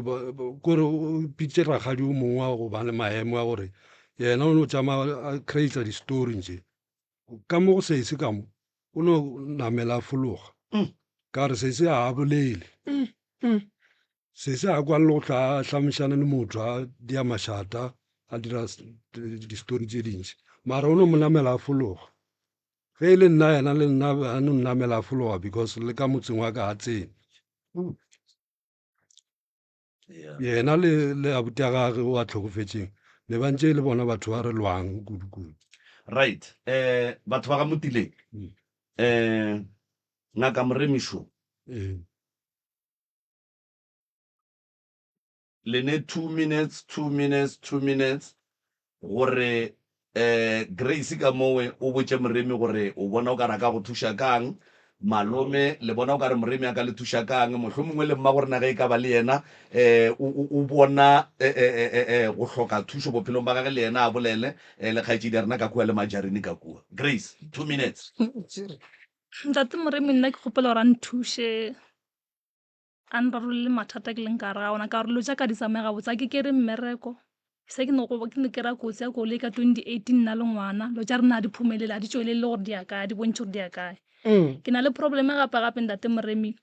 kore o pitše rakgadi o mongwe wa go ba le maemo a gore yena o no tšama a create di-story tše ka mo go sese ka mo o no namela a fologa ka re sese ga a bolele Sese a kwane le go hlwa a hlamišana le motho a dia mašata a dira di-story tše dintši mara o no mo namela a fologa ge e le nna yena le nna a no nnamela a fologa because le ka motseng wa ka a tsene yena le le abuti ya gage o a hlokofetšeng ne ba ntše e le bona batho ba re lwang kudu-kudu. Right um batho ba ga Motileng um ngaka Moremišo Ee. Le ne 2 minutes, 2 minutes, 2 minutes gore eh Grace ka mowe o botše Moremi gore o bona o ka re a ka go thuša kang, malome le bona o ka re Moremi a ka le thuša kang, mohlomongwe le mmagorena ge e ka ba le yena eh o, o, o bona eh, eh, eh, eh, eh, go hloka thušo bophelong ba gage le yena a bolele eh, le kgaetšedi ya rena ka kua le Majarini ka kua. Grace, 2 minutes. Ntate Moremi nna ke kgopela gore a nthuše. A nrarollele mathata ke leng ka gare ga ona ka gore dilo tša ka di tsamaye gabotse a ke kere mmereko se ke no ke ne kry-a kotsi ya koloi ka 2018 nna le ngwana dilo tša rena ga di phumelele ga di tšwelele gore di ya kae di bontšhe gore di ya kae mm. ke na le probleme gape gape ntate moremi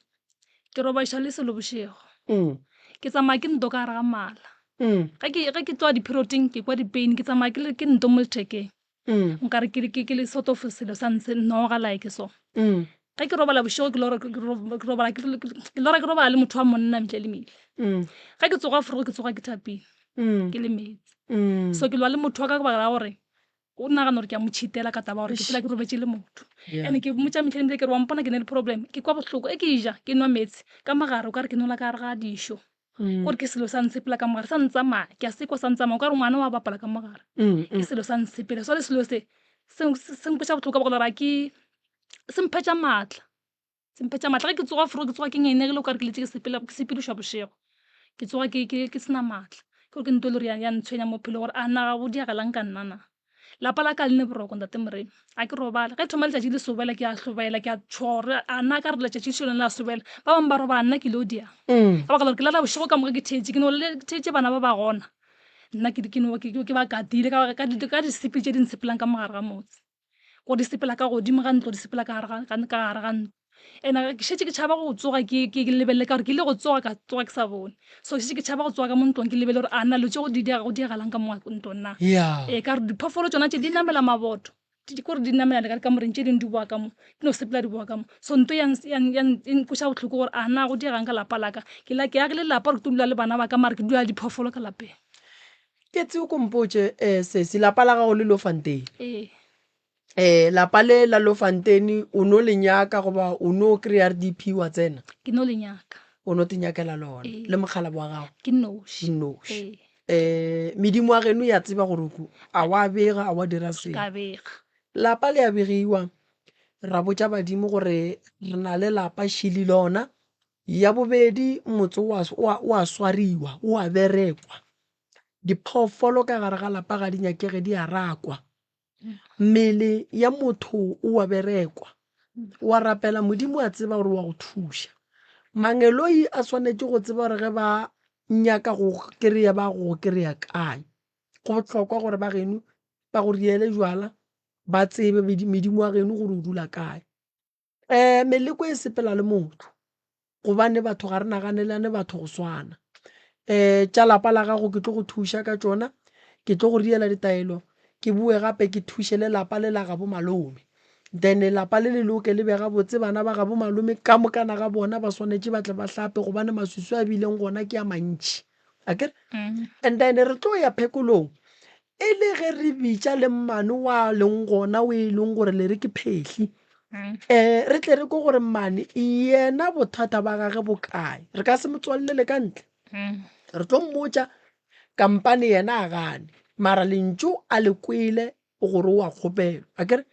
ke robaiša le selo bošego mm. ke tsamaya ke nto ka gare ga mala mm. ge ke tloa di-perioding ke kwa di-pain ke tsamaya ke nto mo lethekeng Mm. Nkare ke ke ke le sort of selo sa ntshe noga like so. Mm. Ge ke robala bošego ke lora ke robala ke lora ke robala le motho wa monna ntle le mele. Mm. Ge ke tsoga forogo ke tsoga ke thapile. Mm. Ke le metsi. Mm. So ke lwa le motho wa ka ka baka la gore o nagana gore ke a mo cheatela ka taba gore ke phela ke robetše le motho. And ke mmotša mehleng ebile ke re wa mpona ke ne le problem ke kwa bohloko e ke ja ke nwa meetse ka mogare o ka re ke nola ka gare ga dišo. Kore ke selo sa ntshepela ka mogare sa ntsamaya ke a sekwa sa ntsamaya o ka re ngwana wa bapala ka mogare ke selo sa ntshepela so le selo se se nkweša bohloko ka baka la gore ke se mphetša maatla se mphetša maatla ge ke tsoga fro ke tsoga ke ngenegile o ka re ke letse ke sepela ke sepedišwa bošego ke tsoga ke ke ke sena maatla ke gore ke nto e le gore ya ntshwenya mo bophelong gore a na go diagalang ka nna na. Lapa la ka le ne boroko, Ntate Moremi. A ke robale. Ge thoma letšatši le sobela, ke a hlobaela, ke a tšhoga gore a na ka re letšatši le lone la sobela. Ba bangwe ba robala, nna ke ile go diang. Ka baka la gore ke lala bošego ka moka ke theetše, ke no ke theetše bana ba ba gona. Nna ke ke no ke ba katile ka ka ka disepe tše di ntshepelang ka mo gare ga motse. Gore di sepela ka godimo ga ntlo, di sepela ka gare ga, ka gare ga ntlo. And-e ke šetše ke tšhaba go tsoga ke, ke lebelele ka gore ke ile go tsoga ka tsoga ke sa bone. So ke šetše ke tšhaba go tsoga ka mo ntlong ke lebelele gore a na dilo tše go di diega, go diagalang ka mo ntlong na. Ee, ka gore diphoofolo tšona tše di namela maboto. Di kore di namela le ka dikamoreng tše dingwe di boa ka mo, di no sepela di boa ka mo. So nto ya e nkweša bohloko gore a na go diegang ka lapa la ka. Ke la ke agile lapa gore ke tlo dula le bana ba ka mara ke dula le diphoofolo ka lapeng. Ke tse o ko mpotše um sesi lapa la gago le Lofontein? Ee. Um lapa le la Lofontein o no le nyaka goba o no kry-a R_D_P wa tsena? Ke no le nyaka. O no te nyakela lona Ee. le mokgalabje wa gago? Ke nnoši. O nnoši. Ee. Um medimo wa geno ya tseba gore o a wa bega a wa dira selo. Ka bega. Lapa le a begiwa, ra botša badimo gore re na le lapa šili lona. Ya bobedi motse o a, o a swariwa, o a berekwa. Diphoofolo ka gare ga lapa ga di nyakege di a rakwa. Mmele ya motho o a berekwa, wa rapela Modimo a tseba gore wa go thuša. Mangeloi a swanetše go tseba gore ge ba nyaka go kry-a ba go kry-a kae. Go bohlokwa gore ba geno ba go riele jwala ba tsebe medimo wa geno gore o dula kae. Um meleko e sepela le motho gobane batho ga re naganelane batho go swana. Um tša lapa la gago ke tlo go thuša ka tšona, ke tlo go riela ditaelo, ke boe gape ke thuše le lapa le la gabo malome. Then lapa le le loke le be gabotse, bana ba gabo malome ka mokana ga bona ba swanetše ba tle ba hlape gobane maswiswi a bileng gona ke a mantši. Akere? And then re tlo ya phekolong e le ge re bitša le mmane wa leng gona o e leng gore le re ke phehli. Um re tle re kwe gore mmane yena bothata ba gage bo kae. Re ka se mo tswalele ka ntle. Re tlo mmotša kampane yena a gane mara lentšu a le kwele gore o a kgopelwa akere.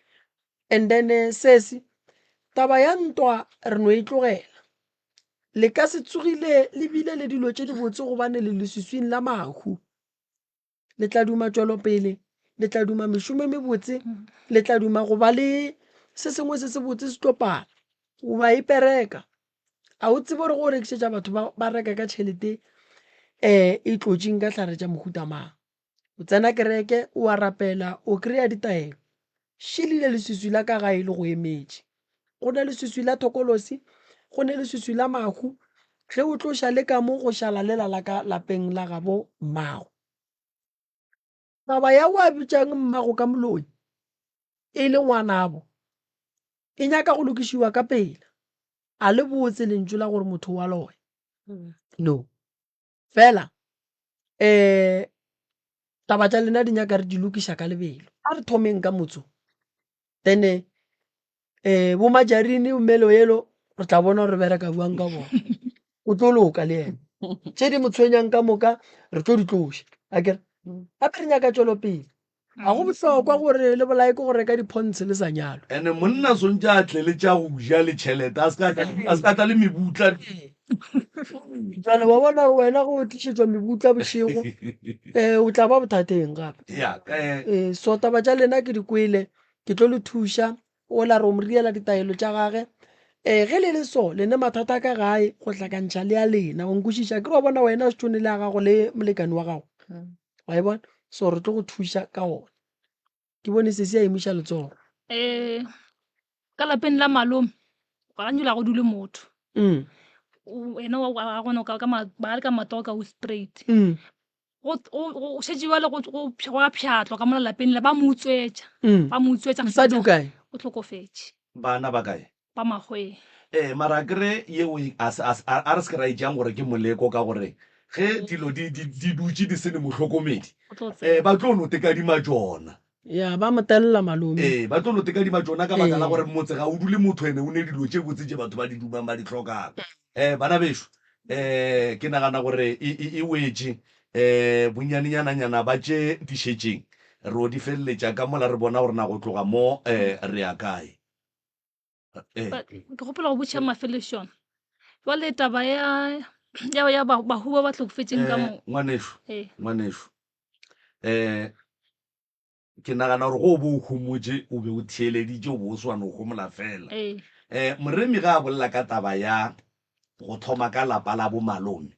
And then sesi taba ya ntwa re no e tlogela. Le ka se tsogile le bile le dilo tše dibotse gobane le leswiswing la mahu. Le tla duma tšwelopele, le tla duma mešomo e mebotse, le tla duma go ba le se sengwe se sebotse se tlo pala. O ba ipereka. A o tsebe gore go rekišetša batho ba ba reka ka tšhelete um e tlotšeng ka hlare tša mohuta mang. O tsena kereke, o a rapela, o kry-a ditaelo. Šilile leswiswi la ka gae le go emetše. Go na leswiswi la thokolosi, go ne leswiswi la mahu. Ge o tloša le ka mo go šala lela la ka lapeng la gabo mmago. Taba ya o a bitšang mmago ka moloi e le ngwanabo e nyaka go lokišiwa ka pela. A le botse lentšu la gore motho wa loya. No. Fela um taba tša lena di nyaka re di lokiša ka lebelo. A re thomeng ka motso then um bo majarine melo yelo re tla bona gore re bereka bjang ka bona. O tlo loka le yena. Tše di mo tshwenyang ka moka re tlo di tloša akere. Gape re nyaka tšwelopele. Ga go bohlokwa gore le bolaye ke go reka diphontshe le sa nyalwe. Ene monna swantše a tle le tša go ja le tšhelete, a se ka a se ka tla le mebutla. Bjale wa bona gore wena ge o tlišetšwa mebutla bošego um o tla ba bothateng gape. Ya, eh. Ee, so taba tša lena ke di kwele, ke tlo le thuša. Ola re o mo riela ditaelo tša gage. Um ge le le so, le ne mathata ka gae go hlakantšha le a lena. Wa nkwešiša? Akere wa bona wena setšone le ya gago le molekane wa gago. Wa e bona? So re tlo go thuša ka ona. Ke bone sesi a emiša letsogo. Um ka lapeng la malome ga nyula go dule motho. Mm. Wena wa wa gona ka ka ba le ka matsogo ka o straight. Mm. Go go šetše bjale go go go a pšhatlwa ka mola lapeng la ba mo utswetša. Mm. Ba mo utswetša. Mosadi o kae? O hlokofetše. Bana ba kae? Ba makgweng. Ee, mara akere yeo e, a se, a se, a re se ke ra e tšeang gore ke moleko ka gore ge dilo di, di, di dutše di se ne mohlokomedi, O tlo eh, tseba. ba tlo no tekadima tšona. Ya, ba mo telela malome. Ee, ba tlo no tekadima tšona ka baka la Ee. gore motse ga o dule motho ene o ne dilo tše botse tše batho ba di dumang ba di hlokang. Eh, bana bešo, eh, ke nagana gore e, e, e wetše, eh, bonnyanenyananyana ba tše di šetšeng re o di feleletša ka mola re bona gore na go tloga mo, eh, re ya kae. Eh. Ba- ke gopola go botšha mafelešong jwale taba ya ya ya ba- bahu ba ba hlokofetšeng ka Eh, mo ngwanešu ee ngwanešu um ke nagana gore go o bo o homotše o be o theeleditše o bo o se wa no homola fela ee um moremi ga a bolela ka taba ya go thoma ka lapa la bo malome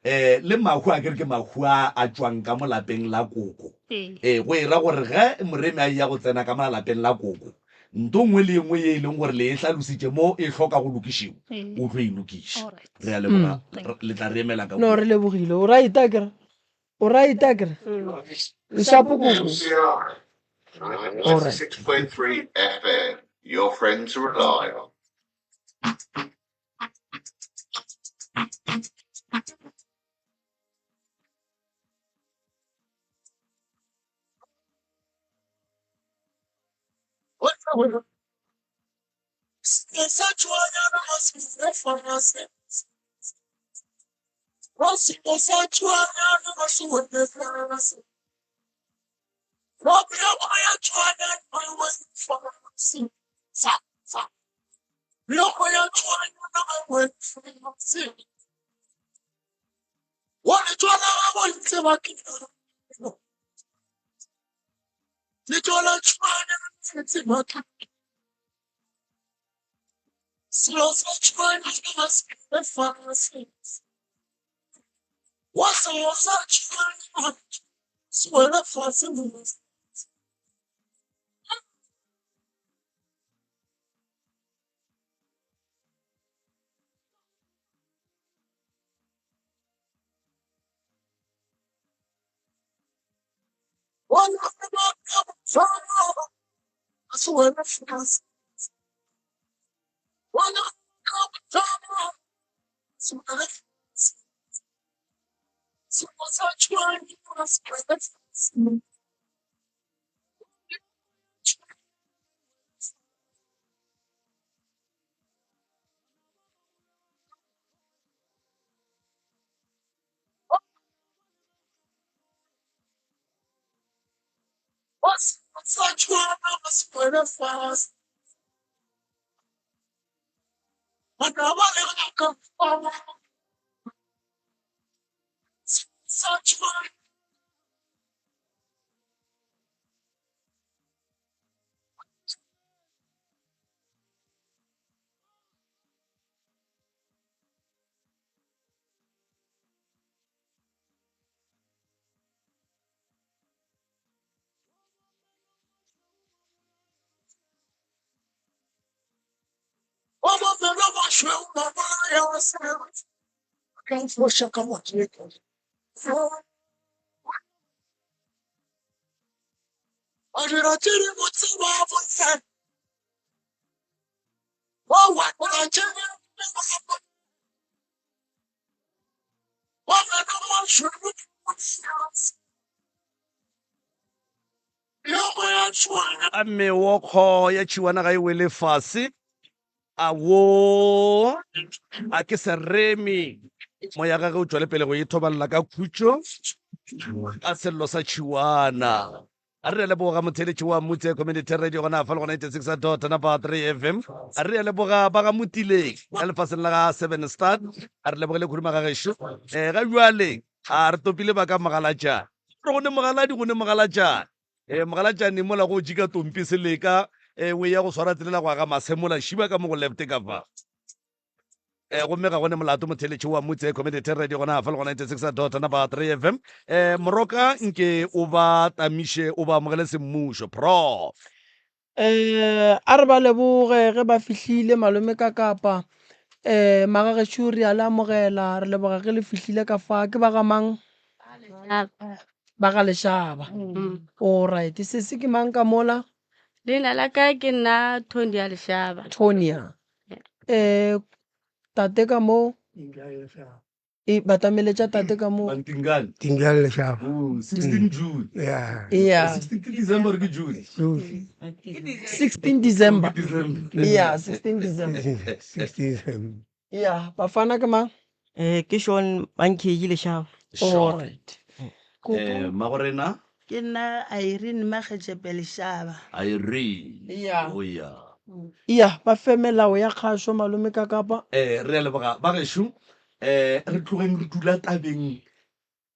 um le mahu a kere ke mahu a a tšwang ka mo lapeng la koko Ee. Ee, go e ra gore ge moremi a eya go tsena ka mola lapeng la koko. Nto nngwe le ye nngwe ye e leng gore le e hlalositše mo e hloka go lokišiwa, Ee. o tlo e lokiša. Alright. Re a leboga, Thank re- le tla re emela ka No, kua. re lebogile. O right akere? O right akere? Shapo koko. Alright. 96.3 FM, your friend to rely on. A meokgo ya tšhiwana ga e wele fase. Awo, a ke seremi. Moya gage o tšwele pele go ithobalela ka khutšo ka sello sa tšhiwana. A re a leboga motheeletši wa Mutse Community Radio gona fa le go 96 dot number 3 FM. A re a leboga ba ga Motileng ka lefaseng la ga Seven Star. A re lebogele khuduma ga gešo. Eh, ga bjale a re topile ba ka Mogalatšane. Re go ne Mogaladi go ne Mogalatšane. Eh, Mogalatšane mola go jika tompi seleka eh, o ya go swara tselela go aga masemola šiba ka mo go left ka fa. Eh, gomme ga gone molato motheletši wa Mutse Community Radio gona fa le go 96 dot number 3 FM. Eh, Moroka nke o ba tamiše o ba amogele semmušo. Prof. Eh, a re ba leboge ge ba fihlile malome ka kapa. Eh, magagešo re a le amogela, re leboga ge le fihlile ka fa. Ke ba ga mang? Ba ga Lešaba. All right. Sesi ke mang ka mola? Leina la ka ke nna Tonia Lešaba. Tonia. Eh, tate ka mo? E batameletša tate ka mo. Mantingane. Tingane Lešaba. Oh, 16 June. Yeah. Yeah. 16 ke December or ke June? June. 16 December. December. Yeah, 16 December. 16 December. Yeah, bafana ke mang? Eh, ke Sean Mankegi Lešaba. All right. Koko. Eh, Magorena. Ke nna Irene Magetšepe Lešaba. Irene. Yeah. Oh yeah. Yeah, ba fe melao ya kgašo malome ka kapa. Eh, re a leboga ba gešo. Eh, re tlogeng re dula tabeng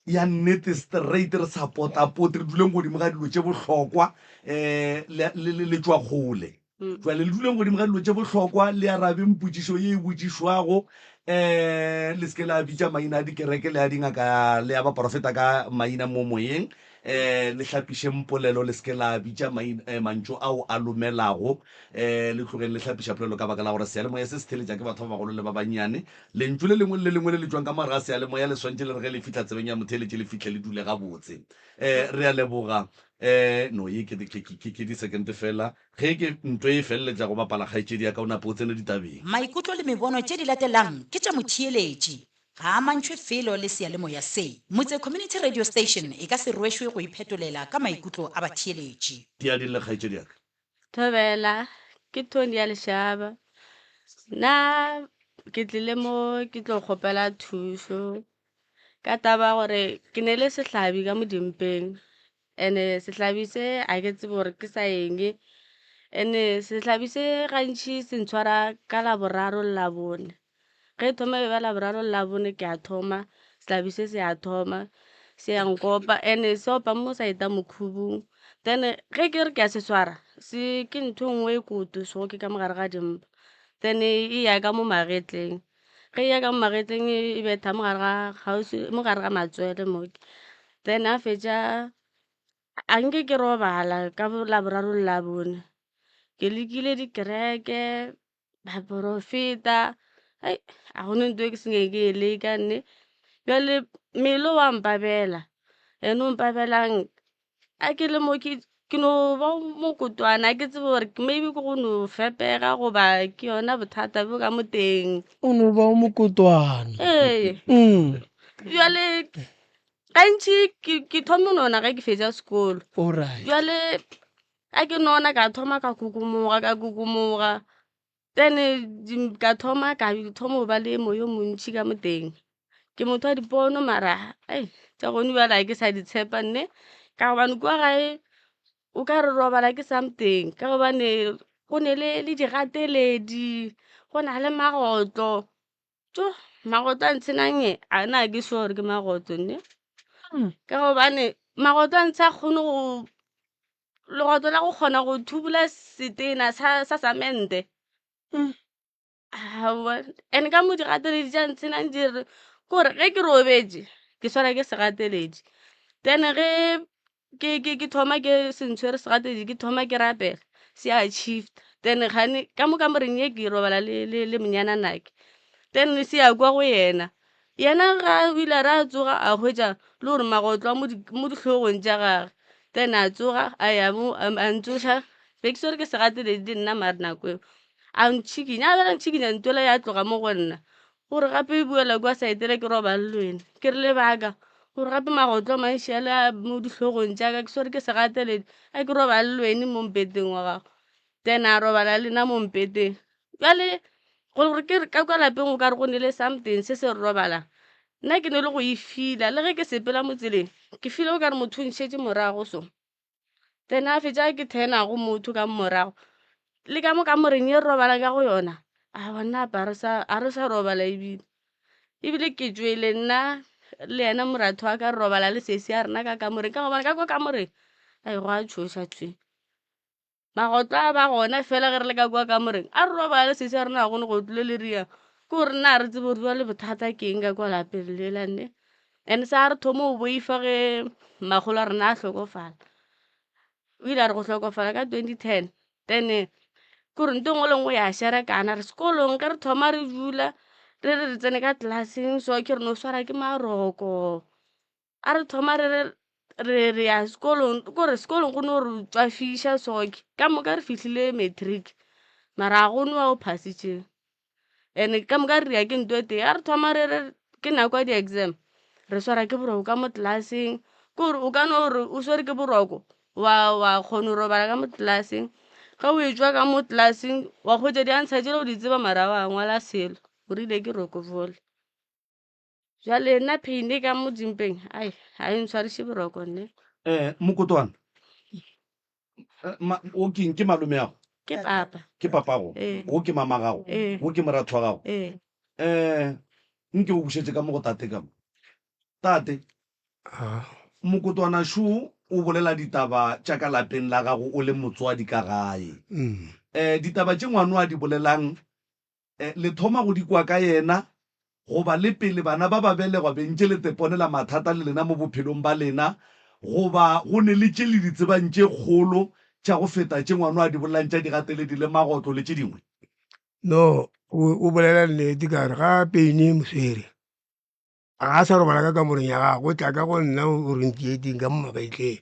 ya nnete straight re sa potapote re duleng godimo ga dilo tše bohlokwa eh le le le tšwa kgole. Jwale le duleng godimo ga dilo tše bohlokwa le arabeng potšišo ye e botšišwago eh le se ke la bitša maina a dikereke le a dingaka le a baporofeta ka maina mo moyeng. Um le hlapišeng polelo, le se ke la bitša maina, eh, mantšu ao a lomelago. Um le tlogeng le hlapiša polelo ka baka la gore seyalemoya se se theletša ke batho ba bagolo le ba bannyane. Lentšu le lengwe le le lengwe le le tšwang ka mo gare ga seyalemoya le swantše le re ge le fihla tsebeng ya motheeletši le fihle le dule gabotse. Um re a leboga. Um no, ye ke, ke, ke, ke disekente feela. Ge ke nto e feleletša go bapala kgaetšedi ya ka o nape o tsene ditabeng. Maikutlo le mebono tše di latelang ke tša motheeletši. Ga a mantšhwe felo le seyalemoya se. Motse Community Radio Station e ka se rwešwe go iphetolela ka maikutlo a batheeletši. Di a di lle kgaetšedi ya ka. Thobela, ke Tony ya Lešaba. Nna ke tlile mo ke tlo kgopela thušo ka taba ya gore ke ne le sehlabi ka mo dimpeng. And-e sehlabi se ga ke tsebe gore ke sa eng, and-e sehlabi se gantši se ntshwara ka Laboraro le Labone. Ge e thoma e ba Laboraro le Labone ke a thoma, sehlabi se se a thoma se ya nkopa and-e se opa mo sa eta mokhubung. Then ge ke re ke a se swara se ke ntho e nngwe e koto so ke ka mo gare ga dimpa, then e ya ka mo magetleng, ge e ya ka mo magetleng e betha mo gare ga kgauswi mo gare ga matswele mo. Then a fetša a nke ke robala ka Laboraro le Labone, ke lekile dikereke, baporofeta, ga gona ntho e ke se ke e leka nne. Bjale mmele o wa mpabela and o mpabelang a ke le mo ke no ba mokotwana ga ke tsebe gore maybe ke go no fepega goba ke yona bothata bjo ka mo teng. O no ba o mokotwana. Ee. Bjale gantši ke thoma go nona ge ke fetša sekolo. Alright. Bjale ga ke nona ka thoma ka kokomoga ka kokomoga then ka thoma ka thoma go ba le moya o montši ka mo teng. Ke motho wa dipono mara tša gone bjale ga ke sa di tshepa nne ka gobane kua gae o ka re robala ke something ka gobane go ne le digateledi, go na le magotlo. Tjo, magotlo a ntshenang e, a nna ga ke sure gore ke magotlo nne. Ka gobane magotlo a ntshe a kgone go, legotlo la go kgona go thubula setena sa samente. Aowa, and ka mo digateledi tša ntshenang di re, ke gore ge ke robetše ke swarwa ke segateledi. Then ge ke thoma ke se ntshwere segatetši ke thoma ke rapela se a shift-a then kgane ka mo kamoreng ye ke robala le monyananake then se ya kwa go yena, yena ga o ile a re a tsoga a hwetša le gore magotlo a mo dihlogong tša gage then a tsoga a ya mo a ntsoša be ke swere ke segateledi le nna mare nako eo a ntšhikinya a bjale a ntšhikinya ntho ya tloga mo go nna. Gore gape e boela kua saete le ke robale le wena. Ke re lebaka gore gape magotlo a mantši a le a mo dihlogong tša ka ke swere ke segateledi a ke robale le wene mo mpeteng wa gago. Then a robala le nna mo mpeteng. Bjale gore ke re ka kua lapeng o ka re go nele something se se re robalang. Nna ke ne le go e feel-a le ge ke sepela mo tseleng ke feel-a o ka re motho o nšetše morago so. Then a fetša ke turn-a go motho ka morago le ka mo kamoreng ye re robalang ka go yona, aowa nna apa ga re sa robala ebile. Ebile ke tšwele nna le yena moratho wa ka re robala le sesi ya rena ka kamoreng ka gobane ka kwa kamoreng go a tšhoša thwi. Magotlo a ba gona fela ge re le ka kwa kamoreng a re robala le sesi ya rena ga gona go tlile le riang. Ke gore nna ga re tsebe gore bjale bothata ke eng ka kwa lapeng lela nne. And sa re thoma go boifa ge makgolo a rena a hlokofala. O ile a re go hlokofala ka 2010 then ke gore ntho e nngwe le nngwe ya šerekana. Re sekolong ge re thoma re dula re re re tsene ka class-eng so ke re no swara ke maroko. A re thoma re re re re ya sekolong ke gore sekolong go no re tšwafiša so ka moka re fihlile matric mara ga go no wa o phasitšeng. And ka moka re ya ke ntho e tee, ga re thoma re re ke nako ya di-exam re swara ke boroko ka mo class-eng, ke gore o ka no re o swere ke boroko wa wa kgona go robala ka mo class-eng, ge o etšwa ka mo class-eng wa hwetša di-answer tšela o di tseba mara ga wa ngwala selo o rile ke roko fole. Bjale nna pain e ka mo dimpeng ai ga e ntshwariše boroko nne. Mokotwana, ma, o keng ke malome ago? Ke papa. Ke papago? Ee. Wo ke mama gago? Ee. Wo ke moratho wa gago? Ee. Nke o bušetše ka mo go tate ka mo. Tate, A. Mokotwana šo o bolela ditaba tša ka lapeng la gago o le motswadi ka gae. Ditaba tše ngwano a di bolelang Le thoma go di kwa ka yena, goba le pele bana ba ba belegwa be ntše le teponela mathata le lena mo bophelong ba lena. Goba go ne le tše le di tsebang tše kgolo tša go feta tše ngwano a di bolelang tša digateledi le magotlo le tše dingwe? No, o, o bolela nnete ka re ga pain e mo swere, ga a sa robala ka kamoreng ya gagwe, o tla ka go nna o re ntieteng ka mo magetleng.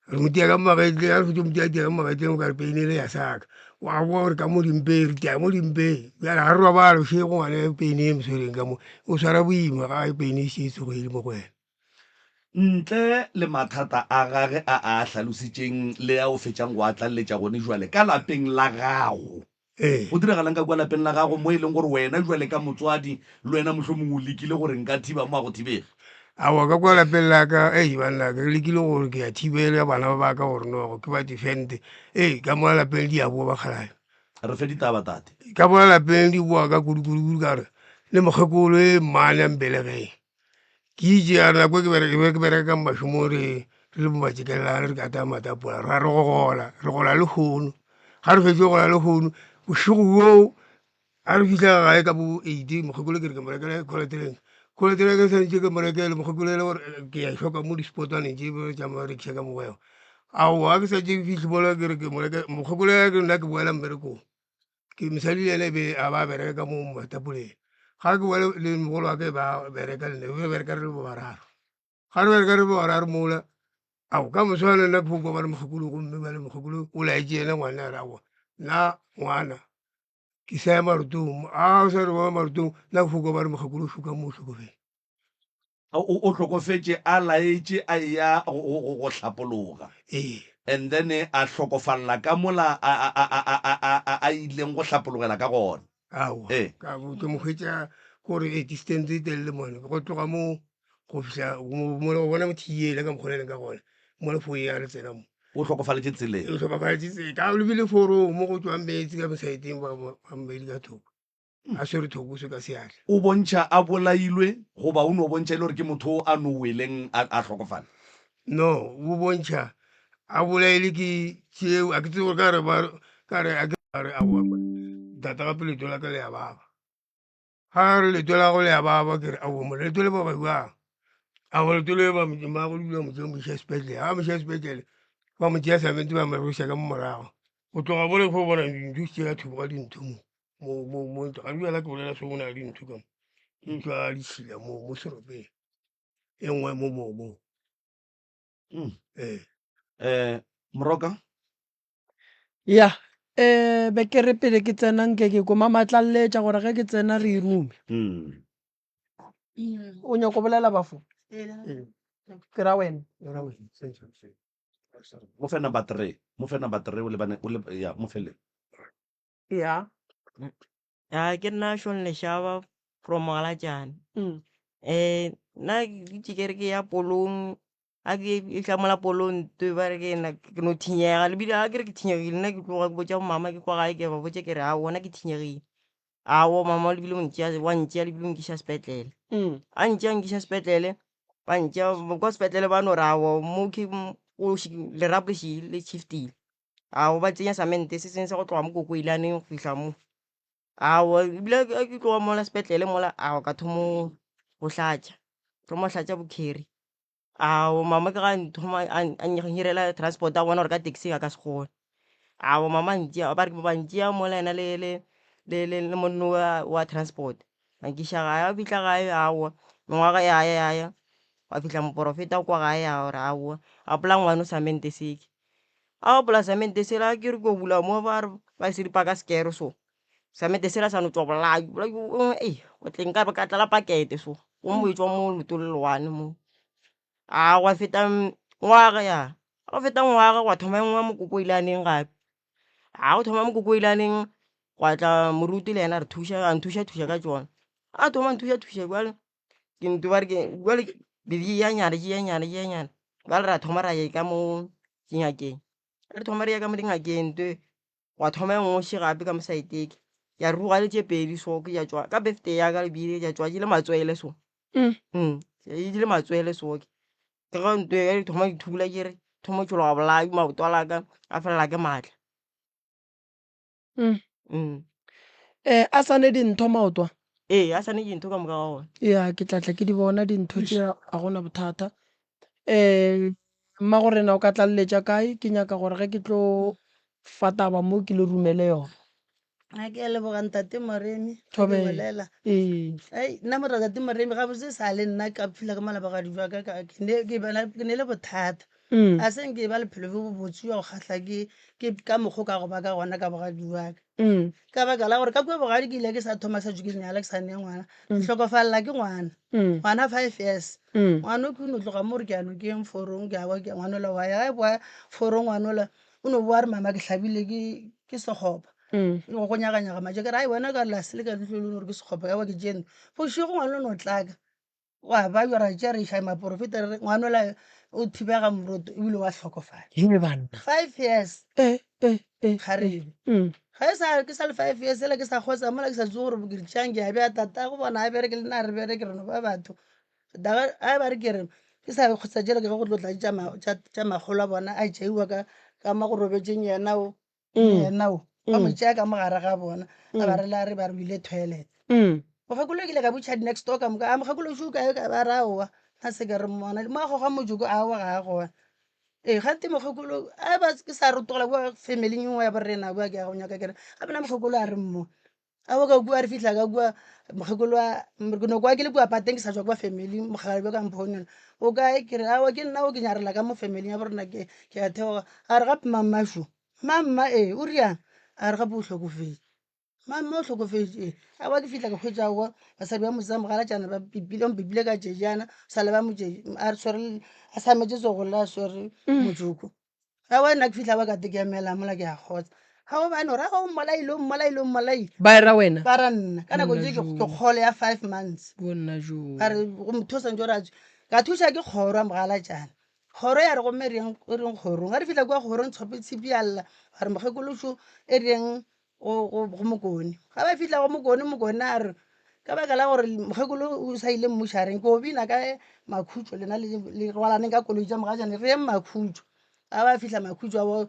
Re mo tia ka mo magetleng, ga re fetša go mo tiatia ka mo magetleng o ka re pain ele ya saka. Wa boa gore ka mo dimpeng, re tia mo dimpeng. Bjale ga re robale bošego ngwana pain e mo swereng ka mo, o swara boima ga pain e šetše e tsogile mo go wena. Ntle le mathata a gage a a a hlalositšeng le a o fetšang go a tlaleletša gone jwale ka lapeng la gago, Ee. go diragalang ka kua lapeng la gago mo e leng gore wena jwale ka motswadi le wena mohlomongwe o lekile gore nka thiba mo a go thibege? Aowa, ka kua lapeng la ka, ei banna, ke lekile gore ke a thibela bana ba ka gore no ke ba defende. Ei, ka mola lapeng di a boa bakgalabje. Re fe ditaba, tate. Ka mola lapeng di boa ka kudu-kudu-kudu ka gore le mokgekolo e mmane a mbelegeng. Ke itše ya re nako e ke bereka ke be ke bereka ka mašomong re re le bomatšekelelane re kata matapola ra re go gola re gola lehono ga re fetše go gola lehono bošego bjoo ga re fihla gae ka bo eight mokgekolo ke re ke mo rekele cold drink cold drink ke santše ke mo rekele mokgekolo e le gore ke ya e hloka mo di-spotwaneng tše tša mo rekiša ka mo aowa ke sa tše fihle mola ke re ke mo rekele mokgekolo ke nna ke boela mmerekong. Ke mosadi le yena e be a ba bereka ka mo matapoleng ga ke boele le mogolo wa ka e ba bereka le nna be bereka re le bo bararo ga re bereka re le bo bararo mola ao ka moswane nna ke fo kwa ba re mokgekolo gomme ba le mokgekolo o laetše yena ngwana a re aowa nna ngwana ke sa ya marotong a o sa re wa marotong nna ke fo kwa ba re mokgekolo o šoka mo o hlokofetše. O hlokofetše a laetše a eya go hlapologa. Ee. And then a hlokofalla ka mola a, a, a, a, a, a, a, a ileng go hlapologela ka gona. Aowa. Ee. Ka bo ke mo hwetša kore e distance e telele mone go tloga mo go fihla mo mo go bona mothiele ka mokgwa o leng ka gona mo le fo ya re tsena mo. O hlokofaletše tseleng. O hlokofaletše tseleng ka lebile forong mo go tšwang meetse ka mosaeteng ba ba mmedi ka thoko. a swere thokoso ka seatla. O bontšha a bolailwe goba o no bontšha e le gore ke motho o a no weleng a, a hlokofala? No, o bontšha a bolaile ke tšeo, a ke tsebe gore ka re ba, ka re a ke a re aowa tata gape leeto la ka le a baba. Ga a re leeto la gago le a baba ke re aowa monna leeto le baba bjang? Aowa leeto le ba mmago le mo tšea mo iša sepetlele, ga ba mo iša sepetlele ba mo tšea samente ba mo rweša ka mo morago. Go tloga mola ke fo bona dintho tše a thuboga dintho mo. Mo mo mo ga bjala ke bolela so go na le dintho ka mo di tšwa ditšhila mo mo seropeng e nngwe mo mo mo Ee. Eh, Moroka? Ya, eh, be ke re pele ke tsena nke ke ko mamatlalletša gore ge ke tsena re e rume. O nyako bolela bafo? Ke ra wena. Mo fe number 3. Mo fe number 3 o lebane o le ya mo fe le. Ya. Ya ke nna Sean Leshaba from Mogalatšane. Mm. Eh nna ke itše ke re ke ya polong a ke e tla mola polong twe ba re ke nna ke no thinyega le bile ga ke re ke thinyegile nna ke tloga ke botša mama ke kwa gae ke ba botša ke re aowa nna ke thinyegile. Aowa mama le bile o ntšea wa ntšea le bile o nkiša sepetlele. Mm. A ntšea a nkiša sepetlele ba ntšea kwa sepetlele ba no re aowa mo ke go lerapo le le shift-ile. Ao ba tsenya samente se sengwe sa go tloga mo kokoilaneng go fihla mo. Aowa ebile ge ke tloga mola sepetlele mola ao ka thoma go hlatša, thoma go hlatša bo-curry. Ao mama ke ga a nthoma a nhirela transport a bona gore ka taxi a ka se kgone. Ao mama a ntšea ba re ba ntšea mola yena le monna wa transport ba nkiša gae, ga fihla gae aowa mengwaga ya ya ya ya gwa fihla moporofeta kwa gae a re aowa apola ngwano samente seke. A gopola samente sela ke re ko bula mo ba re ba se ripa ka sekere so samente sela sa no tšwa bolai bolai ei go tleng ka ka tlala pakete so gomme e tšwa mo leotong le one mo. A gwa feta ngwaga ya gwa feta ngwaga gwa thoma e nngwe mokokoilaneng gape, a go thoma mokokoilaneng gwa tla moruti le yena a re thuša a nthuša thuša ka tšona, a thoma a nthuša thuša bjale ke nto ba re ke bjale be di eya nyana di eya nyana di eya nyana bjale ra thoma ra ya ka mo dingakeng re thoma re ya ka mo dingakeng ntwe gwa thoma e nngwe še gape ka mo saeteng ya ruga le tše pedi so ke ya tšwa ka birthday ya ka lebile ya tšwa di le matswele so di le matswele so ke ge ntwe e thoma di thula ke re thoma go tšhologa boladu maoto a la ka a felela ke maatla. Eh, a sa ne dintho maotwa? Ee, a sa ne dintho ka moka ga ona. Ya, ke tla tla ke di bona dintho tše, ga gona bothata. Eh, Mmagorena o ka tlaleletša kae? Ke nyaka gore ge ke tlo fa taba mo ke le romele yona. A ke a leboga ntate Moremi ge ke Thobela. bolela. Ee. Ei, nna mo ntate Moremi gabotse sa le nna ka phela ka malapa gadi jwa ka ka- ke ne ke bana- ke ne le bothata. A se nke ba lephelo bjo bo botse jwa go kgahla ke ke ka mokgwa o ka go ba ka gona ka bogadi jwa ka. Ka baka la gore ka kua bogadi ke ile ke sa thoma sa tšwe ke nyala ke sa ne ngwana. Ke hlokofalela ke ngwana. Ngwana 5 years. Ngwana o ke no tloga mo gore ke ya nokeng forong ke a kwa ke ngwana ola wa ya ga e boa forong ngwana ola o no boa a re mama ke hlabile ke ke sekgopa. Go go nyaganyaga maje ke re ai wena ka la se le ka leihlo le gore ke sekgopa ka kwa ke tšee bošego ngwana o no tlaka. Gwa ba ra tšea re iša maporofeta re re ngwana ola o thibega moroto ebile wa hlokofala. He banna. 5 years. Eh, eh, eh, Kgarebe. Ga e sa ke sa le 5 years ela ke sa kgotsa mola ke sa tsebe gore ke re tšeang ke a bea tatago bona a bereke le nna a re bereke re no ba batho. Daga a ba re ke re ke sa kgotsa tšela ke ge go tlo tla tša makgolo a bona a tšeiwa ka ka mo go robetšeng yena o. Yena o ba mo tšea ka mo gare ga bona a ba re la re ba re o ile toilet. Mokgekolo ke ile ka botša di-next door ka moka a mokgekolo šo kae ka ba re aowa nna se ke re mmona mo a goga motsoko aowa ga a gona. Ee gante mokgekolo a ba ke sa rotogela kua family-ing e nngwe ya borena kua ke ya go nyaka ke re gape nna mokgekolo a re mmo a bo ka kua re fihla ka kua mokgekolo a ke no kwa ke le kua pateng ke sa tšwa kua family-ing mokgalabje ka mphounela o kae ke re aowa ke nna o ke nyarela ka mo family-ing ya borena ke ke a theoga a re gape mammašo mamma ee o riang a re gape o hlokofetše mamma o hlokofetše ee aowa ke fihla ke hwetša aowa basadi ba motse mogalatšana ba pipile ba mpipile ka tšejana sa le ba mo a swere a sa metše tsogo a swere motsoko. Aowa nna ke fihla ba ka te ke emela mola ke a kgotsa ga o bane gore o mmolaile o mmolaile o mmolaile. Ba era wena? Ba ra nna ka nako tše ke kgolo ya 5 months. Bonna joo. Ba re go motho o swantse gore a tswe. Ka thuša ke kgoro ya mogalatšana. Kgoro ya re gomme re yeng e reng kgorong. Ga re fihla kua kgorong tshope tshipi ya lla ba re mokgekološo e reng go, go, go Mokone. Ga ba fihla go Mokone, Mokone a re ka baka la gore mokgekolo o sa ile mmušareng ke o bina ka makhutšo lena le, le rwalaneng ka koloi tša mogajane re yeng makhutšo. Ga ba fihla makhutšo a bo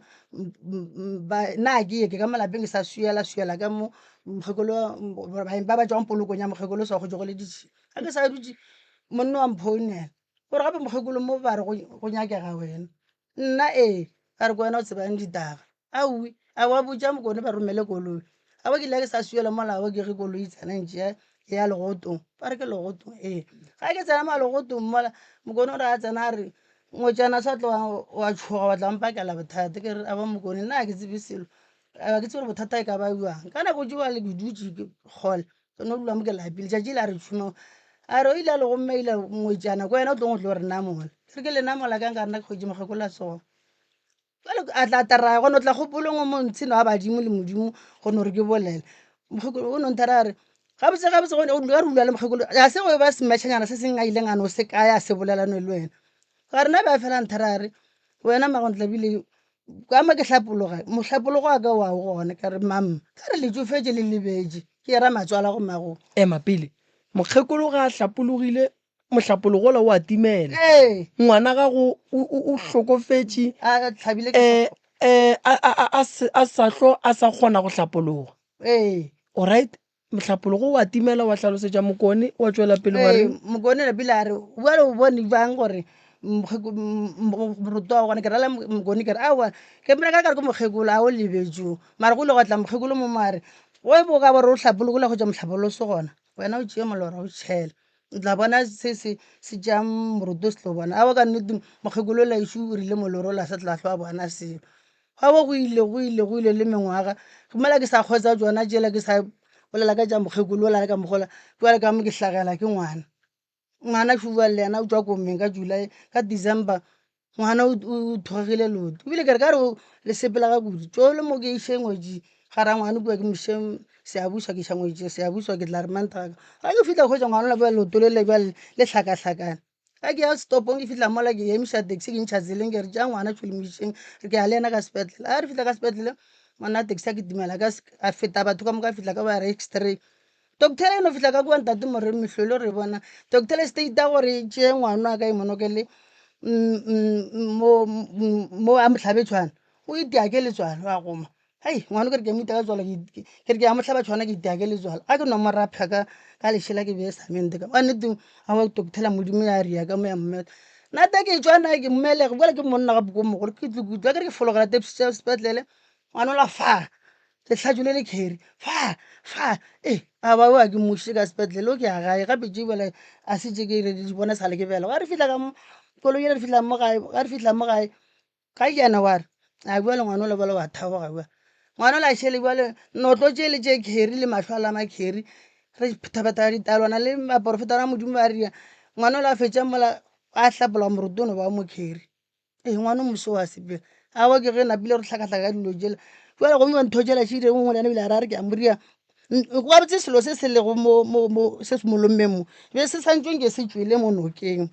ba nna ke ye ke ka mo lapeng ke sa swiela swiela ka mo mokgekolo baeng ba ba tšwang polokong ya mokgekolo sa kgotse go le ditšhila. Ga ke sa dutše monna wa mphounela gore gape mokgekolo mo ba re go nyakega wena. Nna ee ba re ke wena o tsebang ditaba. Aowi, aowa botša Mokone ba romele koloi. Aowa ke ile ke sa swiela mola aowa ke ge koloi e tsena ntše e ya legotong. Ba re ke legotong ee. Ga ke tsena mo legotong mola Mokone o re a tsena a re ngwetšana sa tloga wa tšhoga wa tla mpakela bothata. Ke re aowa Mokone nna ga ke tsebe selo, ga ke tsebe gore bothata e ka ba bjang. Ka nako tšeo ke dutše ke kgole ke no dula mo ke lapile. Tšatši la re tšhuma a re o ile a le gomme ile ngwetšana ko wena o tlong o tlo re namola. Ke re ke le namola kang ka re nna ke hwetše mokgekolo a tsoga. Jwale a tla tara go no tla kgopolong o montshino wa badimo le modimo go no re ke bolele. Mokgekolo o no nthera a re gabotse gabotse go re dula le mokgekolo ga se go ba semetšhanyana se sengwe a ileng a no se kaya a se bolela no le wena. Ga rena be a fela nthera a re wena magontla bile ka mo ke hlapologa mohlapologo wa ka wa o gona ka re mamma ka re le tšofetše le lebetše ke era matswala go mago. Ema pele mokgekolo ga a hlapologile mohlapologo ola o a timela. Ee. Ngwana gago o, o, o hlokofetše, A hlabile ke eh, eh, a, a, a, a se, a sa hlo a sa kgona go hlapologa. Ee. Alright, mohlapologo o a timela, wa hlalosetša Mokone, wa tšwela pele wa Ee, reng? Mokone napile a re, bjale o bone bjang gore mokgeko- m- m- moroto wa gona ke rela Mokone ke re aowa ke mmona ka kare ke mokgekolo a o lebetše o mara go ile gwa tla mokgekolo mo mo a re go e bo ka ba re o hlapologile go tšwa mohlapologo se gona wena o tšee molora o tšhele O tla bona se se se tšeang moroto se tlo bona. Aowa ka nnete mokgekolo yola ešo o rile moloro ola sa tla hlwa a bona selo. Aowa go ile go ile go ile le mengwaga mola ke sa kgotsa tšona tšela ke sa bolela ka tša mokgekolo ola le ka mokgwa ola bjale ka mo ke hlagela ke ngwana. Ngwana šo bua le yena o tšwa komeng ka July ka December Ngwana o o thogegile leoto ebile ke re ka re le sepela ga kudu tšole mo ke iše ngwetši ga rangwane kua ke moše Seabuswa ke iša ngwetši Seabuswa ke tla re Mantaga ga ke fihla hwetša ngwana ola bjale leoto le le bjale le hlakahlakane. Ga ke ya stopong ke fihla mola ke emiša taxi ke ntšha tseleng ke re tšea ngwana tšhole mo išeng ke ya le yena ka sepetlele. Ga re fihla ka sepetlele monna taxi a kitimela ka a feta batho ka moka a fihla ka ba re x-ray. Doctor e no fihla ka kua ntate more mehlolo re bona doctor e state gore e tšee ngwana wa ka e monokele mo mo a mo hlabe tshwana o itia ke letswalo a goma hei ngwana ke re ke mo itia ka letswalo ke re ke a mo hlaba tshwana ke itia ke letswalo a ke no mo rapha ka ka lešela ke beye samente ka wa nnete a wa doctor modimo ya ria ka mo ya mmeta. Nna te ke tšwa nna ke mmelege bjale ke monna gape ko mogolo ke tlo ke tlo ke re ke fologela taxi tša sepetlele ngwanola fa lehlatšo le le carry fa fa e a ba wa ke mmušitše ka sepetlele o ke ya gae gape tše bjale a se tše ke re di bona sale ke bela ga re fihla ka mo koloi re fihla mo gae ga re fihla mo gae ga yena wa re a bjale ngwana o le bjale wa thaboga bjale ngwana o la šele bjale notlo tše le tše carry le mahlo a la ma carry re phetha ditalwana le baporofeta ba modimo ba ria ngwana o la fetša mola a hlapola morotono ba mo carry Ee, ngwana o moso wa sepela. Aowa ke ge napile re hlakahlaka ka dilo tšela. Jwale go iwa ntho tšela šire o ngwe le yena o ile a re a re ke a mo ria. Gabotse selo se se lego mo mo mo se se molommeng mo be se santšwe nke se tšwele mo nokeng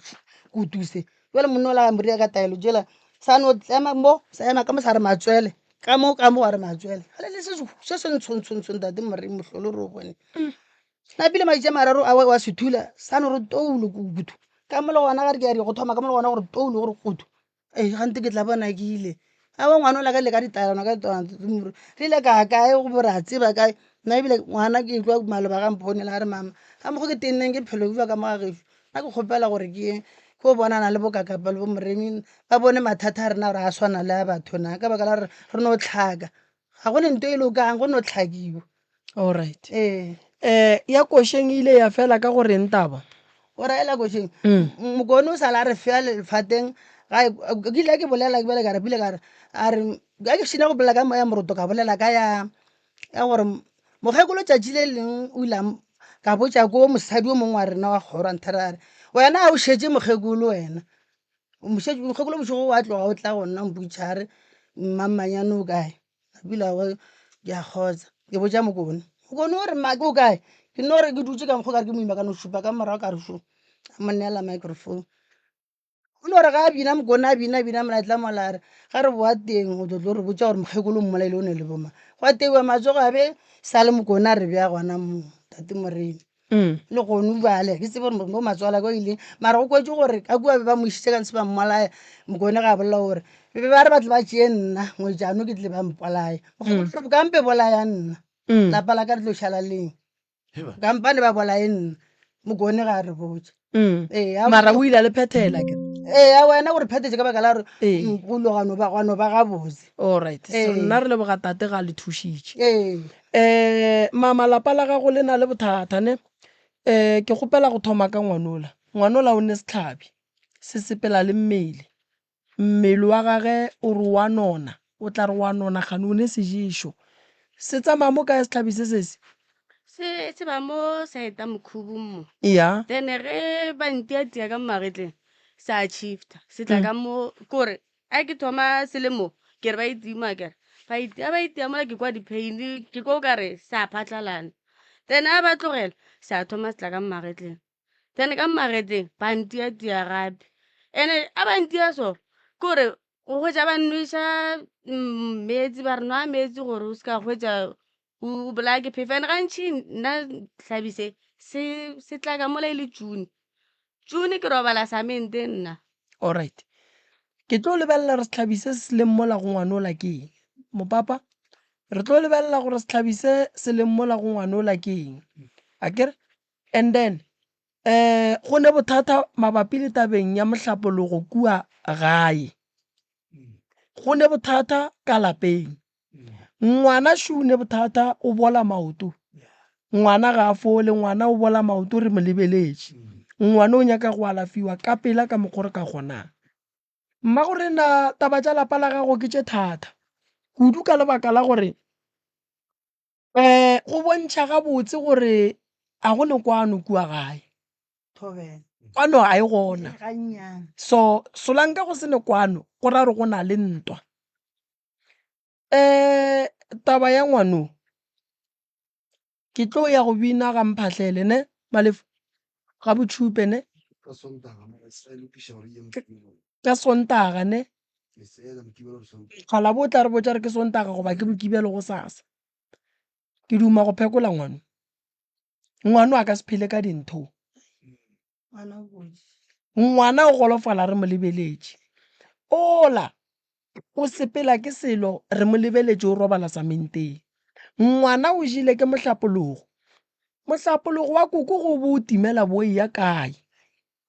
kutu se. Jwale monna ola a mo ria ka taelo tšela sa no tlema mo sa ema ka mo sa re matswele ka mo ka mo wa re matswele. Jwale le se se se ntsho ntsho ntsho ntate Moremi mohlolo re o bone. Napile matšatši a mararo a wa se thula sa no re toulo kutu. Ka mo le gona ga re ke ya re go thoma ka mo le gona gore toulo gore kutu. Ee gante ke tla bona ke ile. Aowa ngwana ola ka ile ka ditaelano ka ditaelano re ile ka kae go re a tseba kae. Nna ebile ngwana ke kwa maloba ga mphounela a re mama ka mokgo ke tenneng ke phelo kua ka mo ga gešo. Nna ke kgopela gore ke ye ke yo bonana le bo kakapa le bo Moremi ba bone mathata a rena gore a swana le a batho na ka baka la gore re no hlaka. Ga go ne nto e lokang go no hlakiwa. Alright. Ee. Eh, ya košeng e ile ya fela ka go reng taba? O ra ela košeng. Mokone o sala a re fea lefateng ga ke ile ke bolela ke bjale ka re pile ka re a re ga ke šina go bolela ka moya moroto ka bolela ka ya ya gore mokgekolo tšatši le leng o ile ka botša ko mosadi o mongwe wa rena wa kgoro a nthera a re wena a o šetše mokgekolo wena Mokgekolo bošego wa tloga o tla go nna mpotša a re mmammanyane o kae? Pula wa ke a kgotsa ke botša Mokone, Mokone o re mma ke o kae? Ke no re ke dutše ka mokgwa o ka re ke moima ka no šupa ka morago ka re šo, a mo neela microphone. O no re ga a bina Mokone a bina bina molatla mola a re ga re boa teng o tlo tlo re botša gore mokgekolo o mmolaile o ne le bomang. Gwa teiwa matsogo a be sa le Mokone a re bea gona moo Tate Moremi. Le gonu bjale ke tsebe gore mo matswala ka ile mara go kwetse gore ka kua be ba mo išitše ka ntshe ba mmolaya mokone ga a bolela gore be ba re ba tle ba tšee nna ngwetšano ke tle ba mpolaya kampe bolaya nna lapa la ka le tlo šala leng kampane ba bolaye nna mokone ga a re botša Ee, a- Mara o ile a le phethela ke. Ee, a wena gore phethetše ka baka la gore go ile gwa no ba gwa no ba gabotse. Alright. So nna re leboga tate ga le thušitše. Ee. Eh mama lapa la gago le na le bothata ne? Eh ke kgopela go thoma ka ngwanola. Ngwanola o ne sehlabi se sepela le mmele. Mmele wa gage o re wa nona, o tla re wa nona kgane o ne seješo. Se tsamaya mo kae sehlabi se sesi? Se se ba mo saeta mokhubung mo. Ya. Then ge ba ntiatia ka mo magetleng sa shifta se tla ka mo kore a ke thoma se le mo ke re ba itima kere ba itia ba itia mola ke kwa di-pain ke kwa o kare sa phatlalana then a ba tlogela sa thoma se tla ka mo magetleng. Then ka magetleng ba ntiatia gape and-e a ba ntia so ke gore o hwetša ba nweša meetse ba re nwa meetse gore o se ka hwetša o bolaya ke phefo and gantši nna hlabi se se se tla ka mola e le June, June ke robala samente nna. Alright, ke tlo lebelela gore sehlabi se se leng mola go ngwanola ke eng. Mopapa, re tlo lebelela gore sehlabi se se leng mola go ngwanola ke eng. Akere And then um go ne bothata mabapi le tabeng ya mohlapologo kua gae. Go ne bothata ka lapeng. Ngwana šo o ne bothata o bola maoto. Ngwana ga a fole, ngwana o bola maoto re mo lebeletše. Ngwana o nyaka go alafiwa ka pela ka mokgo re ka kgonang. Mmagorena taba tša lapa la gago ke tše thata kudu ka lebaka la gore Go bontšha gabotse gore a go ne kwano kua gae. Kwano ga e gona. So solanka go se ne kwano go ra gore go na le ntwa. Taba ya ngwano ke tlo ya go bina ga Mphahlele ne Malefu ga Botšhupe ne. Ka Sontaga ne. Mokgalabje o tla re botša gore ke Sontaga goba ke Mokibelo gosasa. Ke duma go phekola ngwano. Ngwano a ka se phele ka dintho. Ngwana o golofala re mo lebeletše. Ola o sepela ke selo re mo lebeletše o robala samenteng. Ngwana o jele ke mohlapologo. Mohlapologo wa koko go bo o timela bo eya kae?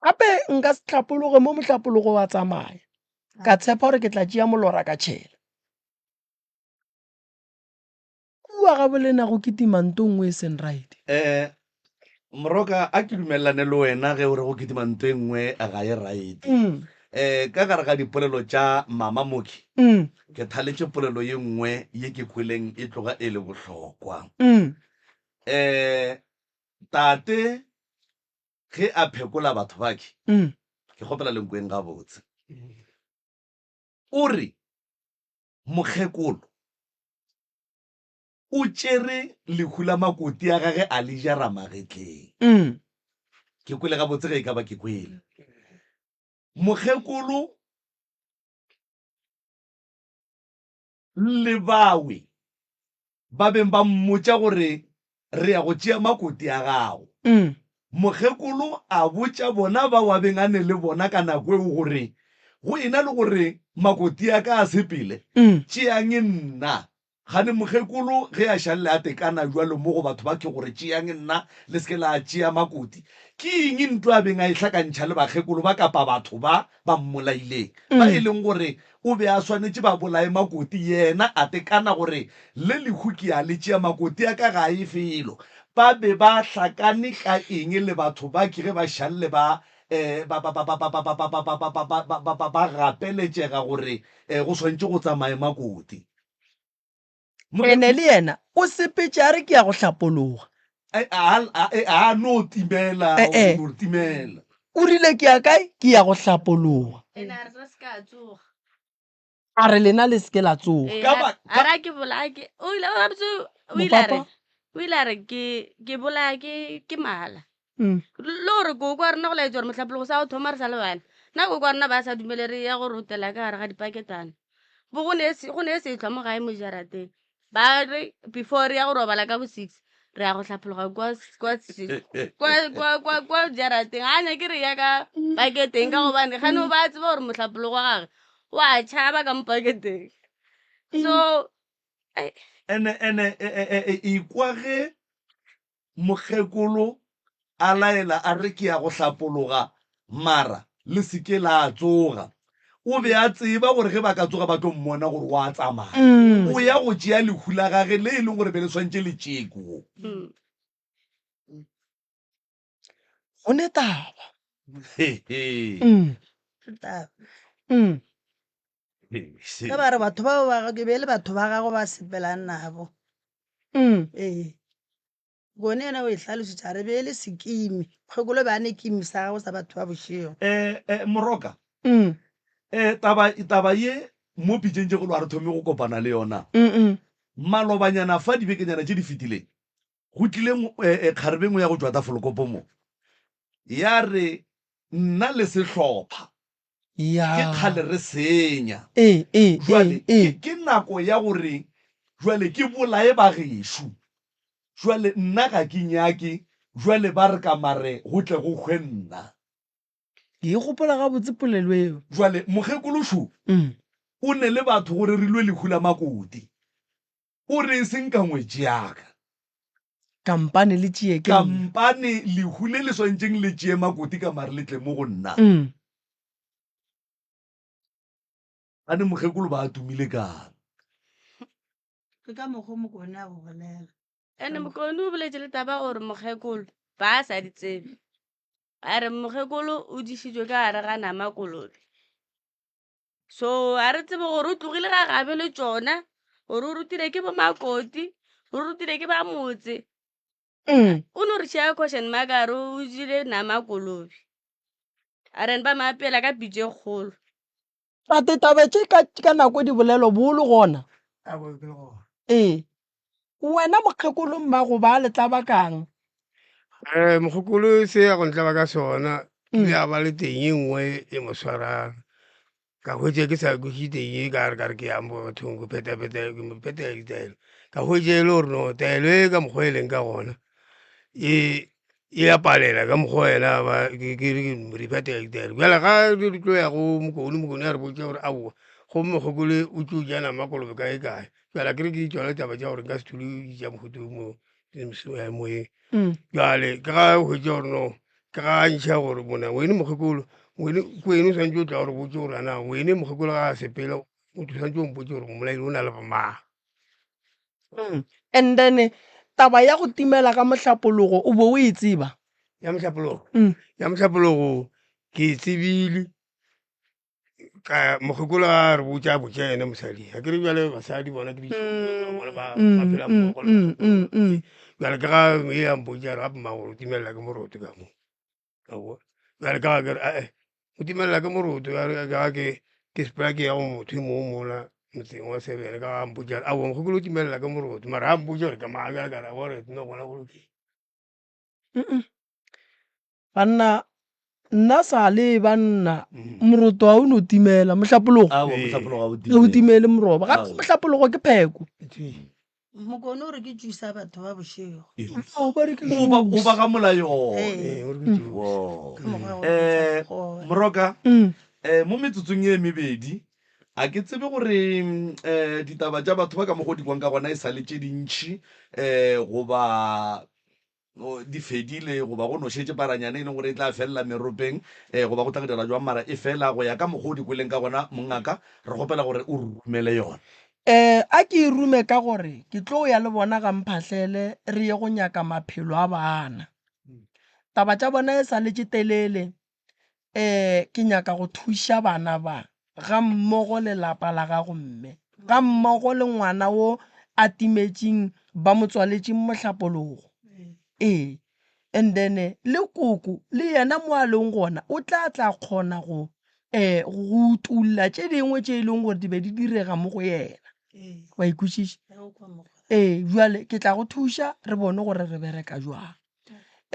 Gape nka se hlapologe mo mohlapologo wa tsamaya, ka tshepa gore ke tla tšea molora ka tšhela. Kua ga bolena go kitima nto nngwe e seng right. Eh, Moroka, a ke dumelelane le wena ge o re go kitima nto e nngwe ga e right. Eh, ka gare ga dipolelo tša Mama Moki, ke thaletše polelo ye nngwe ye ke kweleng e tloga e le bohlokwa. Eh, tate ge a phekola batho bake, ke kgopela le nkweng gabotse, o re mokgekolo o tšere lehu la makoti a gage a le jara magetleng. Ke kwele gabotse ge e ka ba ke kwele. Mokgekolo le bawe ba beng ba mmotša gore re ya go tšea makoti a gago. Mokgekolo a botša bona bao a beng a ne le bona ka nako eo gore go ena le gore makoti a ka a sepele, tšeang nna. Kgane mokgekolo ge a šalle a tekana bjalo mo go batho ba ke gore tšeang nna le se ke la tšea makoti. Ke eng ntwa a beng a e hlakantšha le bakgekolo ba kapa batho ba ba mmolaileng ba e leng gore o be a swanetše ba bolaye makoti yena a tekana gore le lehu ke a le tšea makoti a ka ga a ye felo. Ba be ba hlakane ka eng le batho ba ke ge ba šalle ba ba ba ba ba ba ba ba ba ba ba ba ba ba ba gapeletšega gore go swanetše go tsamaye makoti. Ene le yena o sepetše a re ke ya go hlapologa. A no timela, Eh-eh. o no timela. O rile ke ya kae? Ke ya go hlapologa. Ene a re re se ka tsoga. A re lena le se ke la tsoga. Ee, Ka a ba- a re a ke bolaya ke o ile gabotse o ile a re Mopapa? o ile a re ke ke bolaya ke ke mala. Mm. Le gore koko wa rena go laetsa gore mohlapologo sa go thoma re sa le bana. Nna koko wa rena ba sa dumele re ya go rotela ka gare ga dipaketana. Bo go ne se go ne sehlwa mo gae mo jarateng. Ba re before re ya go robala ka bo 6 re ya go hlapologa kwa kwa kwa kwa kwa kwa jarateng. Ga nyake re ya ka paketeng ka gobane gane o ba tseba gore mohlapologo wa gage wa tšhaba ka mo paketeng. So ai Ene ene e e e ikwa ge Mokgekolo a laela a re ke ya go hlapologa mara le se ke la tsoga. O be a tseba gore ge ba ka tsoga ba tlo mmona gore o a tsamaya. O ya go tšea lehu la gage le e leng gore be le swantše le tšee koo. Go ne taba. Hehe. Taba. Ge ba re batho bao ba ke be e le batho ba gago ba sepelang nabo. Ee. Gone yena o e hlalošitše a re be e le sekimi, kgokolo be a ne kimi sa gagwe sa batho ba bošego. Eh, eh, Moroka, eh, taba, taba ye mo pitšeng tše kgolo ga re thome go kopana le yona. Malobanyana fa dibekenyana tše di fetileng, go tlile eh, eh, kgarebe nngwe ya go tšwa Tafelkopo mo, ya re nna le sehlopha Ya. ke kgale re senya. Ee, ee, Jwale ee, ee. ke, ke nako ya gore jwale ke bolaye ba gešo. Jwale nna ga ke nyake, jwale ba re ka mare go tle go hwe nna. Ke e gopola gabotse polelo eo. Jwale mokgekolo šo o ne le batho go rerilwe lehu la Makoti. O re e seng ka ngwetši ya ka. Kampane le tšee ke nna. Kampane lehu le le swantšeng le tšee Makoti ka mare le tle mo go nna. Gane mokgekolo ba tumile kang? Ke ka mokgwa o Mokone a go bolela. Ene Mokone o boletše le taba gore mokgekolo ba sa di tsebe. A re mokgekolo o dišitšwe ka gare ga nama kolobe. So ga re tsebe gore o tlogile ga gabe le tšona gore o rutile ke bo makoti o rutile ke ba motse. O no re šia question mark a re o jele nama kolobe. A re ba mo apeela ka pitša e kgolo. Tate, taba tše ka, ka nako di bolelwa bo o le gona? Aowa, ke le gona. Ee. Wena mokgekolo mmago ba le tlaba kang? Eh, mokgekolo se ya go ntlaba ka sona, ile a ba le teng e nngwe e mo swarang. Ka hwetša ke sa kweše teng e ka re ka re ke ya mo bathong ke pheta-pheta, ke mo phetela ditaelo. Ka hwetša e le gore no taelo e ka mokgwa e leng ka gona e e a palela ka mokgwa yena ba ke ke re ke mo re phetela ditaelo. Bjale ga re tlo ya go Mokone, Mokone a re botša gore aowa go mokgekolo o tlo ja nama kolobe kae kae. Bjale akere ke tšona taba tša gore nka se thule tša mohuta o mo moyeng. Bjale ke ga hwetša gore no. Ke ga a ntšha gore mona wene mokgekolo wene ke wene o swantse o tla gore botse gore ana wene mokgekolo ga a sepela o swantse o mpotse gore mmolaile o na le bomang. And then taba ya go timela ka mohlapologo o be o e tseba? Ya mohlapologo? Ya mohlapologo ke e tsebile ka mokgekolo a re botša a botša yena mosadi a ke re bjale basadi bona ke bona ba ba phela mmogo le bjale ke ga e a mpotša re gape mmago o timelela ke moroto ka mo aowa bjale ka ga ke re ae o timelela ke moroto ka ga ke ke sepela ke ya go motho e mongwe mola motseng wa sebele ka ga mpotša aowa mokgekolo o timelela ke moroto mara a mpotša gore ke mang bjale ka re aowa re no gona go lokile. Banna, nna sa le banna, moroto ga o no timela, mohlapologo. Aowa, mohlapologo ga o Ga o timele moroba. Gape mohlapologo ke pheko. Mokone o re ke juice ya batho ba bošego. Ao, ba re ke O ba o juice. ba gamola yona. Ee. o re ke juice. Wo. Ka mokgwa wa go Eh, tsa gona. Moroka, eh, mo metsotsong e mebedi, a ke tsebe gore eh, ditaba tša batho ba ka mokgwa o di kwang ka gona e sa le tše dintši eh, goba di fedile goba go no šetše paranyana e leng gore e tla felela meropeng um goba go tla go dira jwang mara e fela go ya ka mokgwa o di kweleng ka gona mongaka re kgopela gore o romele yona. Um a ke e rume ka gore ke tlo ya le bona ga Mphahlele re ye go nyaka maphelo a bana. Taba tša bona e sa le tše telele um ke nyaka go thuša bana ba ga mmogo le lapa la gago mme ga mmogo le ngwana wo a timetšeng ba mo tswaletšeng mohlapologo. Ee, and then le koko le yena mo a leng gona o tla tla kgona go um go utolla tše dingwe tše e leng gore di be di direga mo go yena. Wa e kwešiša? Ee, bjale ke tla go thuša re bone gore re bereka jwang.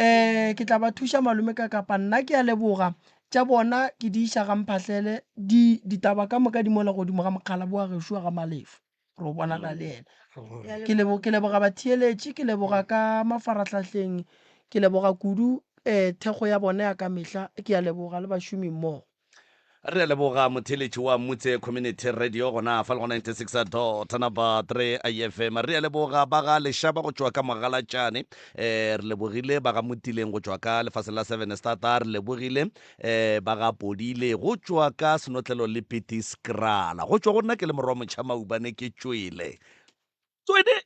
Um ke tla ba thuša malome ka kapa nna ke a leboga tša bona ke di iša ga Mphahlele di ditaba ka moka di mola godimo ga mokgalabo wa gešo wa ga Malefo re o bonana le yena. Ke lebo ke leboga batheeletši ke leboga ka mafarahlahleng ke leboga kudu um thekgo ya bona ya ka mehla ke a leboga le bašomi mmogo. Re a leboga motheeletši wa Mutse Community Radio gona fa le go 96 dot number 3 FM. Re a leboga ba ga Lešaba go tšwa ka Mogalatšane. Eh, re lebogile ba ga Motileng go tšwa ka lefaseng la Seven Stata. Re lebogile eh, ba ga Podile go tšwa ka Senotlelo le Piti Skrala. Go tšwa go nna ke le morwa Motšha Maubane ke tšwele. Tswene!